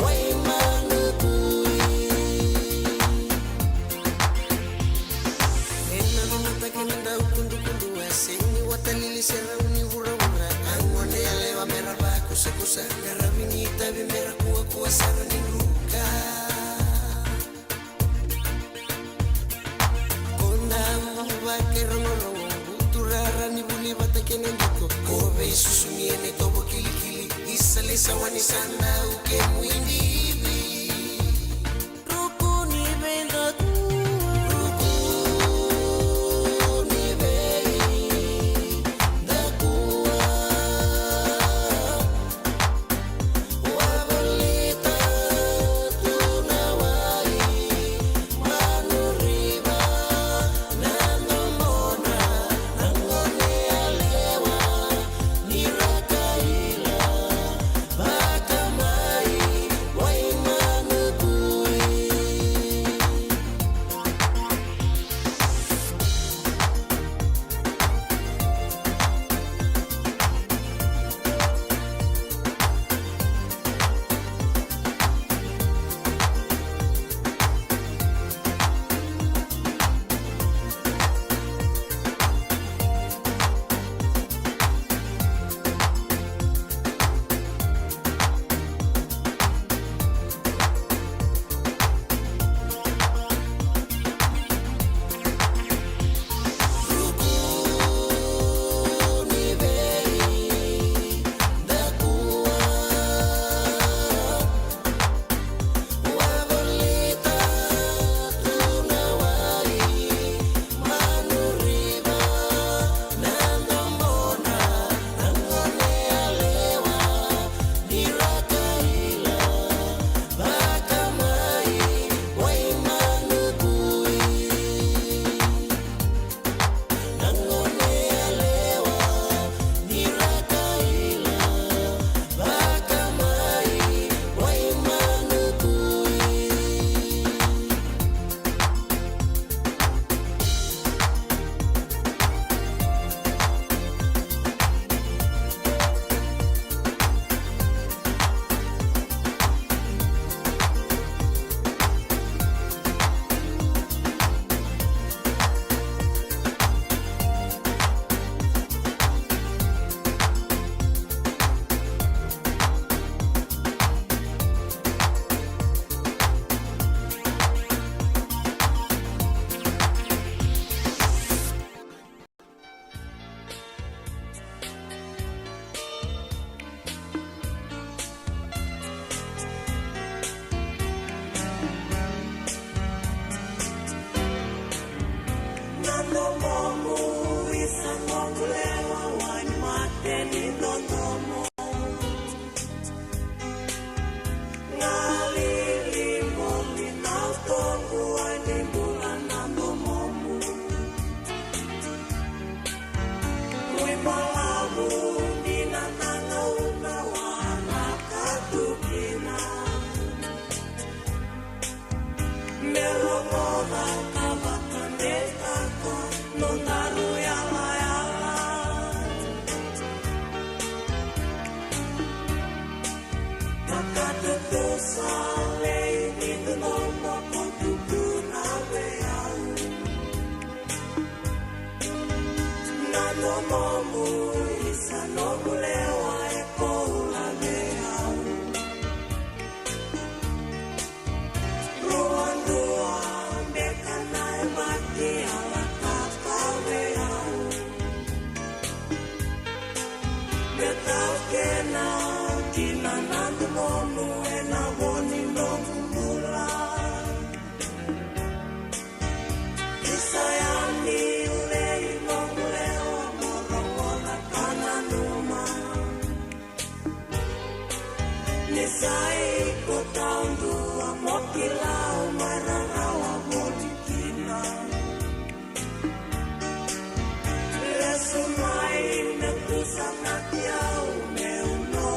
wai manu kui. E nanuma taki na dau kudukudu, e seni watalili se rau ni vuravura. A gone yalewa me ra vakusakusa, qaravi ni itavi me ra kuakua sara ni ruka. Ko dau vakarogorogo, buturara ni vuli vata kei na diko. Ko veisusu ni ena itovo kilikili, isa lesawa ni sa dau kemu idivi. Ruku ni vei dakua. Ruku ni vei dakua. Ua volita tu na wai, manu riva, na domona, na gone yalewa, ni ra kaila, vaka mai, wai Sa lei ni nomu ko tukuna vei au. Na nomu isa nomu lewa e koula vei au. Rua dua beka na e maki ala kaka vei au. Me tau kena kina na nomu ena voni nomu bula. Isa yani ulei nomu lewa mo rogoca ka nanuma. Ni sa iko taudua mo kila au mai rarawa voli kina. Lesu mai me kusa na tiau meu no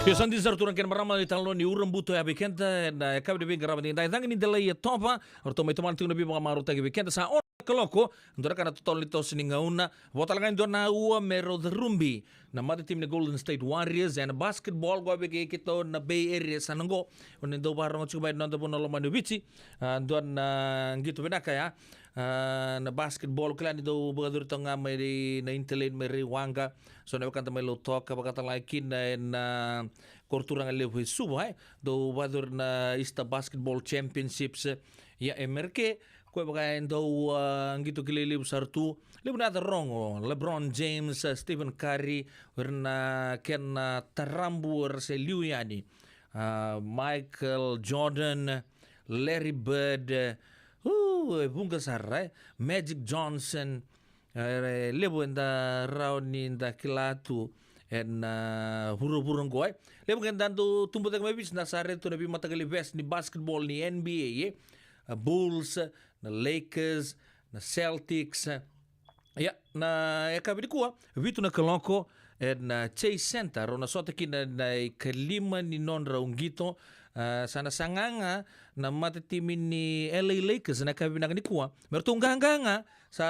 Io, sa dina sara tu na kena marama ni talanoa ni urabuto ya vei keda ena yakavi ni veiqaravi edaidai. Cagi ni delai e toba, o ratou mai tomana tiko na veivakamarautaki vei keda. Sa ono na kaloko, dua na ka na totolo ni toso ni gauna. Vo tale ga e dua na ua me rau carubi na matatimi ni Golden State Warriors ena basketball qo vei keitou na Bay Area sa na qo. O ni dau vakarogo tiko mai na noda vanua lomani o Viti. A, dua na qito vinaka ya. A, na basketball, kila ni dau vakacuri toka ga mai na interlane mai Raiwaqa. So na wekada mai Lautoka, vakatalega kina ena koroturaga levu e Suva, e. Dau vakacuri na Easter Basketball Championships, ia e Mereke, koya vaka e dau, a, qito kilai levu sara tu. Levu na yaca rogo, LeBron James, a, Stephen Curry, o ira na kena tarabu era se liu yani. A, Michael Jordan, Larry Bird, u, e vuqa sara, e. Magic Johnson, e, levu eda rawa ni da kila tu ena, a, vuravura qo, e. Levu ga eda dau tubu cake mai Viti, da sa raica tu na veimataqali vesi ni basketball ni N B A, e. A, Bulls, na Lakers, na Celtics, e. Ia, na yakavi nikua, vitu na kaloko, ena, a, Chase Center, rau na sota kina na ikalima ni nodrau qito, a, sa na saga ga na matatimi ni L A Lakers na yakavi vinaka nikua. Me ratou qaqa ga, sa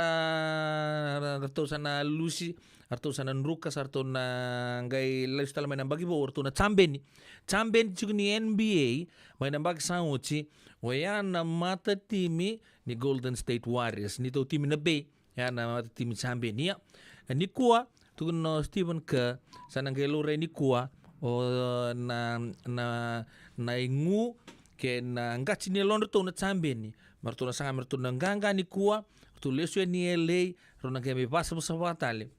ratou sa na lusi, ratou sa na druka, sa ratou na qai lesu tale mai na yabaki vou, ratou na jabeni. Jabeni tiko ni N B A, mai na yabaki sa oti, oya na matatimi ni Golden State Warriors, neitou timi na Bay. Ya na matatimi jabeni, ia. E, nikua, tukuna o Stephen Kerr, sa na qai laurai nikua o na, na, na igu kei na qati ni yalodratou na jabeni. Me ratou na saga me ratou na qaqa nikua, ratou lesu yani i L A, rau na qai mai vakasavasavatale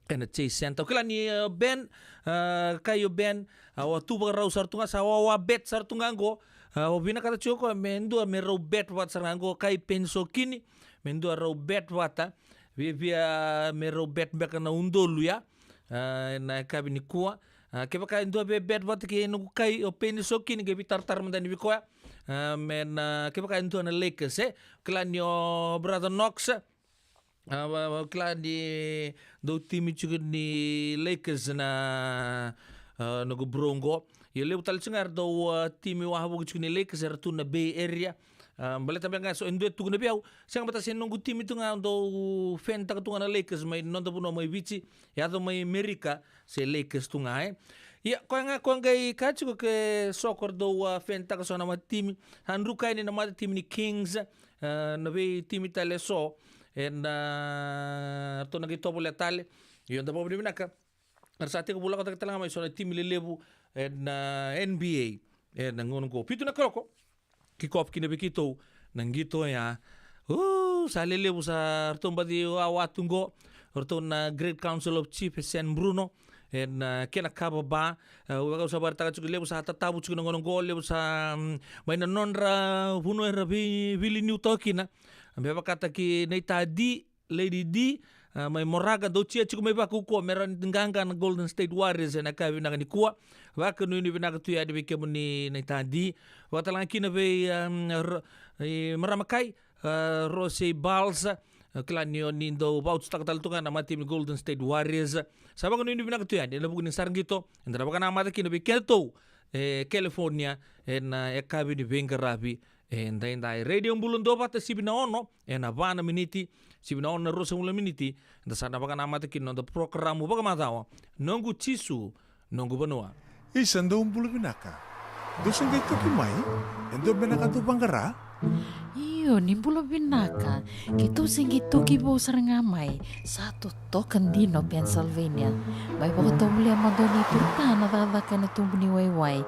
ena Chase Center. O kila ni, e, Ben, e, kai o Ben, a, o a tu vakarau sara tu ga, sa wawa bet sara tu ga qo. A, o vinakata tiko o koya me dua me rau bet vata sara ga qo, kai Penisokini, me dua rau bet vata, viavia me rau bet beka na udolu ya. A, ena yakavi nikua. A, kevaka e dua via bet vata kei noqu kai o Penisokini, qai veitaratara mada yani vei koya. A, me na, kevaka e dua na Lakers, e. Kila ni o Brother Knox, a, va, va, kila ni dau timi tiko ni Lakers na, a, noqu bro qo. Ia levu tale tiko ga era dau, a, timi wavoki tiko ni Lakers, era tu na Bay Area. A, baleta beka ga so e dua e tukuna vei au, sega, baleta se noqu timi tu ga au dau fan taka tu ga na Lakers mai noda vanua mai Viti, yaco mai Merika se Lakers tu ga, e. Ia, koya ga, koya qai kaya tiko ke so ko ra dau, a, fan taka so na matatimi. Sa druka yani na matatimi ni Kings, a, na veitimi tale so, ena, a, ratou na qai tovolea tale. Io, da vakavinavinaka. Era sa tekivu lako cake tale ga mai so na timi lelevu ena, a, N B A. Ena gauna qo, vitu na kaloko, kick off kina vei keitou na qito ya. U, sa lelevu sa ratou baci wawa tu qo. O ratou na Great Council of Chiefs e San Bruno, ena, a, kena kava ba. A, au sa vakaraitaka tiko, levu sa tatavu tiko na gauna qo, levu sa, mm, mai na nodra vanua era vei, veiliutaki kina. Me vakataki Naita D, Lady D, a, mai Moraga, dau tia tiko mai vakaukauwa me rawa ni qaqa na Golden State Warriors ena yakavi vinaka nikua. Vakanuinui vinaka tu yani vei kemuni Naita D. Vakatalega kina vei, a, ro-, e, marama kai, a, Rose Balls, a, kila ni o ni dau vauchitaka tale tu ga na matatimi ni Golden State Warriors. Sa vakanuinui vinaka tu yani ena vuku ni sara qito eda na vakanamata kina vei kedatou e California ena yakavi ni veiqaravi edaidai. Radio Bula Duavata, sivi na ono ena va na miniti, sivi na ono na ruasagavulu na miniti, eda sa na vakanamata kina noda porokaramu vakamacawa, Noqu Jisu, Noqu Vanua. Isa, dou bula vinaka. Dou se qai toki mai? E dua beka na ka dou vaqara? Io, ni bula vinaka. Keitou se qai toki vou sara ga mai. Sa totoka dina o Pennsylvania. Mai vakatovolea mada o ni turuta na cakacaka ena tubu ni waiwai.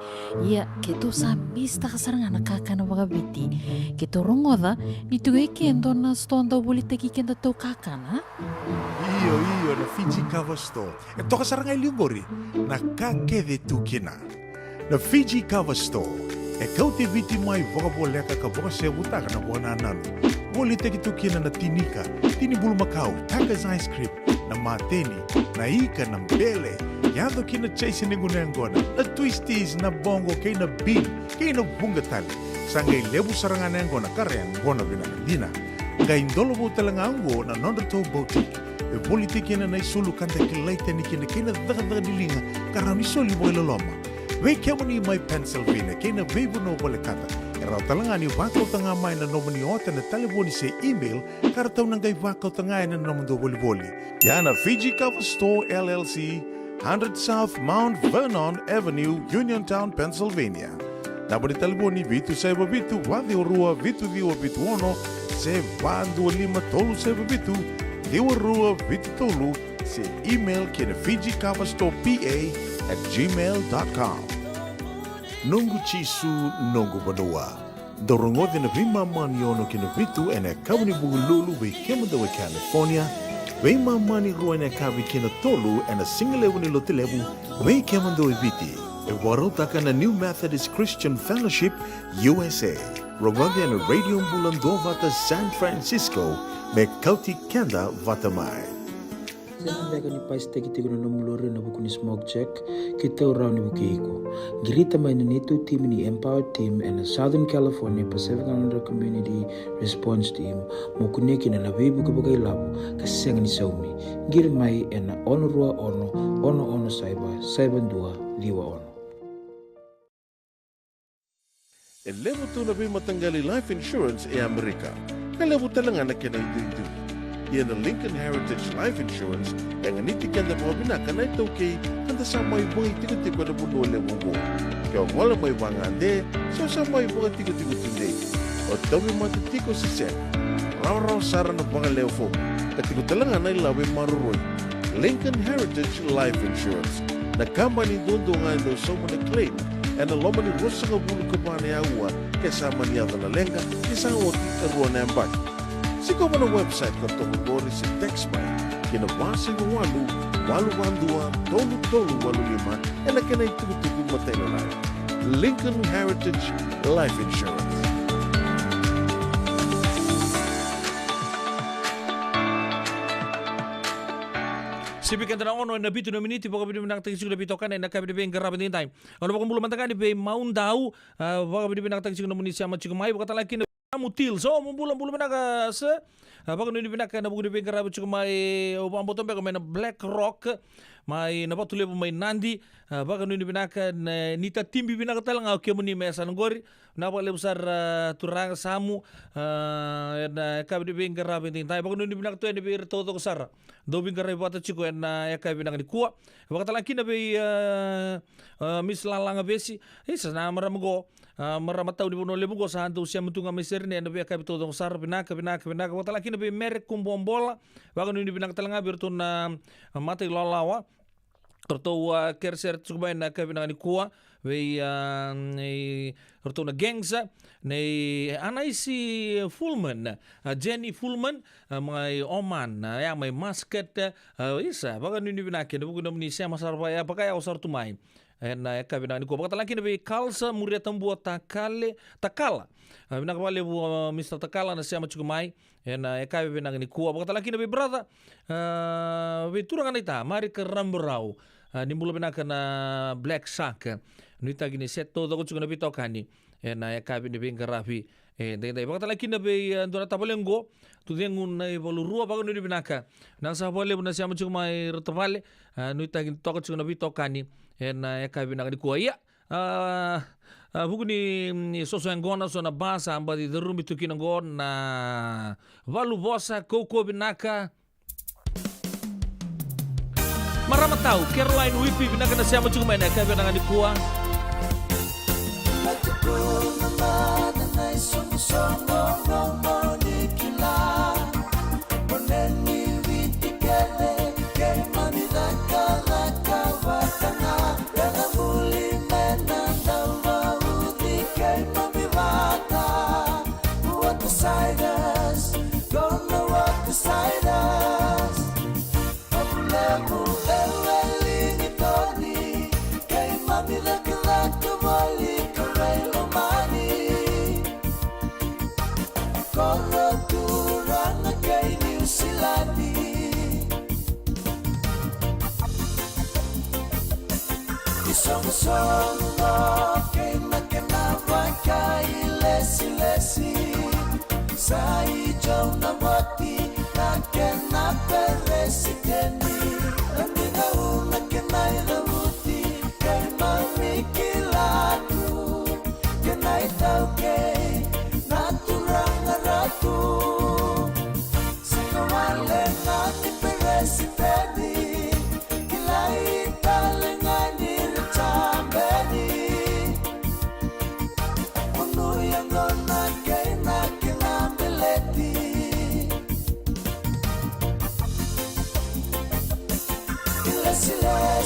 Ia, keitou sa misitaka sara ga na kakana vakaviti. Keitou rogoca ni tiko e ke e dua na sitoa dau volitaki kedatou kakana. Io, io, na Fiji Cover Store. E toka sara ga e liu qori na ka kece e tu kina. Na Fiji Cover Store e kauti Viti mai vakavoleka ka vakasevutaka na vakanananu. Volitaki tu kina na tinika, tini bulumakau, Tucker's ice cream, na mateni, na ika, na bele, yaco ki na chase ni gunu yaqona, na twisties, na boqo kei na bean, kei na vuqa tale. Sa qai levu sara ga na yaqona ka ra yaqona vinaka dina. Qai dola vou tale ga oqo na nodratou boutique e volitaki kina na isulu ka da kilai tani kina kei na cakacaka ni liga ka rawa ni soli vakailoloma. Vei kemuni mai Pennsylvania kei na veivanua volekata, e rawa tale ga ni vakauta ga mai na nomuni ota ena talevoni se email, ka ratou na qai vakauta ga ena nomudou volivoli. Ia na Fiji Cover Store L L C, hundred South Mount Vernon Avenue, Uniontown, Pennsylvania. Naba ni talevoni: vitu saiva vitu, va ciwa rua, vitu ciwa vitu ono, se va dua lima tolu saiva vitu, ciwa rua vitu tolu, se email ki na Fiji Cover Store P A at gmail dot com. Noqu Jisu, noqu vanua. Dou rogoci na veimama ni ono ki na vitu ena yakavi ni Vukelulu vei kemudou e California, veimama ni rua ena yakavi ki na tolu ena sigalevu ni Lotulevu vei kemudou e Viti. E vakarautaka na New Methodist Christian Fellowship U S A. Rogoci ena Radio Bula Duavata San Francisco, me kauti keda vata mai. Sega beka ni pasitaki tiko na nomu lori ena vuku ni smoke check? Keitou rawa ni vukei iko. Qirita mai na neitou timi ni Empower Team ena Southern California Pacific Islander Community Response Team mo kunea kina na veivuke vakailavo ka sega ni saumi. Qiri mai ena ono rua ono, ono ono saiva, saiva dua ciwa ono. E levu tu na veimataqali life insurance e Amerika, ka levu tale ga na kena iduidui. Ia na Lincoln Heritage Life Insurance e ganiti keda vakavinaka na iTaukei, ka da sa mai vakaitikotiko ena vanua levu oqo. Ke o gole mai vagade se o sa mai vakatikotiko tudei, o tauvimate tiko se sega, rawarawa sara na vagalewe fomu, ka tiko tale ga na ilavo e maroroi. Lincoln Heritage Life Insurance, na kabani duadua ga e dau sauma na claim ena loma ni ruasagavulu ka va na aua ke sa mani yaco na leqa ni sa oti e rua na yabaki. Sikova na website ka toka qori se text mai ki na va saiva walu, walu va dua, tolu tolu walu lima ena kena itukutuku matailalai. Lincoln Heritage Life Insurance. Sivi keda na ono ena vitu na miniti. Vakavinavinakataki tiko na veitokani ena yakavi ni veiqaravi edaidai. Au na vakabula mada ga yani vei Maudau, a, vakavinavinakataki tiko na nomuni sema tiko mai, vakatalega kina Samu Tils. O, mo bula, bula vinaka sir. A, vakanuinui vinaka ena vuku ni veiqaravi tiko mai, au vakabauta beka mai na Black Rock, mai Navatulevu mai Nadi. A, vakanuinui vinaka, ni tatibi vinaka tale ga o kemuni me yasana qori. Vinaka vakalevu sara, a, turaga Samu, a, ena yakavi ni veiqaravi edaidai. Vakanuinui vinaka tu yani vei ira taucoko sara dau veiqaravi vata tiko ena yakavi vinaka nikua. Vakatalega kina vei, a, a, Miss Lalaga Vesi. Isa, na marama qo, a, marama tau ni Vanua Levu qo, sa dau sema tu ga mai Serene ena veiyakavi taucoko sara. Vinaka, vinaka, vinaka. Vakatalega kina vei Mere Kubuabola. Vakanuinui vinaka tale ga vei iratou na, a, mata i lawalawa. Ratou, a, kerekere tiko mai ena yakavi vinaka nikua vei, a, nei ratou na gangs, a, nei Anaisi Fullman, a, Jenny Fullman, a, mai Oman, a, ya mai Muscat, a, isa, vakanuinui vinaka ena vuku ni nomuni sema sara vaka, vakayawa sara tu mai ena yakavi vinaka nikua. Vakatalega kina vei Kalsa Muriatabua Takale, Takala. A, vinaka vakalevu, a, Mister Takala na sema tiko mai ena yakavi vinaka nikua. Vakatalega kina vei brother, a, vei turaga naita Marika Ramburau, a, ni bula vinaka na Black Shark. Nuitaki ni se taucoko tiko na veitokani ena yakavi ni veiqaravi edaidai. Vakatalega kina vei, a, dua na tavale qo, Tucegu Naivalurua, vakanuinui vinaka. Vinaka sara vakalevu na sema tiko mai, ra tavale. A, nuitaki ni toka tiko na veitokani ena yakavi vinaka nikua. Ia, a, a, vuku ni, mm, soso yaqona, so na bus sa baci curumi tu kina qo na valu vosa. Kaukaua vinaka. Marama tau Caroline Wipi, vinaka na sema tiko mai ena yakavi vinaka nikua. Koro turaga kei Niusiladi. Isoqosoqo kei na kena vakailesilesi. Sa i John Navoti na kena peresitedi. Na Mikau na kena icavuti. Keimami ki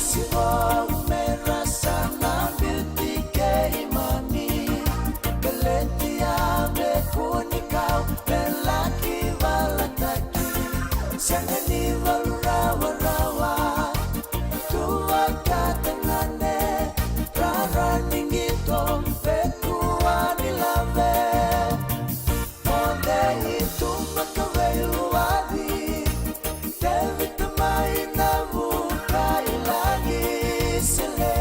Sivo me rasa na biuti keimami. Beleti a me kuni kau me laki valataki. Sega ni valu rawarawa. Tua ka tagane rara ni qito. Vekua ni lave. Moce i Tuma ka veiluwaci. Tevita mai na vuka i lagi sele.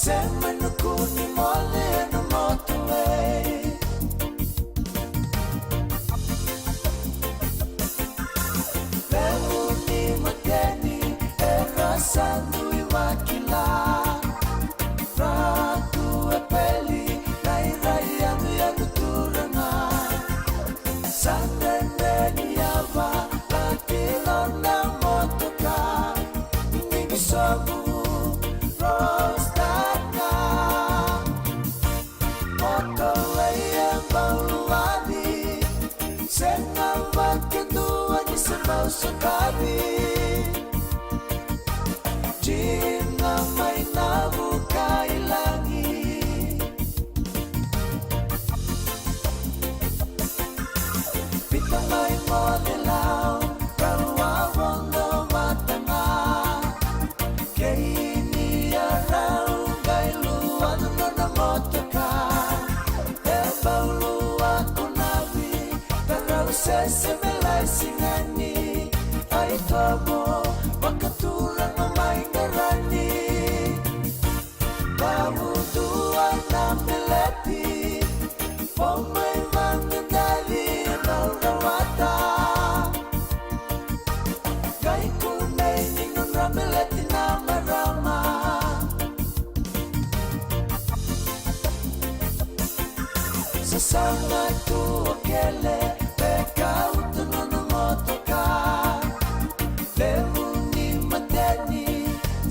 Sema na kuni moce na moto vei. Levu ni mateni era sa dui vakila. Ratu e peli na iraiyaduyaduturana. Sa dredre ni yava lati lona motoka. Ni bisobu rostaka. Moto vei e bauluwaci. Sega vakadua ni se bau sotavi. Dina mai na vuka i lagi. Pita mai moce lau. Rau a vodo vata ga. Kei ni a rau qai luaca nona motoka. E baulua kunavi. Ka rau sese me lai sigani. Ai tomo vakaturaga mai qarani. Vavudua na meleti. Pomai vagadaci na rawata. Qai kunei ni nodra meleti na marama. Sasaga tu o kele, veka utu nona motoka. Levu ni mateni,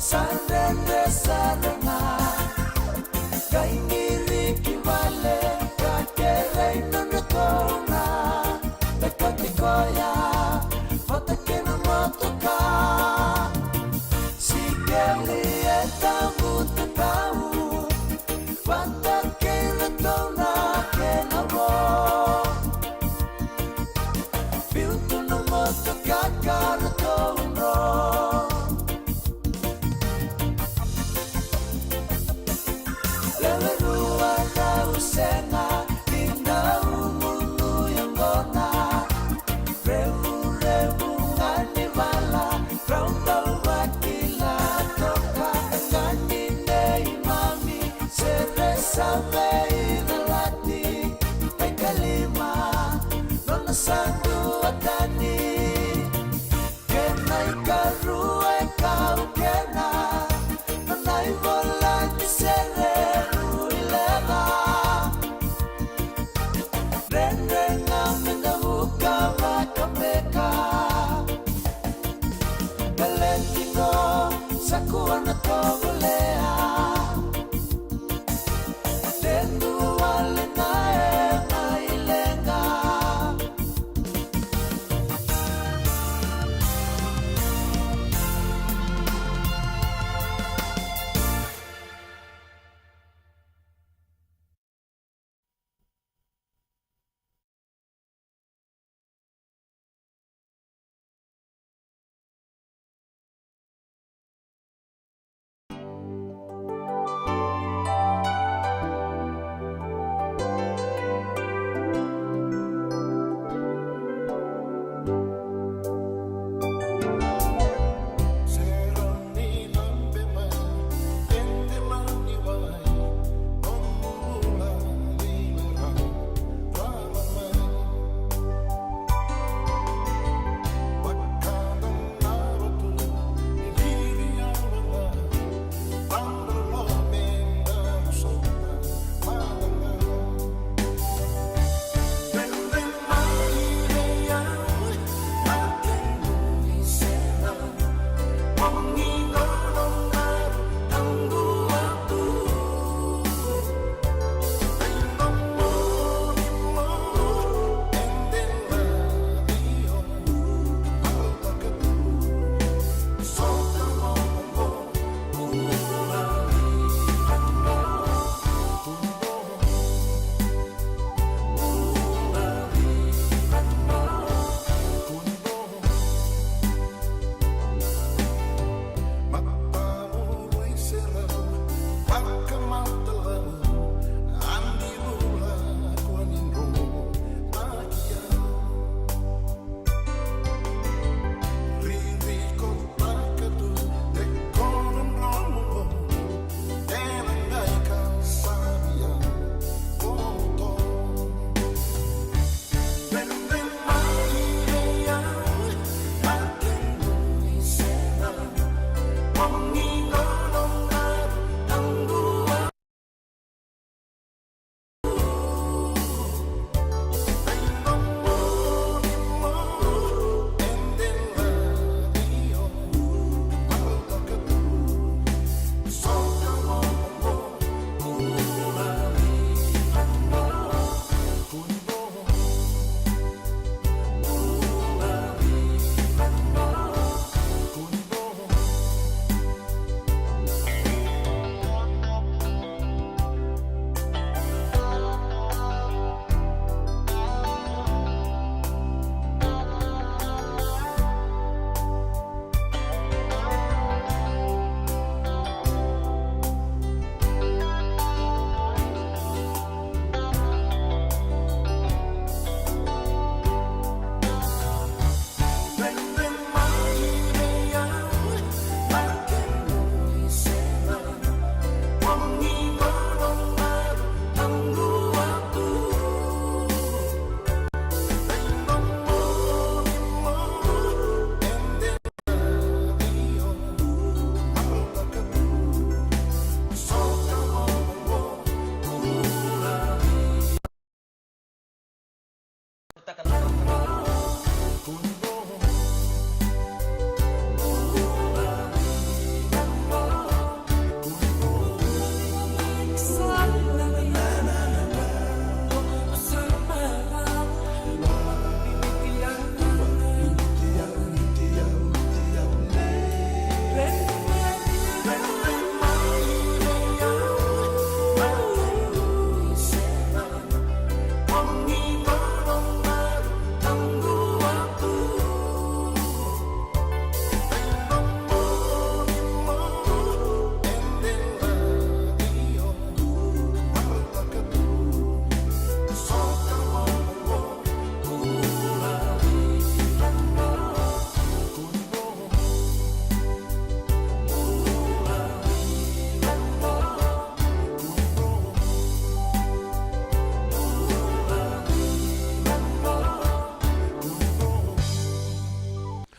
sa dredre sara ga. Qai qiri ki vale, ka kerei nona touna. Vekati koya, vata kei na motoka. Sikeli e tabu tatau. Vata kei ratou na kena vo. Biu tu na motoka ka ratou dro. Lewe rua rau sega ni dau gunu yaqona. Revurevu ga ni vala rau dau vakila toka. E ga ni neimami sere sa veicalati. E kalima nona sa duatani. Kena ikarua e kau kena nona ivola ni sere rui leca. Dredre ga me da vuka vaka beka. Baleti qo sa kua na tovolea. Te dua wale na ema i leqa.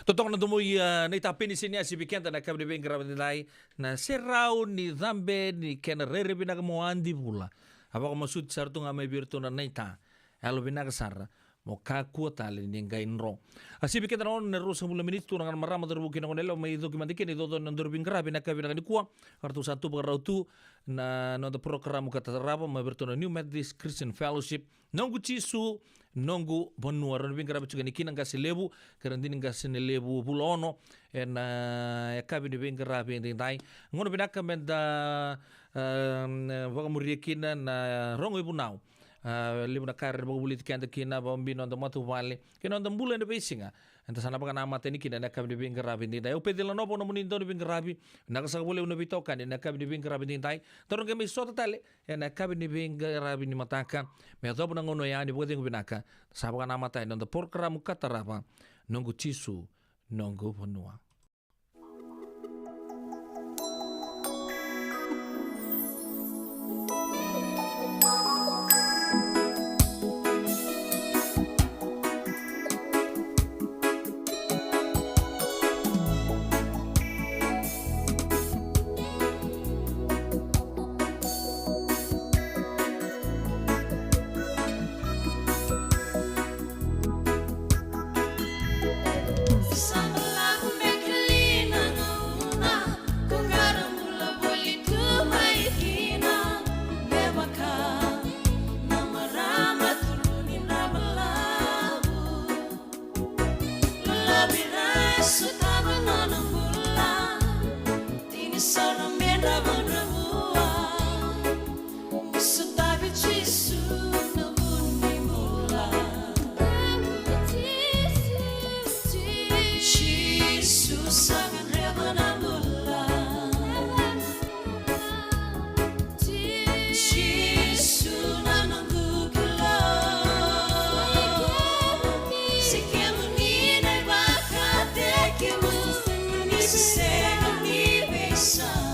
Totoka na domo i, a, Naita Penisini Asi vei keda na yakavi ni veiqaravi edaidai, na serau ni cabe ni kena rairai vinaka mo Adi Vula. A vakamasuti sara tu ga mai vei iratou na Naita. Yalo vinaka sara, mo kakua tale ni qai dro. A sivi keda na ono na ruasagavulu na miniti, turaga na marama, cauravou kei na goneyalewa, mai coki mada kina i coco ni nodaru veiqaravi na yakavi vinaka nikua. Ka ratou sa tu vakarau tu na noda porokaramu ka tarava mai vei iratou na New Methodist Christian Fellowship. Noqu Jisu, noqu vanua. Rau na veiqaravi tiko yani kina qase levu, kei ira na dina ni qase levu vula ono, ena yakavi ni veiqaravi edaidai. Gauna vinaka meda, a, vakamuria kina na rogo ivunau. A, levu na ka era vakavulici keda kina, vakabibi na noda matavuvale kei na noda bula ena veisiga. Eda sa na vakanamata yani kina ena yakavi ni veiqaravi edaidai. Au Peceli Nanova, nomuni dau ni veiqaravi. Vinaka saka vakalevu na veitokani ena yakavi ni veiqaravi edaidai. Daru qai mai sota tale ena yakavi ni veiqaravi ni mataka. Me yacova na gauna oya, ni vakacegu vinaka. Sa vakanamata yani na noda porokaramu ka tarava, Noqu Jisu, noqu vanua. Sotavi Jisu na vu ni bula. Jisu sa gadreva na bula. Jisu na noqu kila. Se kemuni na ivakatekivu, ni se sega ni veisau.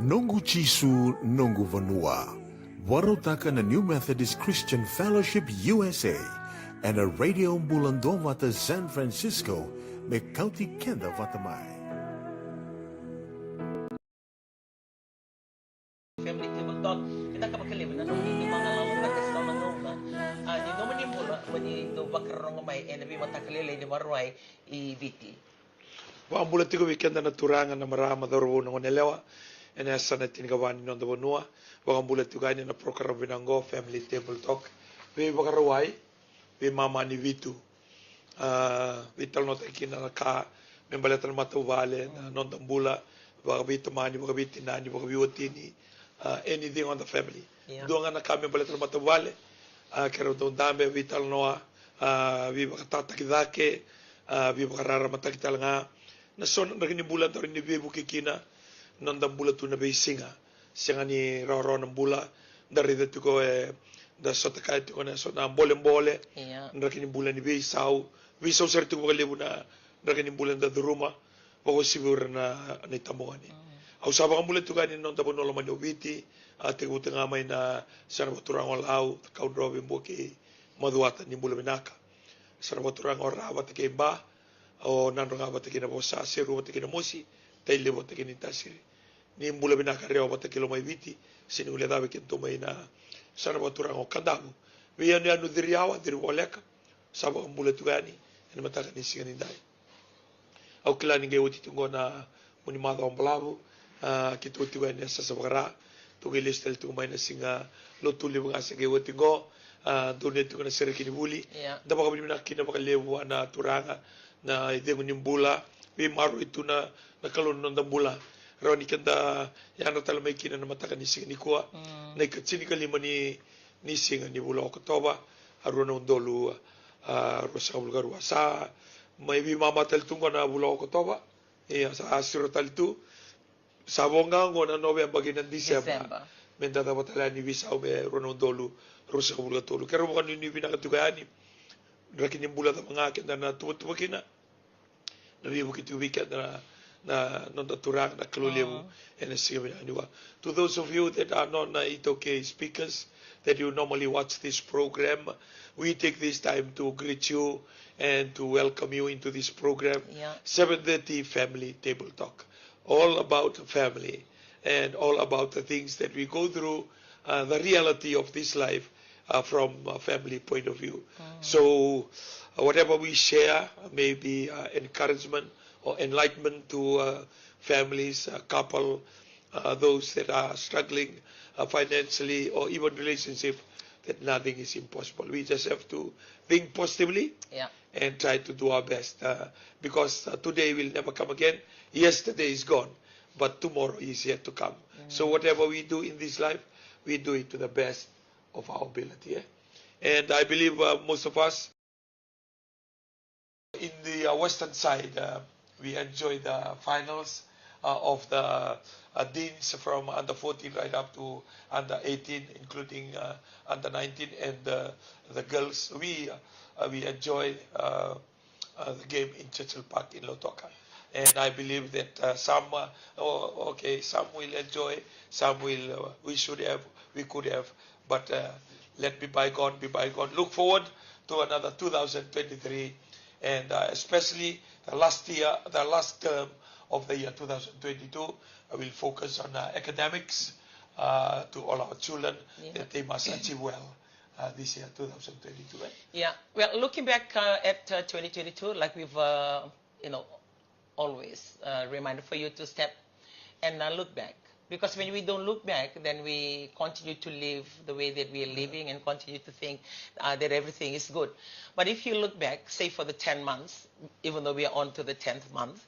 Noqu Jisu, noqu vanua. Vakarautaka na New Methodist Christian Fellowship U S A ena Radio Bula Duavata San Francisco, me kauti keda vata mai. Family Table Talk, eda kaba ka levu na nomuni vagalalataki sa na gauna, a, ni nomuni bula, mo ni dau vakarorogo mai ena veimataka lailai ni Vakarauwai i Viti. Vakabula tiko vei keda na turaga, na marama, cauravou, na goneyalewa, ena yasana tinikava ni noda vanua. Vakabula tiko yani na program vinaka oqo, Family Table Talk, vei Vakarauwai, vei mama ni vitu. A, veitalanoataki kina na ka me baleta na matavuvale, na noda bula, vakaveitamani, vakaveitinani, vakaveiwatini, a, anything on the family. Ia. Dua ga na ka me baleta na matavuvale, a, keirau dau dabe, veitalanoa, a, veivakatataki cake, a, veivakararamataki tale ga. Na so na draki ni bula daru ni veivuke kina, noda bula tu na veisiga. Sega ni rawarawa na bula, da raica tiko e, da sota kaya tiko na so na bolebole, ia, draki ni bula ni veisau, veisau sara tiko vakalevu na draki ni bula da curuma, vakauasivi ira na, na itabagone. Mm. Au sa vakabula tiko yani na noda vanua lomani o Viti, a, tekivu tiko ga mai na yasana vakaturaga o Lau, Cakaudrove, Buakei, Macuata, ni bula vinaka. Yasana vakaturaga o Ra vata kei Ba, o Nadroga vata kei Navosa, Seru vata kei Namosi, Tailevu vata kei Naitasiri. Ni bula vinaka Rewa vata kei Lomaiviti, se ni guilecava kina tu mai na yasana vakaturaga o Kadavu. Veiyanuyanu Cirihawa, Cirivoleka, sa vakabula tiko yani ena mataka ni siga nidai. Au kila ni qai oti tiko qo na nomuni macawa balavu, a, keitou tiko yani e Sasa Vakara, tou qai lesu tale tiko mai na siga Lotu levu ga se qai oti qo, a, dou ni tiko na sereki ni vuli. Ia. Da vakavinavinaka kina vakalevu vua na Turaga na icegu ni bula, veimaroroi tu na, na Kalou na noda bula. Rawa ni keda yadra tale mai kina na mataka ni siga nikua, mm, na ikatinikalima ni, ni siga ni vula o Okotova, a, rua na udolu, a, ruasagavulu ka rua. Sa mai veimama tale tu qo na vula o Okotova. Ia, sa siro tale tu. Sa vo ga qo na Noveba kei na Diseba. Diseba. Me da cava tale yani veisau me rua na udolu ruasagavulu ka tolu. Keirau vakanuinui vinaka tiko yani. Draki ni bula cava ga keda na tuvatuva kina, na veivuke tiko vei keda na, na noda Turaga na Kalou levu, mm, ena siga vinaka nikua. To those of you that are non, uh, iTaukei speakers that you normally watch this program, we take this time to greet you and to welcome you into this program. Yeah. Seven thirty Family Table Talk, all about family and all about the things that we go through, uh, the reality of this life, uh, from a family point of view. Mm. So, uh, whatever we share may be, uh, encouragement or enlightenment to, uh, families, uh, couple, uh, those that are struggling, uh, financially or even relationship, that nothing is impossible. We just have to think positively, yeah, and try to do our best, uh, because, uh, today will never come again. Yesterday is gone, but tomorrow is yet to come. Mm. So whatever we do in this life, we do it to the best of our ability, eh? And I believe, uh, most of us in the, uh, western side, uh, we enjoy the finals, uh, of the, uh, deans from under fourteen right up to under eighteen, including, uh, under nineteen, and, uh, the girls. We, uh, we enjoy, uh, uh, the game in Churchill Park in Lautoka. And I believe that, uh, some, uh, oh, okay, some will enjoy, some will, uh, we should have, we could have, but, uh, let be bygone be bygone. Look forward to another two thousand twenty-three, and, uh, especially the last year, the last term of the year two thousand twenty-two, I will focus on, uh, academics, uh, to all our children, yeah, that they must achieve well, uh, this year, two thousand twenty-two, eh? Yeah. Well, looking back, uh, at, uh, twenty twenty-two, like we've, uh, you know, always, uh, reminder for you to step and, uh, look back. Because when we don't look back, then we continue to live the way that we are living and continue to think, uh, that everything is good. But if you look back, say for the ten months, even though we are on to the tenth month,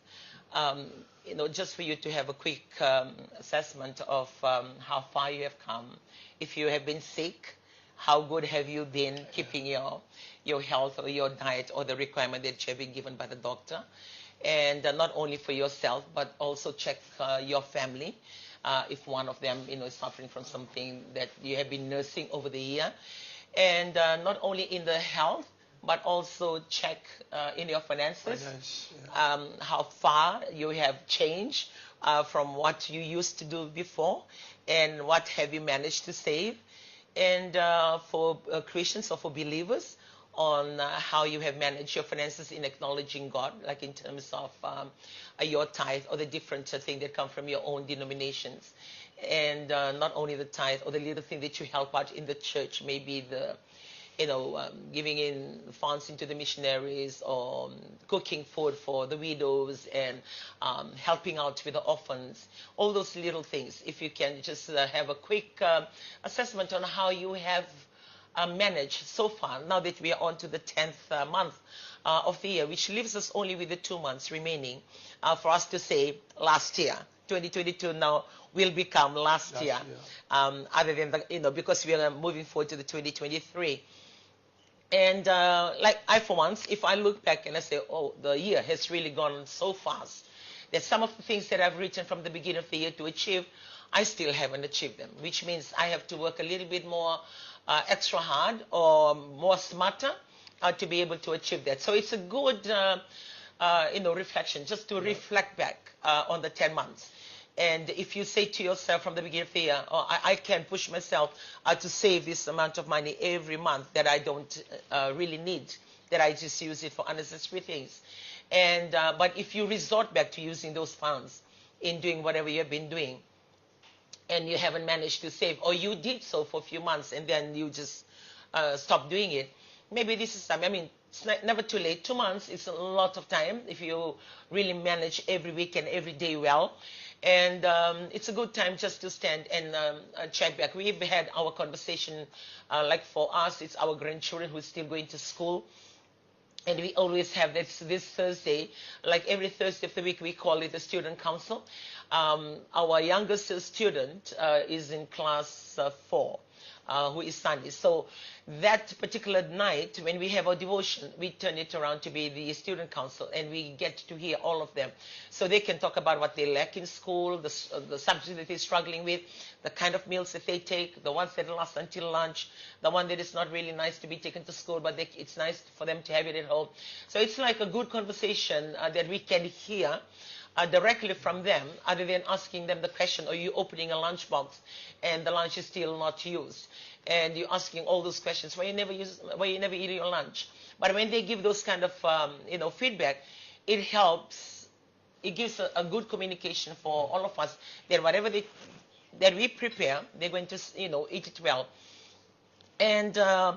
um, you know, just for you to have a quick, um, assessment of, um, how far you have come, if you have been sick, how good have you been keeping your, your health or your diet or the requirement that you have been given by the doctor? And, uh, not only for yourself, but also check, uh, your family, uh, if one of them, you know, is suffering from something that you have been nursing over the year. And, uh, not only in the health, but also check, uh, in your finances, finance, yeah, um, how far you have changed uh, from what you used to do before, and what have you managed to save? And uh, for uh, Christians or for believers, on uh, how you have managed your finances in acknowledging God, like in terms of um, uh, your tithe or the different uh, thing that come from your own denominations, and uh, not only the tithe or the little thing that you help out in the church, maybe the you know, um, giving in funds into the missionaries or um, cooking food for the widows and um, helping out with the orphans, all those little things. If you can just uh, have a quick um assessment on how you have uh, managed so far, now that we are on to the tenth uh, month uh, of the year, which leaves us only with the two months remaining uh, for us to say last year. twenty twenty-two now will become last year. Um, other than the, you know, because we are moving forward to the twenty twenty-three. And uh, like I, for once, if I look back and I say, oh, the year has really gone so fast, that some of the things that I've written from the beginning of the year to achieve, I still haven't achieved them, which means I have to work a little bit more uh, extra hard or more smarter uh, to be able to achieve that. So it's a good, uh, uh, you know, reflection, just to reflect back uh, on the ten months. And if you say to yourself from the beginning of the year, oh, I, I can push myself uh, to save this amount of money every month that I don't uh, really need, that I just use it for unnecessary things. And uh, but if you resort back to using those funds in doing whatever you have been doing, and you haven't managed to save, or you did so for a few months and then you just uh, stop doing it, maybe this is time. I mean, it's ne- never too late. Two months is a lot of time if you really manage every week and every day well. And um, it's a good time just to stand and um, uh, check back. We've had our conversation, uh, like for us, it's our grandchildren who are still going to school. And we always have this this Thursday, like every Thursday of the week, we call it the student council. Um, our youngest student uh, is in class uh, four, uh, who is Sunday. So that particular night, when we have our devotion, we turn it around to be the student council, and we get to hear all of them, so they can talk about what they lack in school, the, s- uh, the subject that they're struggling with, the kind of meals that they take, the ones that last until lunch, the one that is not really nice to be taken to school, but they, it's nice for them to have it at home. So it's like a good conversation uh, that we can hear uh, directly from them, other than asking them the question, are you opening a lunchbox and the lunch is still not used? And you're asking all those questions, why you never use, why you never eat your lunch? But when they give those kind of um, you know feedback, it helps, it gives a, a good communication for all of us, that whatever they that we prepare, they're going to s- you know eat it well. And uh,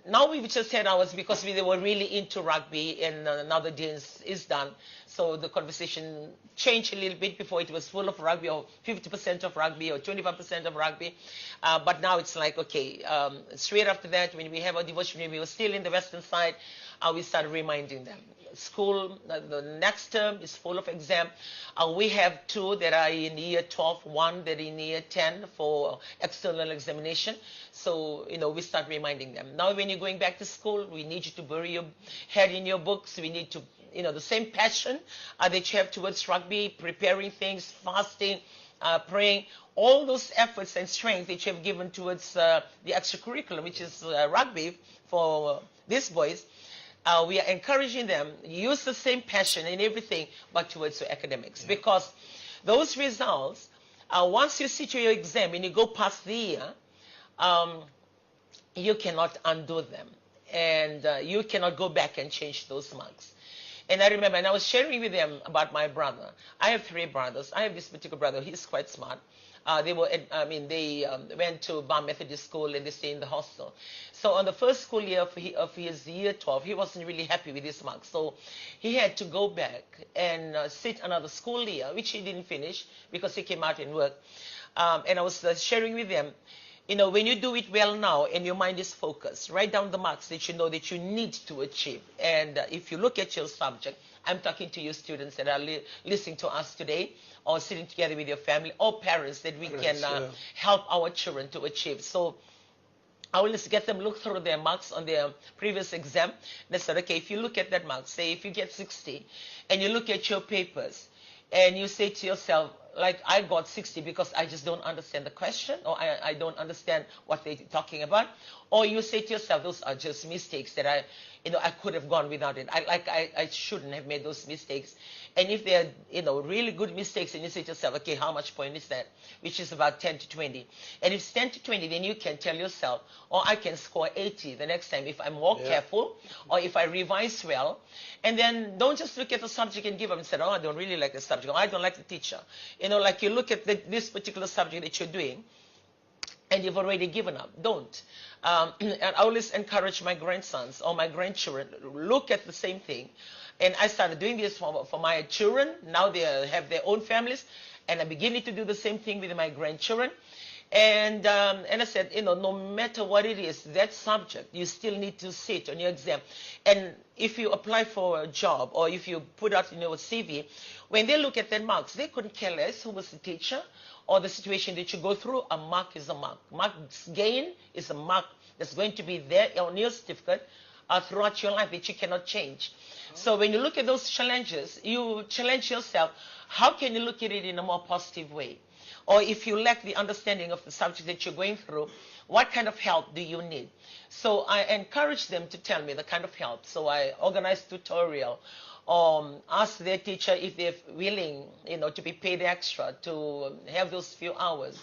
now we've just had ours because we, they were really into rugby, and uh, now the dance is done. So the conversation changed a little bit. Before, it was full of rugby, or fifty percent of rugby, or twenty-five percent of rugby. Uh, but now it's like, okay, um, straight after that, when we have our devotion, when we were still in the western side, uh, we started reminding them. School, uh, the next term is full of exam. Uh, we have two that are in year twelve, one that in year ten for external examination. So, you know, we start reminding them. Now, when you're going back to school, we need you to bury your head in your books. We need to, you know, the same passion uh, that you have towards rugby, preparing things, fasting, uh, praying, all those efforts and strength that you have given towards uh, the extracurriculum, which is uh, rugby for these boys. Uh, we are encouraging them, use the same passion in everything, but towards your academics. Because those results, uh, once you sit to your exam and you go past the year, um, you cannot undo them. And uh, you cannot go back and change those marks. And I remember, and I was sharing with them about my brother. I have three brothers. I have this particular brother, he's quite smart. Uh, they were, at- I mean, they um, went to Bar Methodist School and they stay in the hostel. So on the first school year of, he, of his year twelve, he wasn't really happy with his marks. So he had to go back and uh, sit another school year, which he didn't finish because he came out and worked. Um, and I was uh, sharing with them, you know, when you do it well now and your mind is focused, write down the marks that you know that you need to achieve. And uh, if you look at your subject, I'm talking to you students that are li- listening to us today or sitting together with your family or parents that we can uh, help our children to achieve. So I always get them look through their marks on their previous exam. They said, okay, if you look at that mark, say if you get sixty and you look at your papers and you say to yourself, like, I got sixty because I just don't understand the question, or I, I don't understand what they're talking about. Or you say to yourself, those are just mistakes that I, You know, I could have gone without it. I, like, I, I shouldn't have made those mistakes. And if they're, you know, really good mistakes, and you say to yourself, "Okay, how much point is that?" Which is about ten to twenty. And if it's ten to twenty, then you can tell yourself, "Oh, I can score eighty the next time if I'm more careful, or if I revise well." And then don't just look at the subject and give up and say, "Oh, I don't really like the subject, or I don't like the teacher." You know, like, you look at the, this particular subject that you're doing, and you've already given up. Don't. Um, and I always encourage my grandsons or my grandchildren, look at the same thing. And I started doing this for, for my children. Now they have their own families, and I'm beginning to do the same thing with my grandchildren. And um, and I said, you know, no matter what it is, that subject, you still need to sit on your exam. And if you apply for a job or if you put out in your C V, when they look at that marks, they couldn't care less who was the teacher or the situation that you go through. A mark is a mark. Marks gain is a mark that's going to be there on your certificate uh, throughout your life that you cannot change. So when you look at those challenges, you challenge yourself. How can you look at it in a more positive way? Or if you lack the understanding of the subject that you're going through, what kind of help do you need? So I encourage them to tell me the kind of help. So I organize tutorial, um, ask their teacher if they're willing, you know, to be paid extra to have those few hours.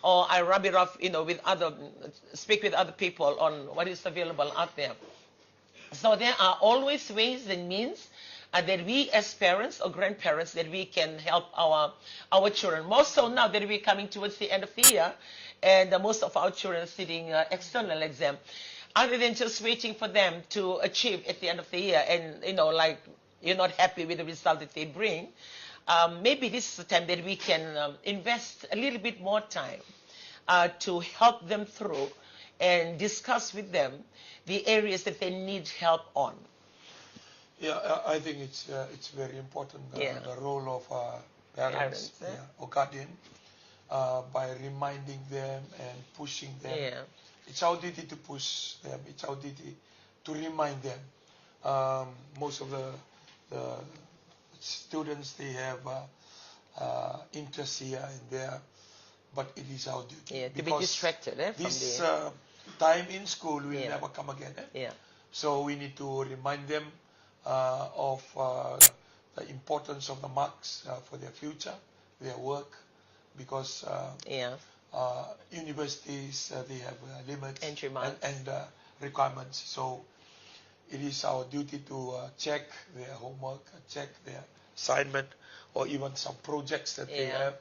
Or I rub it off, you know, with other, speak with other people on what is available out there. So there are always ways and means uh, that we as parents or grandparents that we can help our our children. More so now that we're coming towards the end of the year, and uh, most of our children are sitting uh, external exam. Other than just waiting for them to achieve at the end of the year, and you know, like, you're not happy with the result that they bring, um, maybe this is the time that we can um, invest a little bit more time uh, to help them through and discuss with them the areas that they need help on. Yeah, I I think it's uh, it's very important uh, Yeah. the role of uh, parents, Parents, eh? yeah, or guardian uh, by reminding them and pushing them. Yeah. It's our duty to push them. It's our duty to remind them. Um, most of the the students, they have uh, uh, interest here and there, but it is our duty. Yeah, to be because distracted, eh, from this the uh, time in school will Yeah. never come again. Eh? Yeah. So we need to remind them uh, of uh, the importance of the marks uh, for their future, their work, because uh, Yeah. uh, universities uh, they have uh, limits Entry and, marks. and uh, requirements. So it is our duty to uh, check their homework, uh, check their assignment, or even some projects that they Yeah. have.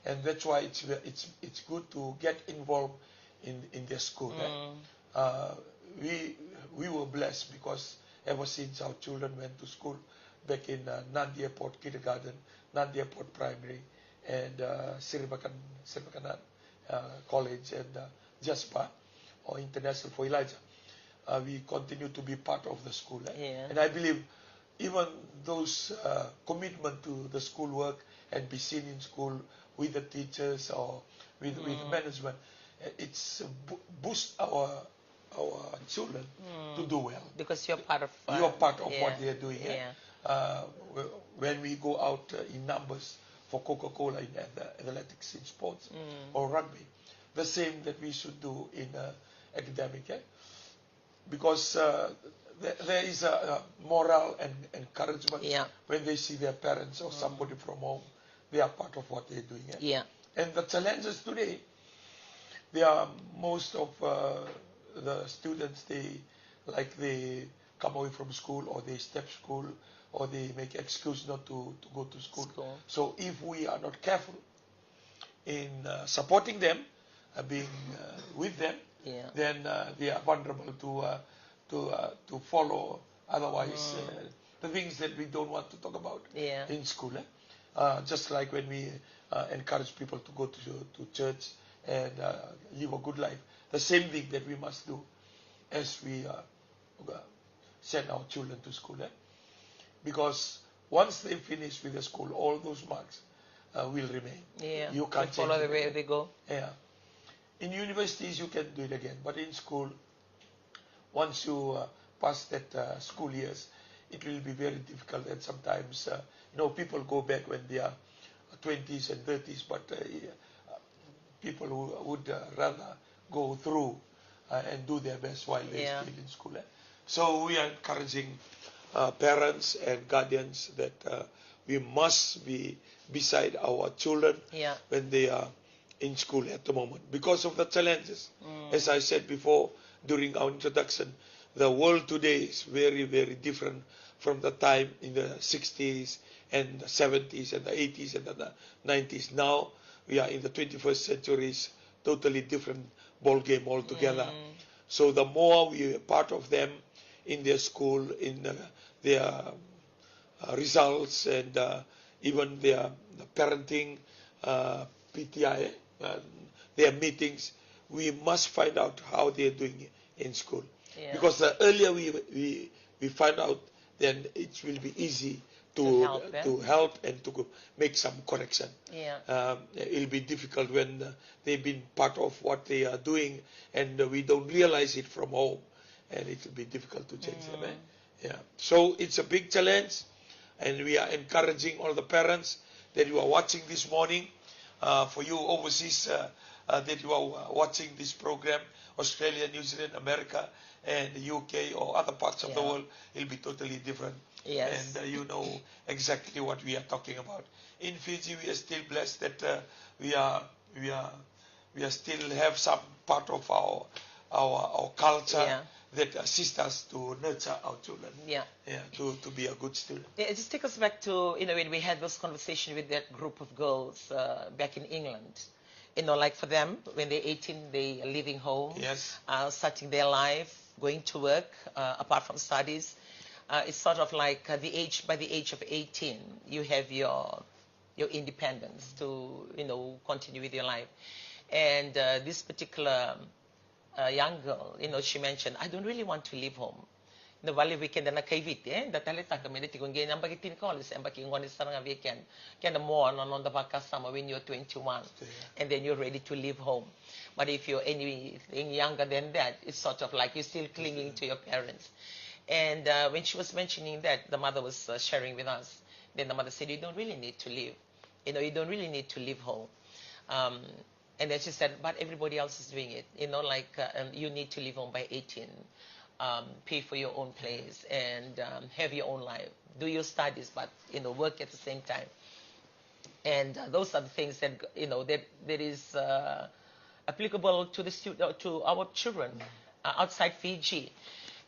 And that's why it's ve- it's it's good to get involved in in their school. Eh? Mm. Uh, we we were blessed because ever since our children went to school back in uh, Nadi Airport Kindergarten, Nadi Airport Primary, and uh, Sirivakanan, Sirivakanan uh, College and uh, Jasper, or International for Elijah, uh, we continue to be part of the school. Eh? Yeah. And I believe even those uh, commitment to the schoolwork and be seen in school with the teachers or with, with management, uh, it's uh, bo- boost our our children to do well. Because you're part of uh, You're part of yeah. what they're doing. Eh? Yeah. Uh, wh- when we go out uh, in numbers for Coca-Cola in ath- athletics, in sports, or rugby, the same that we should do in uh, academic. Eh? Because uh, th- there is a, a moral and encouragement Yeah. when they see their parents or somebody from home, they are part of what they're doing. Eh? Yeah. And the challenges today, they are most of uh, the students, they like they come away from school or they step school or they make excuse not to, to go to school. School. So if we are not careful in uh, supporting them, uh, being uh, with them, Yeah. then uh, they are vulnerable to uh, to uh, to follow otherwise uh, the things that we don't want to talk about Yeah. in school. Eh? Uh, just like when we uh, encourage people to go to, to church and uh, live a good life, the same thing that we must do as we uh, uh, send our children to school. Eh? Because once they finish with the school, all those marks uh, will remain. Yeah, you can't follow change the way they go. Yeah. In universities, you can do it again, but in school, once you uh, pass that uh, school years, it will be very difficult. And sometimes, uh, you know, people go back when they are twenties and thirties, but uh, people who would uh, rather go through uh, and do their best while they're Yeah. still in school. Eh? So we are encouraging uh, parents and guardians that uh, we must be beside our children Yeah. when they are in school at the moment because of the challenges. As I said before during our introduction, the world today is very, very different from the time in the sixties and the seventies and the eighties and the nineties. Now we are in the twenty-first century, is totally different ball game altogether. So the more we are part of them in their school, in uh, their uh, results, and uh, even their parenting uh, P T I, uh, their meetings, we must find out how they are doing in school. Yeah. Because the earlier we, we, we find out, then it will be easy to, To help, eh? to help and to co- make some correction. Yeah. Um, it'll be difficult when uh, they've been part of what they are doing and uh, we don't realize it from home, and it will be difficult to change them. Eh? Yeah. So it's a big challenge, and we are encouraging all the parents that you are watching this morning. Uh, for you overseas uh, uh, that you are uh, watching this program, Australia, New Zealand, America, and the U K or other parts of the Yeah. world, it'll be totally different. Yes. And uh, you know exactly what we are talking about. In Fiji, we are still blessed that uh, we are we are we are still have some part of our our our culture Yeah. that assist us to nurture our children. Yeah. Yeah, to, to be a good student. Yeah, just take us back to, you know, when we had this conversation with that group of girls uh, back in England. You know, like, for them, when they're eighteen, they are leaving home, Yes. uh, starting their life, going to work, uh, apart from studies. Uh, it's sort of like uh, the age, by the age of eighteen, you have your your independence to, you know, continue with your life. And uh, this particular uh, young girl, you know, she mentioned, "I don't really want to leave home." Na vale vei keda na kai Viti, eh? Da taleitaka me da tiko qei na yabaki tini ka walu, se yabaki gone sara ga vei keda. Keda mo na noda vakasama when you're twenty-one, and then you're ready to leave home. But if you're anything younger than that, it's sort of like you're still clinging to your parents. And uh, when she was mentioning that, the mother was uh, sharing with us. Then the mother said, "You don't really need to leave. You know, you don't really need to leave home." Um, and then she said, "But everybody else is doing it. You know, like, uh, um, you need to leave home by eighteen, um, pay for your own place, and um, have your own life. Do your studies, but, you know, work at the same time." And uh, those are the things that, you know, that that is uh, applicable to the student, to our children uh, outside Fiji.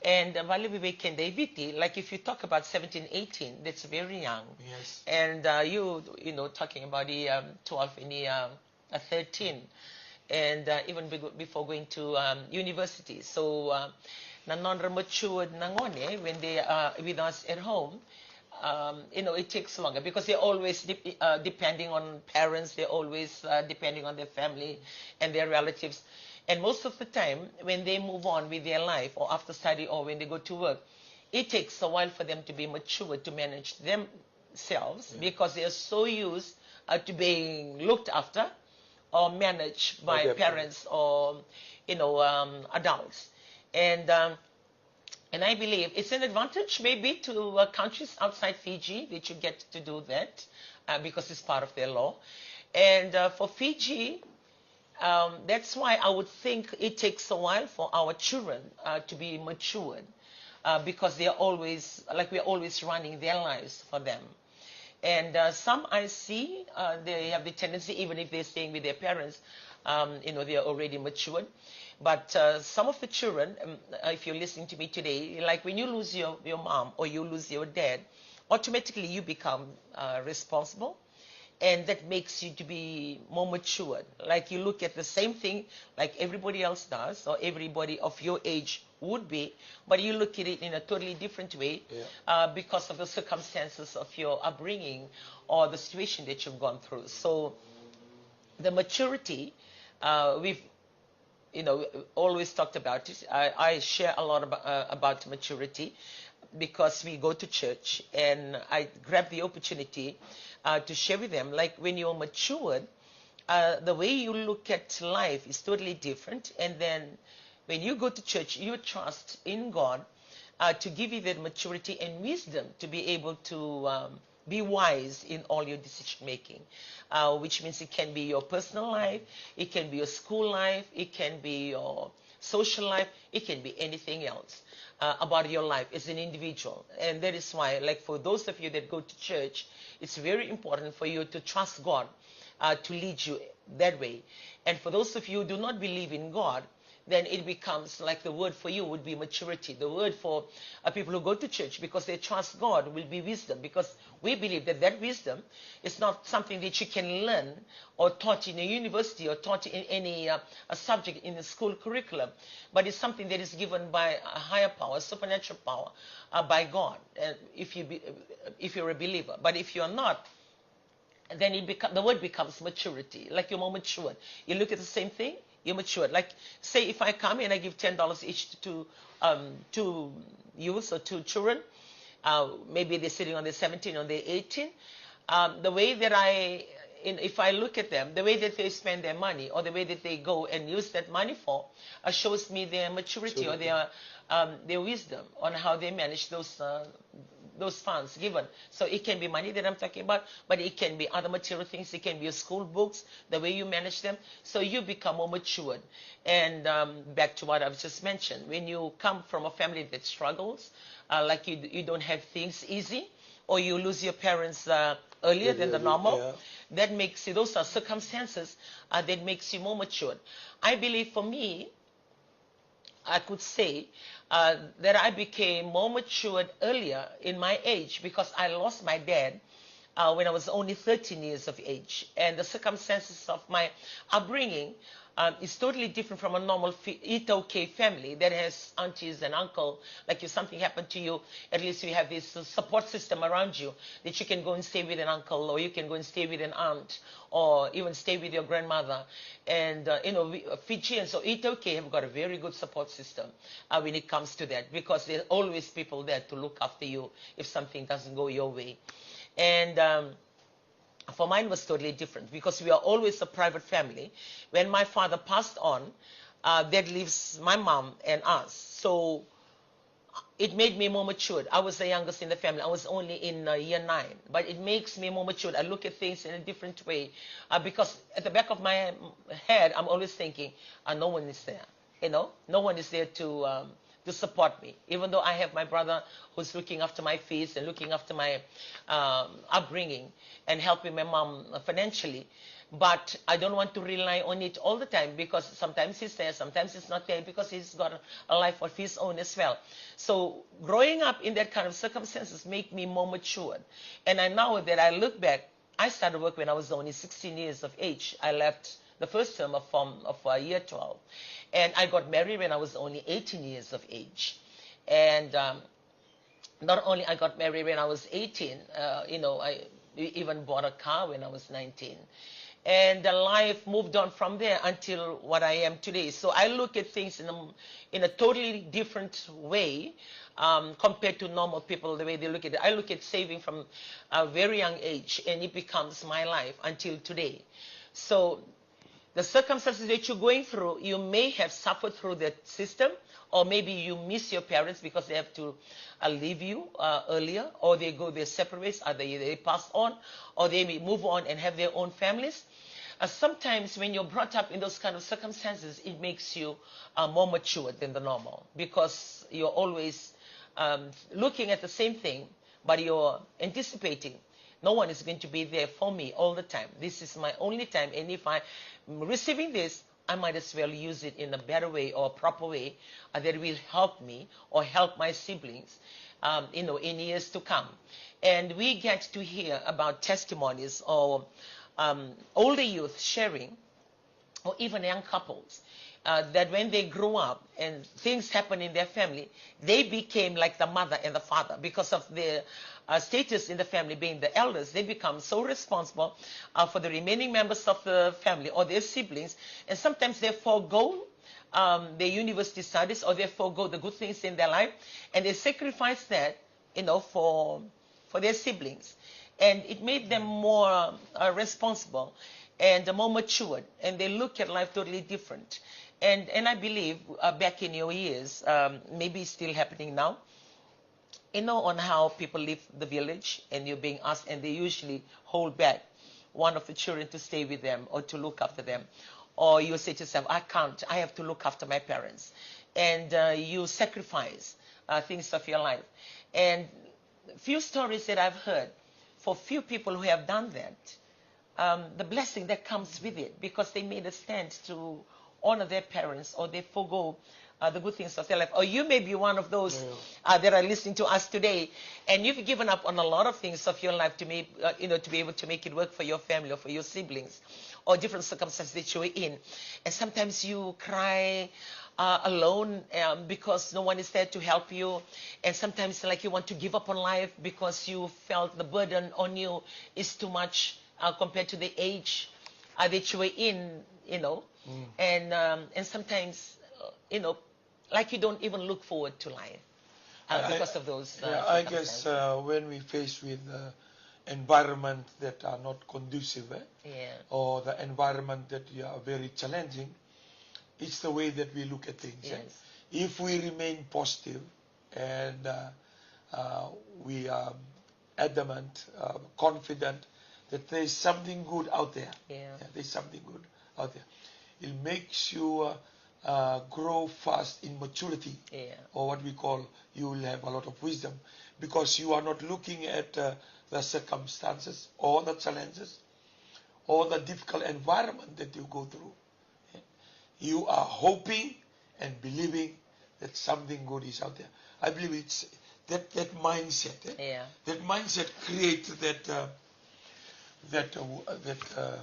And uh, vale vei keda i Viti, like, if you talk about seventeen, eighteen, that's very young. Yes. And uh, you, you know, talking about the um, twelve and the um, uh, thirteen, and uh, even be- before going to um, university. So uh, na nodra matured na gone when they are with us at home, um, you know, it takes longer because they're always de- uh, depending on parents. They're always uh, depending on their family and their relatives. And most of the time, when they move on with their life, or after study, or when they go to work, it takes a while for them to be mature to manage themselves, because they are so used uh, to being looked after or managed by their parents or, you know, um, adults. And um, and I believe it's an advantage maybe to uh, countries outside Fiji that you get to do that uh, because it's part of their law. And uh, for Fiji, um, that's why I would think it takes a while for our children uh, to be matured uh, because they are always, like, we're always running their lives for them. And uh, some I see, uh, they have the tendency, even if they're staying with their parents, um, you know, they are already matured. But uh, some of the children, um, uh, if you're listening to me today, like, when you lose your, your mom or you lose your dad, automatically you become uh, responsible. And that makes you to be more matured. Like, you look at the same thing like everybody else does, or everybody of your age would be, but you look at it in a totally different way Yeah. uh, because of the circumstances of your upbringing or the situation that you've gone through. So the maturity, uh, we've, you know, always talked about it. I, I share a lot about, uh, about maturity because we go to church, and I grab the opportunity uh, to share with them. Like, when you're matured, uh, the way you look at life is totally different. And then when you go to church, you trust in God uh, to give you that maturity and wisdom to be able to um, be wise in all your decision making, uh, which means it can be your personal life, it can be your school life, it can be your social life, it can be anything else uh, about your life as an individual. And that is why, like, for those of you that go to church, it's very important for you to trust God uh, to lead you that way. And for those of you who do not believe in God, then it becomes like the word for you would be maturity. The word for uh, people who go to church because they trust God will be wisdom, because we believe that that wisdom is not something that you can learn or taught in a university or taught in any uh, a subject in the school curriculum, but it's something that is given by a higher power, supernatural power, uh, by God. And if you be, if you're a believer, but if you're not, then it beco- the word becomes maturity. Like, you're more matured. You look at the same thing, you're matured. Like, say if I come and I give ten dollars each to um, to youths or to children, uh, maybe they're sitting on the seventeen or the eighteen. Um, the way that I, in, if I look at them, the way that they spend their money or the way that they go and use that money for, uh, shows me their maturity or their um, their wisdom on how they manage those uh, those funds given. So it can be money that I'm talking about, but it can be other material things. It can be your school books, the way you manage them. So you become more matured. And um, back to what I've just mentioned, when you come from a family that struggles, uh, like you, you don't have things easy, or you lose your parents uh, earlier than the normal, that makes you, those are circumstances uh, that makes you more matured. I believe for me, I could say uh, that I became more matured earlier in my age because I lost my dad uh, when I was only thirteen years of age. And the circumstances of my upbringing um, is totally different from a normal fi- Itaukei family that has aunties and uncle. Like, if something happened to you, at least you have this uh, support system around you that you can go and stay with an uncle, or you can go and stay with an aunt, or even stay with your grandmother. And, uh, you know, we, uh, Fijians or Itaukei have got a very good support system uh, when it comes to that, because there's always people there to look after you if something doesn't go your way. And um, for mine was totally different because we are always a private family. When my father passed on, uh, that leaves my mom and us. So it made me more matured. I was the youngest in the family. I was only in uh, year nine, but it makes me more matured. I look at things in a different way uh, because at the back of my head, I'm always thinking, uh, no one is there. You know, no one is there to um, to support me. Even though I have my brother who's looking after my fees and looking after my um, upbringing and helping my mom financially, but I don't want to rely on it all the time because sometimes he's there, sometimes he's not there because he's got a life of his own as well. So growing up in that kind of circumstances make me more matured. And I now that I look back, I started work when I was only sixteen years of age. I left the first term of form of uh, year twelve. And I got married when I was only eighteen years of age. And um, not only I got married when I was eighteen, uh, you know, I we even bought a car when I was nineteen. And the life moved on from there until what I am today. So I look at things in a, in a totally different way um, compared to normal people, the way they look at it. I look at saving from a very young age, and it becomes my life until today. So the circumstances that you're going through, you may have suffered through the system, or maybe you miss your parents because they have to uh, leave you uh, earlier, or they go their separate ways, or they, they pass on, or they may move on and have their own families. Uh, sometimes when you're brought up in those kind of circumstances, it makes you uh, more mature than the normal because you're always um, looking at the same thing, but you're anticipating no one is going to be there for me all the time. This is my only time. And if I'm receiving this, I might as well use it in a better way or a proper way uh, that will help me or help my siblings, um, you know, in years to come. And we get to hear about testimonies or um, older youth sharing or even young couples uh, that when they grew up and things happened in their family, they became like the mother and the father because of their uh, status in the family, being the elders. They become so responsible uh, for the remaining members of the family or their siblings, and sometimes they forego um, their university studies, or they forego the good things in their life, and they sacrifice that, you know, for for their siblings, and it made them more uh, responsible and more matured, and they look at life totally different. And and I believe uh, back in your years, um, maybe it's still happening now, you know, on how people leave the village and you're being asked, and they usually hold back one of the children to stay with them or to look after them, Or you say to yourself, "I can't, I have to look after my parents." And uh, you sacrifice uh, things of your life. And few stories that I've heard, for few people who have done that, um, the blessing that comes with it, because they made a stand to honor their parents, or they forego uh, the good things of their life. Or you may be one of those uh, that are listening to us today, and you've given up on a lot of things of your life to make, uh, you know, to be able to make it work for your family or for your siblings, or different circumstances that you were in. And sometimes you cry uh, alone um, because no one is there to help you. And sometimes, like, you want to give up on life because you felt the burden on you is too much uh, compared to the age uh, that you were in, you know. And um, and sometimes, uh, you know, like, you don't even look forward to life uh, I, because of those. Uh, yeah, I guess uh, when we face with uh, environment that are not conducive, eh, yeah, or the environment that are very challenging, it's the way that we look at things. Eh? Yes. If we remain positive and uh, uh, we are adamant, uh, confident that there is something good out there. Yeah. Yeah, there's something good out there. It makes you uh, uh, grow fast in maturity, yeah, or what we call, you will have a lot of wisdom, because you are not looking at uh, the circumstances or the challenges or the difficult environment that you go through. You are hoping and believing that something good is out there. I believe it's that, that mindset. Eh? Yeah. That mindset creates that uh, that uh, that uh,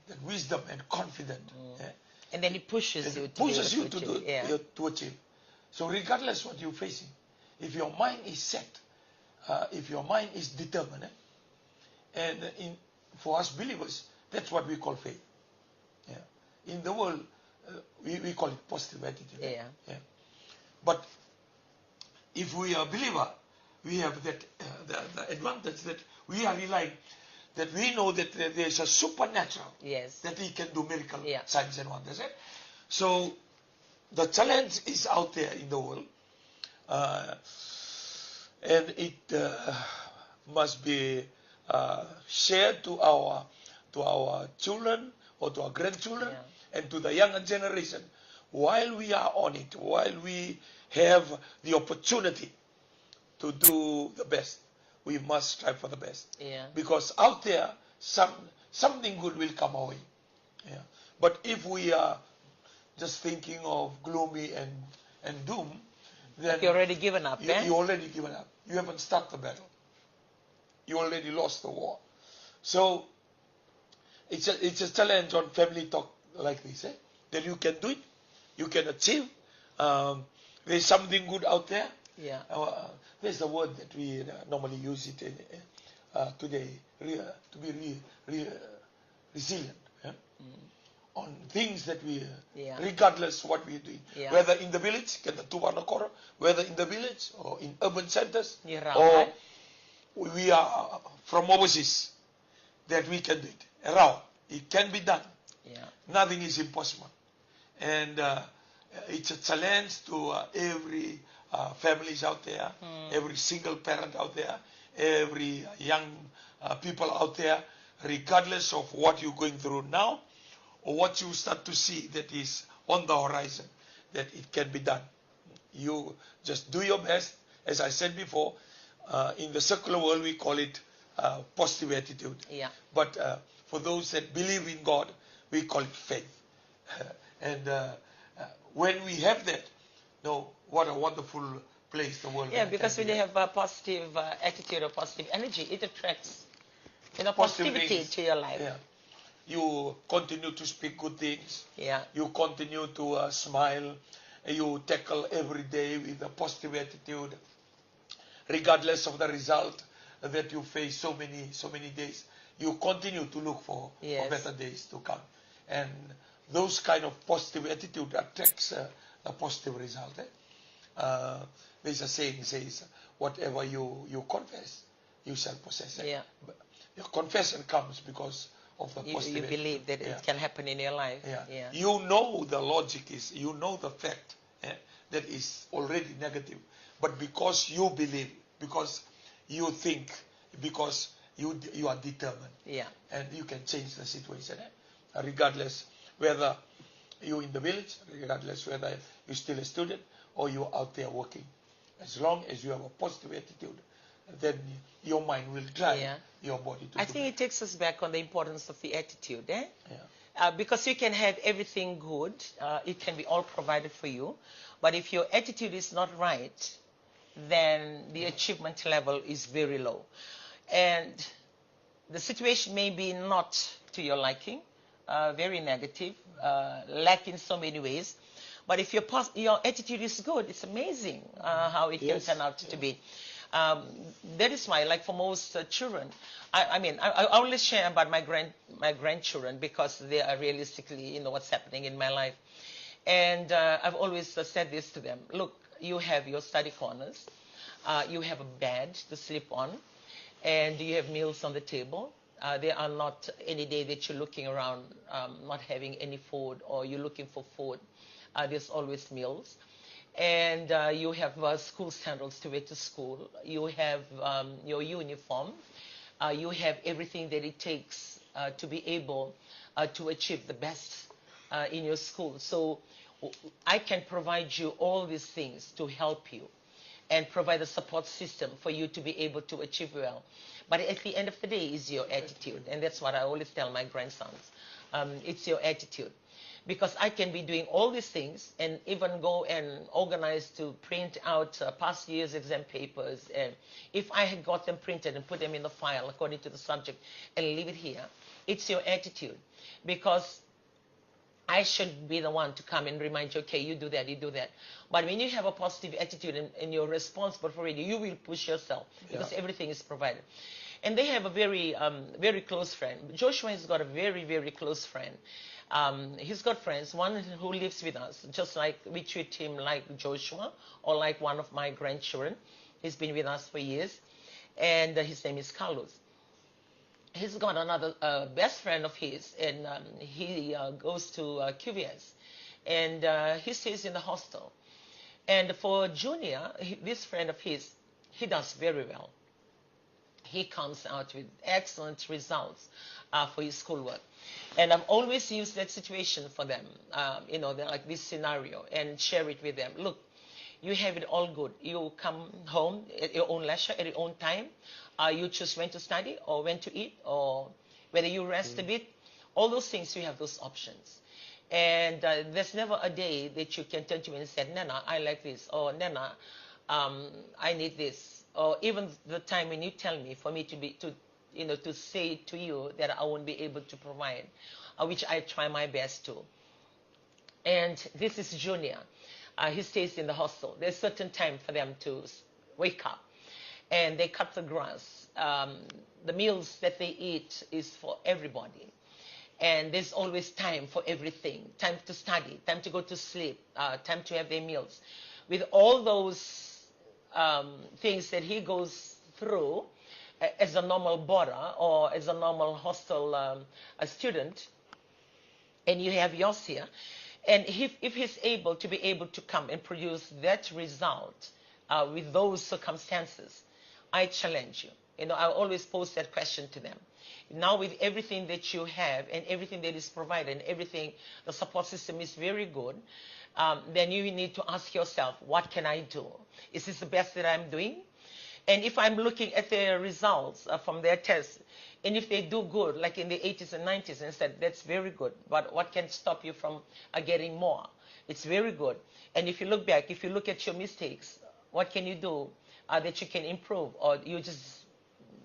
that wisdom and confidence. Mm. Eh? And then it pushes it you to pushes you to do, yeah, to achieve. So regardless what you're facing, if your mind is set, uh, if your mind is determined, eh? And in for us believers, that's what we call faith. Yeah. In the world, uh, we, we call it positive attitude. Yeah. Yeah. But if we are a believer, we have that uh, the, the advantage that we are relying, that we know that there is a supernatural, yes, that he can do miracle, yeah, signs and wonders. Eh? So the challenge is out there in the world, uh, and it uh, must be uh, shared to our to our children or to our grandchildren, yeah, and to the younger generation. While we are on it, while we have the opportunity to do the best, we must strive for the best. Yeah. Because out there, some something good will come our way. Yeah. But if we are just thinking of gloomy and and doom, then you already given up. You, eh? You already given up. You haven't started the battle. You already lost the war. So it's a it's a challenge on family talk like this. Eh? That you can do it, you can achieve. Um, there's something good out there. Yeah. Uh, there's the word that we uh, normally use it in, uh, today, re- to be re- re- resilient, eh? On things that we, yeah, regardless what we are doing, yeah, whether in the village, keda tu vata na koro, whether in the village or in urban centers, yeah, or we are from overseas, that we can do it. Rawa, it can be done. Yeah. Nothing is impossible. And uh, it's a challenge to uh, every uh, families out there, mm, every single parent out there, every young uh, people out there, regardless of what you're going through now or what you start to see that is on the horizon, that it can be done. You just do your best. As I said before, uh, in the secular world, we call it uh, positive attitude. Yeah. But uh, for those that believe in God, we call it faith. And uh, uh, when we have that, no, what a wonderful place the world. Yeah, because when you have a positive uh, attitude or positive energy, it attracts, you know, positivity to your life. Yeah. You continue to speak good things. Yeah. You continue to uh, smile. You tackle every day with a positive attitude. Regardless of the result that you face so many so many days, you continue to look for, yes, for better days to come. And those kind of positive attitude attracts uh, a positive result. Eh? Uh, there's a saying says, "Whatever you, you confess, you shall possess." Eh? Yeah. But your confession comes because of the you, positive you believe that, yeah, it can happen in your life. Yeah. Yeah. You know the logic is, you know the fact eh, that is already negative. But because you believe, because you think, because you you are determined, yeah, and you can change the situation, eh? Regardless whether You in the village, regardless whether you're still a student or you're out there working. As long as you have a positive attitude, then your mind will drive, yeah, your body to I do think better. It takes us back on the importance of the attitude, eh? Yeah. Uh, because you can have everything good, uh, it can be all provided for you, but if your attitude is not right, then the achievement level is very low. And the situation may be not to your liking, uh, very negative, uh, lack in so many ways. But if your pos- your attitude is good, it's amazing, uh, how it can, yes, turn out to, yes, be. Um, that is why, like, for most, uh, children, I, I mean, I, I only share about my grand my grandchildren because they are realistically, you know, what's happening in my life. And, uh, I've always, uh, said this to them: look, you have your study corners, uh, you have a bed to sleep on, and you have meals on the table. Uh, there are not any day that you're looking around, um, not having any food, or you're looking for food. Uh, there's always meals. And, uh, you have, uh, school sandals to wear to school. You have, um, your uniform. Uh, you have everything that it takes, uh, to be able, uh, to achieve the best, uh, in your school. So w- I can provide you all these things to help you and provide a support system for you to be able to achieve well. But at the end of the day, is your attitude. And that's what I always tell my grandsons. Um, it's your attitude. Because I can be doing all these things and even go and organize to print out, uh, past year's exam papers. And if I had got them printed and put them in the file according to the subject and leave it here, it's your attitude. Because I should be the one to come and remind you, okay, you do that, you do that. But when you have a positive attitude and, and you're responsible for it, you will push yourself because, yeah, everything is provided. And they have a very, um, very close friend. Joshua has got a very, very close friend. Um, he's got friends, one who lives with us, just like we treat him like Joshua or like one of my grandchildren. He's been with us for years. And, uh, his name is Carlos. He's got another, uh, best friend of his, and, um, he, uh, goes to, uh, Q V S, and, uh, he stays in the hostel. And for Junior, he, this friend of his, he does very well. He comes out with excellent results, uh, for his schoolwork. And I've always used that situation for them, um, you know, they're like this scenario, and share it with them. Look, you have it all good. You come home at your own leisure, at your own time. Uh, you choose when to study or when to eat or whether you rest a bit. All those things, you have those options. And, uh, there's never a day that you can turn to me and say, "Nena, I like this," or, "Nena, um, I need this." Or even the time when you tell me for me to be, to, you know, to say to you that I won't be able to provide, uh, which I try my best to. And this is Junior. Uh, he stays in the hostel. There's certain time for them to s- wake up, and they cut the grass. Um, the meals that they eat is for everybody, and there's always time for everything: time to study, time to go to sleep, uh, time to have their meals. With all those, um, things that he goes through, a- as a normal Bora or as a normal hostel, um, a student, and you have yours here, and if, if he's able to be able to come and produce that result, uh, with those circumstances, I challenge you. You know, I always pose that question to them. Now, with everything that you have and everything that is provided and everything, the support system is very good, um, then you need to ask yourself, "What can I do? Is this the best that I'm doing?" And if I'm looking at their results, uh, from their tests, and if they do good, like in the eighties and nineties, and said, "That's very good, but what can stop you from, uh, getting more? It's very good." And if you look back, if you look at your mistakes, what can you do, uh, that you can improve, or you just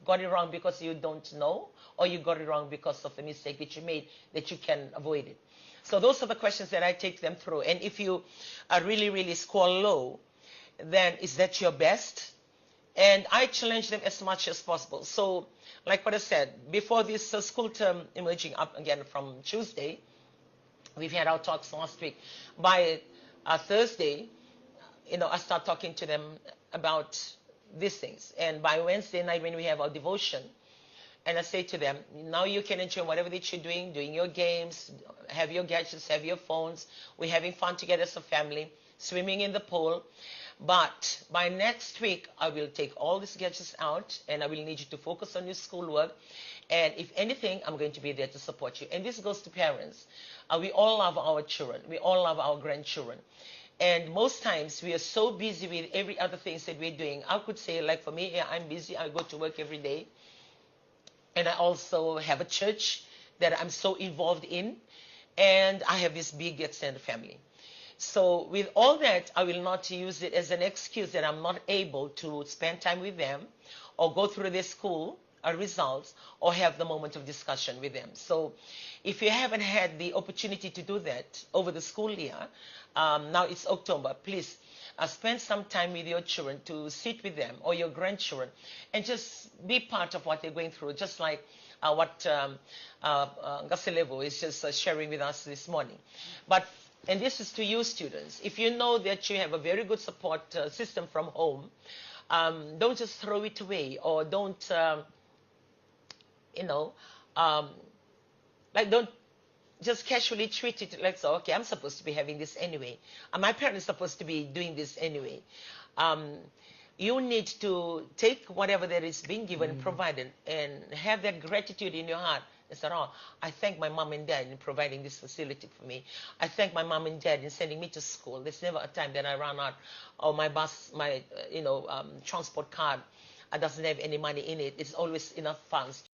got it wrong because you don't know, or you got it wrong because of the mistake that you made that you can avoid it? So those are the questions that I take them through. And if you, uh, really, really score low, then is that your best? And I challenge them as much as possible. So, like what I said, before this, uh, school term emerging up again from Tuesday, we've had our talks last week. By, uh, Thursday, you know, I start talking to them about these things. And by Wednesday night, when we have our devotion, and I say to them, "Now you can enjoy whatever that you're doing, doing your games, have your gadgets, have your phones. We're having fun together as a family, swimming in the pool. But by next week, I will take all these gadgets out, and I will need you to focus on your schoolwork." And if anything, I'm going to be there to support you. And this goes to parents. Uh, we all love our children. We all love our grandchildren. And most times we are so busy with every other things that we're doing. I could say, like, for me, yeah, I'm busy. I go to work every day. And I also have a church that I'm so involved in. And I have this big extended family. So, with all that, I will not use it as an excuse that I'm not able to spend time with them or go through their school uh, results or have the moment of discussion with them. So, if you haven't had the opportunity to do that over the school year, um, now it's October, please uh, spend some time with your children, to sit with them or your grandchildren and just be part of what they're going through, just like uh, what um, uh, uh, Gaselevo is just uh, sharing with us this morning. But and this is to you, students. If you know that you have a very good support uh, system from home, um, don't just throw it away, or don't, um, you know, um, like, don't just casually treat it like, so, okay, I'm supposed to be having this anyway. And my parents supposed to be doing this anyway. Um, you need to take whatever that is being given, provided, and have that gratitude in your heart. It's not, oh, I thank my mom and dad in providing this facility for me. I thank my mom and dad in sending me to school. There's never a time that I run out, or my bus, my uh, you know um, transport card, uh, doesn't have any money in it. It's always enough funds